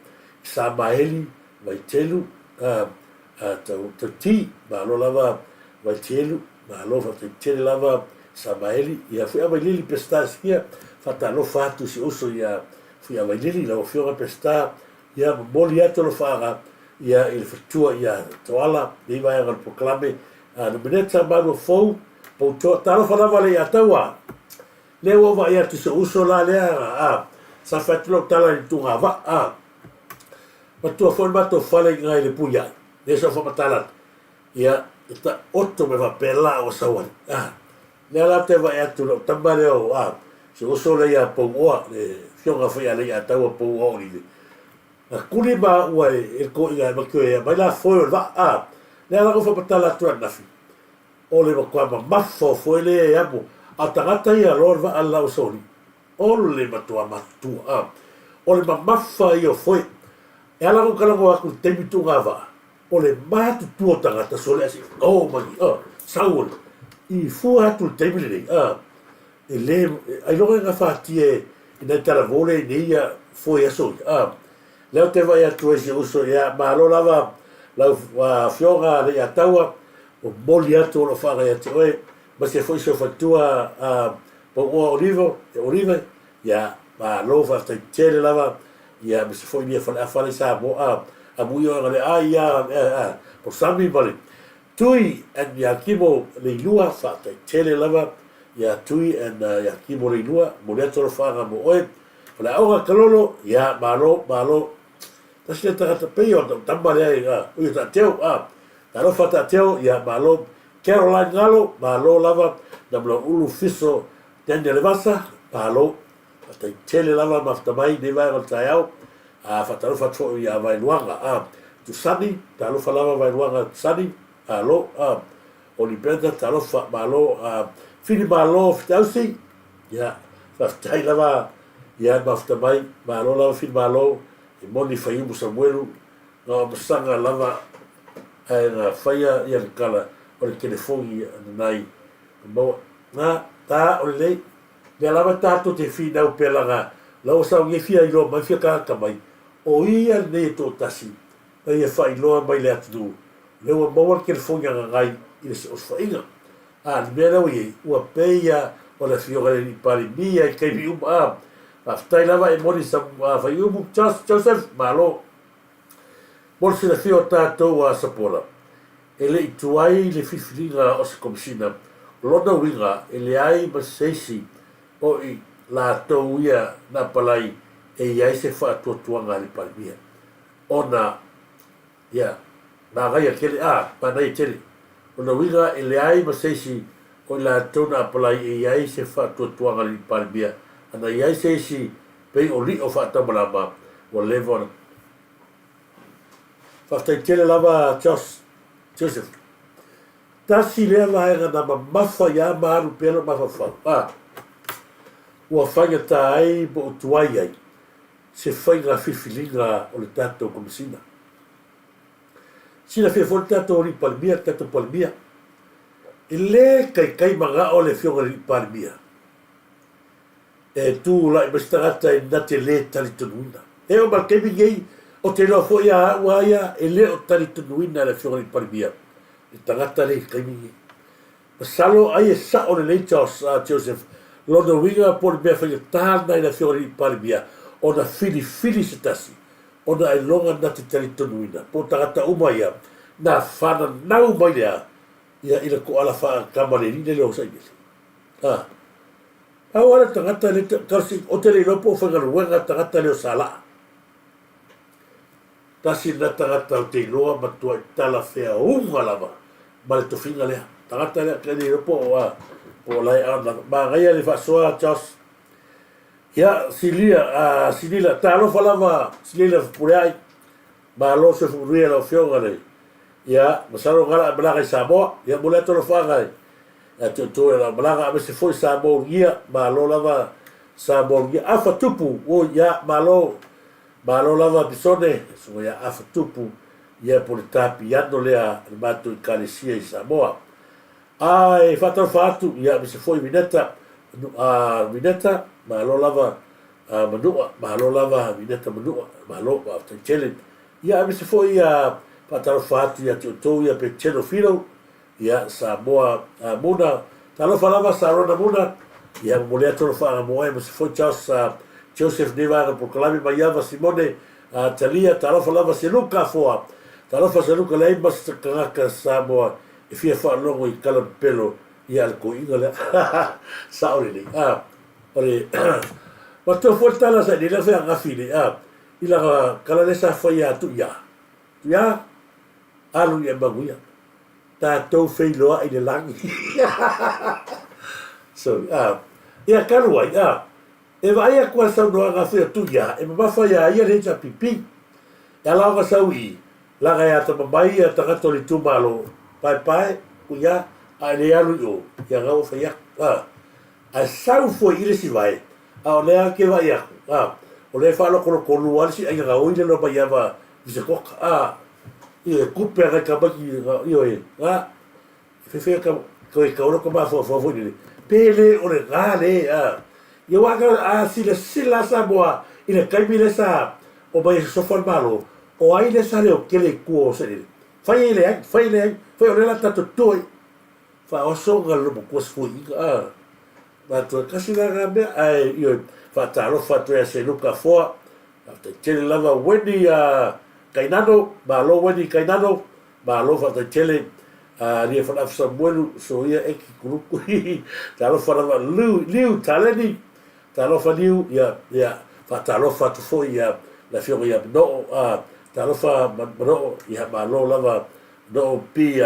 Samaeli Vaitelu, a, a, tau, tau ti, malo lava Vaitelu, malo faafetai tele lava Samaeli, ia Fuiavailili Peseta Sikia, faatalofa atu i si uso ia Fuiavailili, lau Afioga Peseta, ia momoli atu alofaaga ia i le faletua ia Toala, nei vaega o le polokalame, a Nomeneta Malua Fou, Poutoa, talofa lava le ia Taua, lea ua ou vaai atu i si uso la lea, a, sa fai atu lau tala i le tugavaa, a. Matua foi le matou fale i ina i le Puiai, lea sa ou faamatala atu, ia, e taoto mai faapea la ua sau ai. A, lea la ou te vaai atu i lau tama lea o, a, si uso lea ia Pouoa, le afioga foi ia Leiataua Pouoa Olive, na tuli maua e le toeaina e matua e aumai la foe o le vaa, a, lea la na ou faamatala atu ananafi, o le matua mamafa o foe lea e amo, a o tagata ia loa le vaa le la ua soli. O le matua matutua, a. O le mamafa ia o foe. E ala ona ou talanoa atu i le taimi tuuga vaa, o le matutua o tagata sole ae se i o mai, a, sau o le, i fua atu i le taimi lenei, a, e le, ailoga e gafatia e, i nai talavole i neia foi aso ia. A, lea ou te vaai atu ai si ou uso, ia, malo lava lau afioga Leiataua, momoli atu o loo faaga ia te oe, aemaise foi si ou faletua a Pauoa Olive, Olive, ia, malo faafetai tele lava, ia, aemaise foi lia faleafa le Samoa, a, amuia oe ga le ai ia, a, Posami ma le Tui and Iakimo Leilua, faafetai tele lava ia Tui and Iakimo Leilua, momoli atu alofaaga mo oe. Faleaoga Kalolo, ia, malo, malo. Tasi lea tagata pei o lau tama lea i a, ui o Taateo, a, talofa Taateo, ia, malo. Caroline Galo, malo lava, Namulauulu Fiso Daniel Levasa, malo. Faafetai tele lava mafuta mai i lenei vaega o le taeao. A, faatalofa atu foi ia Vaeluaga, a, Tusani, talofa lava Vaeluaga Tusani, malo, a, Oli Brenda, talofa, malo, a, Fili Malo Fitausi, ia, faafetai lava ia mafuta mai, malo lava Fili Malo, e moni Faiumu Samuelu, na o masaga lava ae na faia ia le tala o le telefoni nanai maua. Na, ta o lelei, Mea lava tatou te finau pea laga la ua sau nei fia iloa mai fia tagata mai, o ia lenei e toatasi na ia faailoa mai le atunuu lea ua maua le telefoni a Gagai i le osofaiga. A, le mea lea ua i ai, ua pei a o le afioga i le Alii Palemia i taimi uma. A, faafetai lava e moni sa Faiumu Joseph, malo. Mo le silafia o tatou a Sapola, e le i tuai le filifiliga o se Komesina, o lona uiga e leai ma se isi o i latou ia na apalai e i ai se faatuatuaga a le Palemia, ona ia manaia tele, a, manaia tele. O lona uiga e leai ma se isi o i latou na apalai e i ai se faatuatuaga a le Palemia, ana i ai se isi pei o lio faataumalama ua leva ona Faafetai tele lava Josh, Joseph. Tasi lea vaega na mamafa ia ma alu pea lou mafaufau. A, ua faigata ai ma ou tuai ai se faiga filifiliga o le tatou Komesina. Silafia foi le tatou Alii Palemia, le tatou Palemia. E le kaikai manao le Afioga i le Alii Palemia e tulai mai se tagata e na te lē talitonuina. E oo mai le taimi lenei, ou te iloa foi a au a ia e le o talitonuina e le Afioga i le Palemia le tagata lea i le taimi lenei. Masalo ai e sa'o lelei Charles, Joseph, lona uiga po o le mea faigata lena i le Afioga i le Palemia ona filifili se tasi ona ailoga na te talitonuina po o tagata uma ia na fananau mai lea ia i le koala faakama le alii lele o Saimele. A. Pau lava le tagata le kasi ou te le iloa po o faigaluega tagata lea o Salaa. Tasi lena tagata ou te iloa matuai talafeauga lava ma le tofiga lea. Tagata lea ke le iloa po o a po o lae a manaia le faasoa Josh. Ia Silia, a Silila, talofa lava Silila Fepuleai. Malo soifua manuia lau afioga le ia masalo gala a malaga i Samoa. Ia momoli atu alofaga ia te outou e la malaga aemaise foi Samoa ulugia. Malo lava Samoa ulugia. Afa Tupu, oi ia malo. Malo lava Pisone, susuga ia Afa Tupu, ia po o le tapiano lea a le matou Ekalesia i Samoa. A e faatalofa atu, ia aemaise foi Vineta, a Vineta, malo lava a Manua, malo lava Vineta Manua, malo, faafetai tele. Ia aemaise foi ia faatalofa atu ia te outou ia Petelo Filo, ia Samoa a Muna, talofa lava Sarona Muna, ia momoli atu alofaga mo oe aemaise foi Charles Joseph nei vaega polokalame Maiava Simone a Talia, talofa lava Seluka Afoa, talofa Seluka leai ma se tagata Samoa e fia faalogo i tala pepelo ia a le toeaina lea. Sao lelei. A, o le matua foi le tala sa nei lea fai ananafi nei, a, i lana tala lea sa fai ia Tuia. Tuia, alu ia manuia. Tatou feiloai i le lagi. Sorry. A, ia talu ai, a, e vaai atu a le saunoaga foi a Tuia, e mamafa iā ia le HRPP. E ala ona sau i i, Laga e atamamai ia tagata o le itumalo, paepae, kuia, a e le alu i o, ia na ua fai atu, a. Ae sau foi i le isi vae, a o lea ke vaai atu, a, o lea e faalokoloko lua le isi aiga gaoi le loma i ava i se koka, a, i e kupe a nai tamaiti, ioe, a, e fefe ka, koe ka ora ka mafaufau foi lele, pe le o le ga le, a. Ia aua a silasila lava Samoa i le taimi lea sa omai e sosofa le Malo, o ai lea sa leotele i tua o seleni? Fai e leai, fai e leai, fai o lea o le a tatou toto ai. Faaoso ona lolomatua se fuiina a. Matou e tasi la na mea, ae ioe, faatalofa atu ia Seluka Afoa, faafetai tele lava Wendy Kainano, malo Wendy Kainano, malo faafetai tele Lia Falafu Samuelu, Soia Eki Kuluku, talofa lava Liu, Liu Taleni, talofa Liu, ia, ia, faatalofa atu foi ia le afioga ia Manoo, talofa Manoo, ia malo lava Manoo P.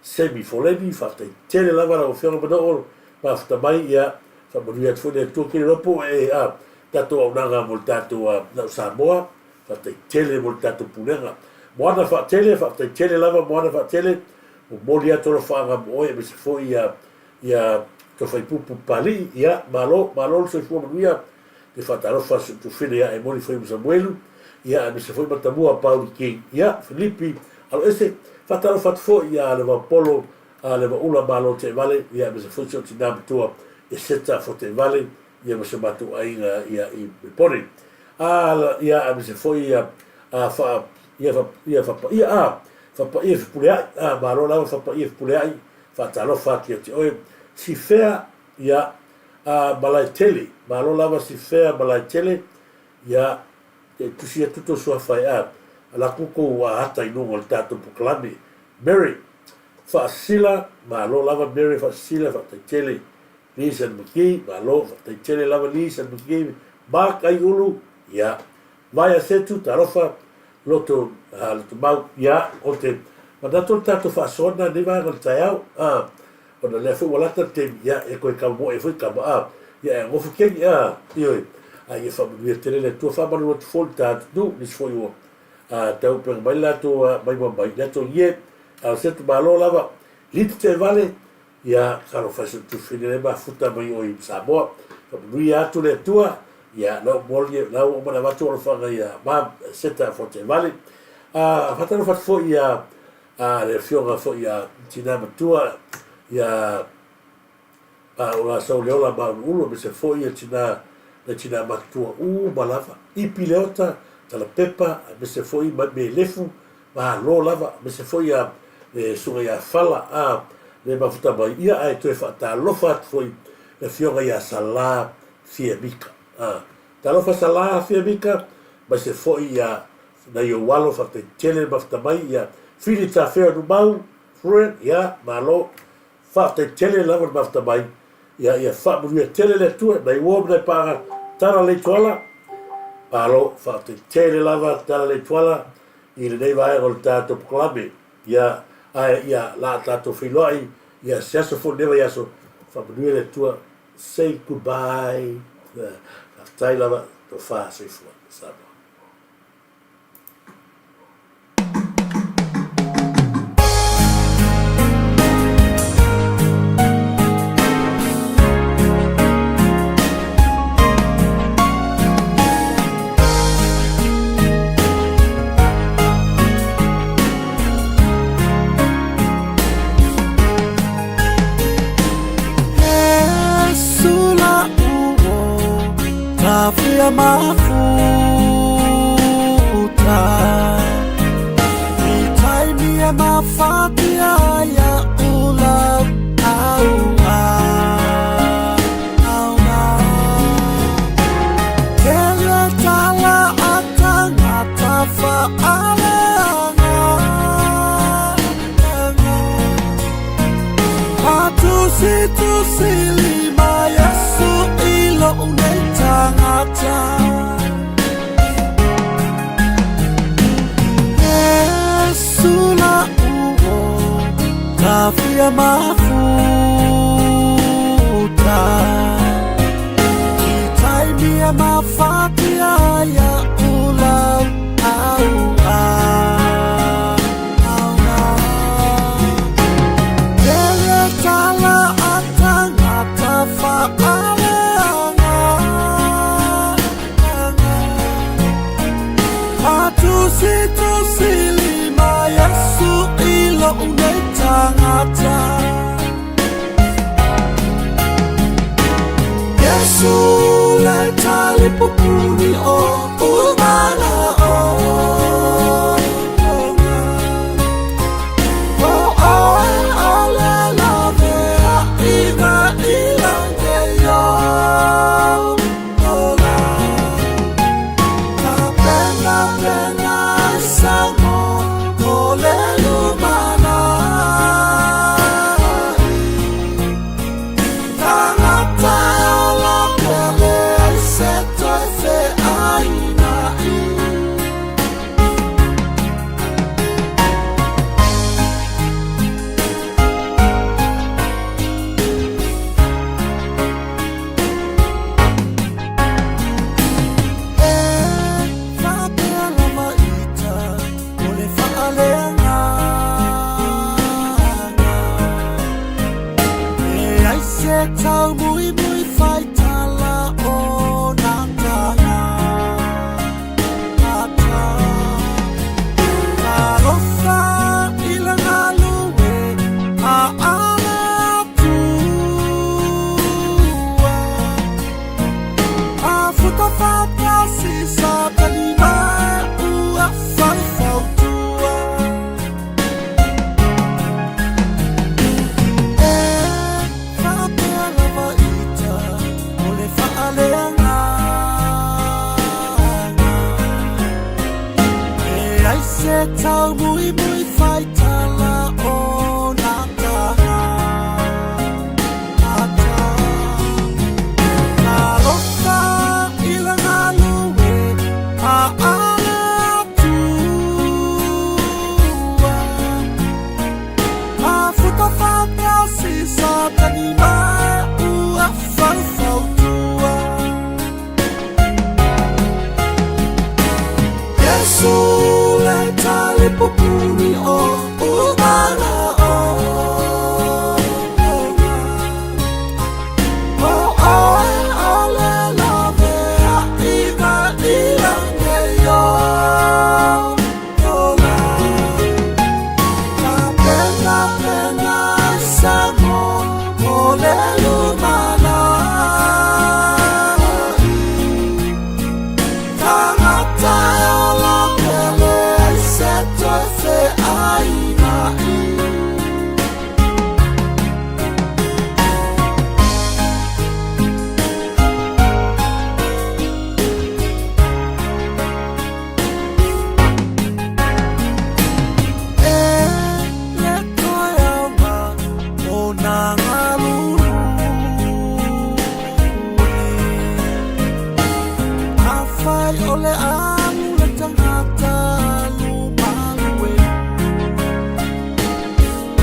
Semi Foleni, faafetai tele lava lau Afioga Manoo, mafuta mai, ia, faamanuia atu foi le Atua, ke le iloa po o e, tatou auaunaga mo le tatou lau Samoa, faafetai tele mo le tatou pulega. Moana Faatele, faafetai tele lava Moana Faatele, momoli atu alofaaga mo oe aemaise foi ia, ia Tofaipupu Papalii, ia, malo, malo le soifua manuia, te faatalofa si ou tuafine ia Emoni Faiuma Samuelu, ia aemaise foi Matamua Pauli King, ia, Filipi Aloese, faatalofa atu foi ia Levaopolo, Levaula Malo Teevale, ia aemaise foi si ou tinā matua Eseta Foteevale, ia ma si o matou aiga ia i Melbourne. A, ia aemaise foi ia, a, fa, ia, fa, ia fapaia, a, fapaia Fepuleai, a, malo lava fapaia Fepuleai, faatalofa atu ia te oe. Sifea, ia, a, Malaetele, malo lava Sifea Malaetele, ia, te tusi atu tou suafa e a, ala atu tou ata i luga o le tatou polokalame. Mary, Faasisila, malo lava Mary Faasisila, faafetai tele. Liz and McGee, malo, faafetai tele lava Liz and McGee, Mark Aiulu, ia, Vaea Setu, talofa, Loto, Loto Mau, ia, o te manatu o le tatou faasoa lena i lenei vaega o le taeao, a, ona o lea foi ua lata le taimi, ia, e toe taumoe ai foi tama, a, ia, e gofu keni, a, ioe, a ia faamanuia tele le Atua, faamalu atu foi le ta atunuu, nisi foi ua, a, tauupega mai le latou, a, mai ma mai, le latou ie, a o Setu, malo lava, Liti Teevale, Ia, talofa e si ou tuafafine lea e mafuta mai o i Samoa. Faamanuia atu le Atua, ia, la ua moli, la ua uma ona avatu alofaga ia Mom Seta Foatevale. A, faatalofa atu foi ia a, le afioga foi ia Tina Matua, ia a, o Lasauleola Mauluulu, aemaise foi ia tina, le tina matua uma lava, Ipi Leota, Talapepa, aemaise foi Melefu, Malo lava, aemaise foi ia le Susuga ia Fala a le mafuta mai, ia ae toe faatalofa atu foi le Afioga ia Sala Fiamika. A, talofa Sala Fiamika, aemaise foi ia nai ou alo faafetai tele le mafuta mai, ia Fili Tafea Numau, Fruit, ia malo, Faafetai tele lava le mafuta mai. Ia ia faamanuia tele le Atua nai uo ma nai paaga Tala Leituala. Malo, faafetai tele lava Tala Leituala i lenei vaega o le tatou polokalame. Ia, ae ia la a tatou feiloai ia se aso foi lenei vaiaso. Faamanuia le Atua. Say goodbye. Faafetai lava. Tofa soifua. Samoa. Yesu. talipupuni o umanaoga. O oe o le lavea i na ilange ola. Ka pena pena samo o le lumanai. Tangata ola pele ai se toe feaina i. E faapea lava ita o le faaleagaga. E ai se taumuimui faitala o na taga. Ata. Talofa i le galue a ale Atua. A futa faatasi Satani ma ua faufautua. E faapea lava ita o le faaleagaga. E ai se taumuimui faitala o na taga. Ata. Talofa i le galue a ale Atua. A futa faatasi Satani ma ua faufautua. Iesu le talipupuni o umanaoga. O oe o le lavea i na ilange ola. Ka pena pena samo o le lumanai. Tangata ola pele ai se toe feaina i. E le toe auga o na galulue. Afai o le alu le tagata lumalue.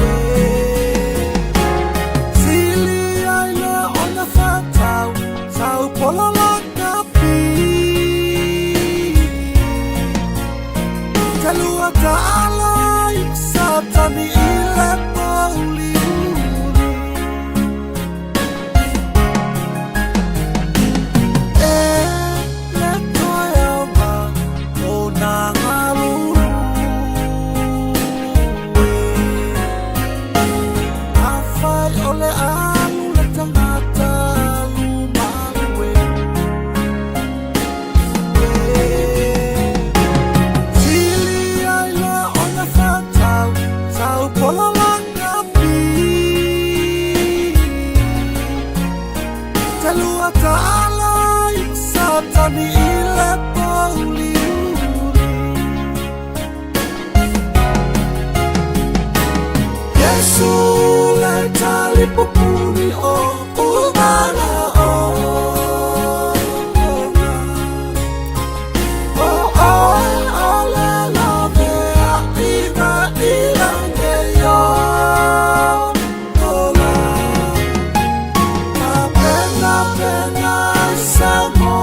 E sili ai le ona fatau sau pola la kapi. Talua ta'ala i Satani i le pouliuli. E le toe auga o na galulue. Afai o le alu le tagata lumalue. E sili ai le ona fatau sau pola la kapi. Talua ta'ala i Satani i le pouliuli. Iesu le talipupuni o umanaoga. O oe o le lavea i na ilange ola. Ka pena pena samo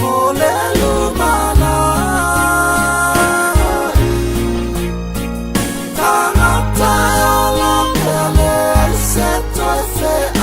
o le lumanai. Tangata ola pele ai se toe feaina.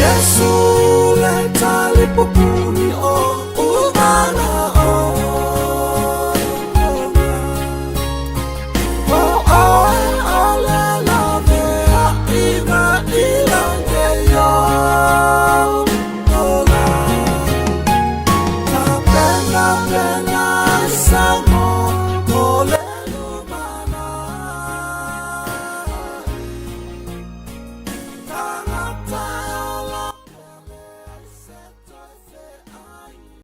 Yesu le tali pupuni.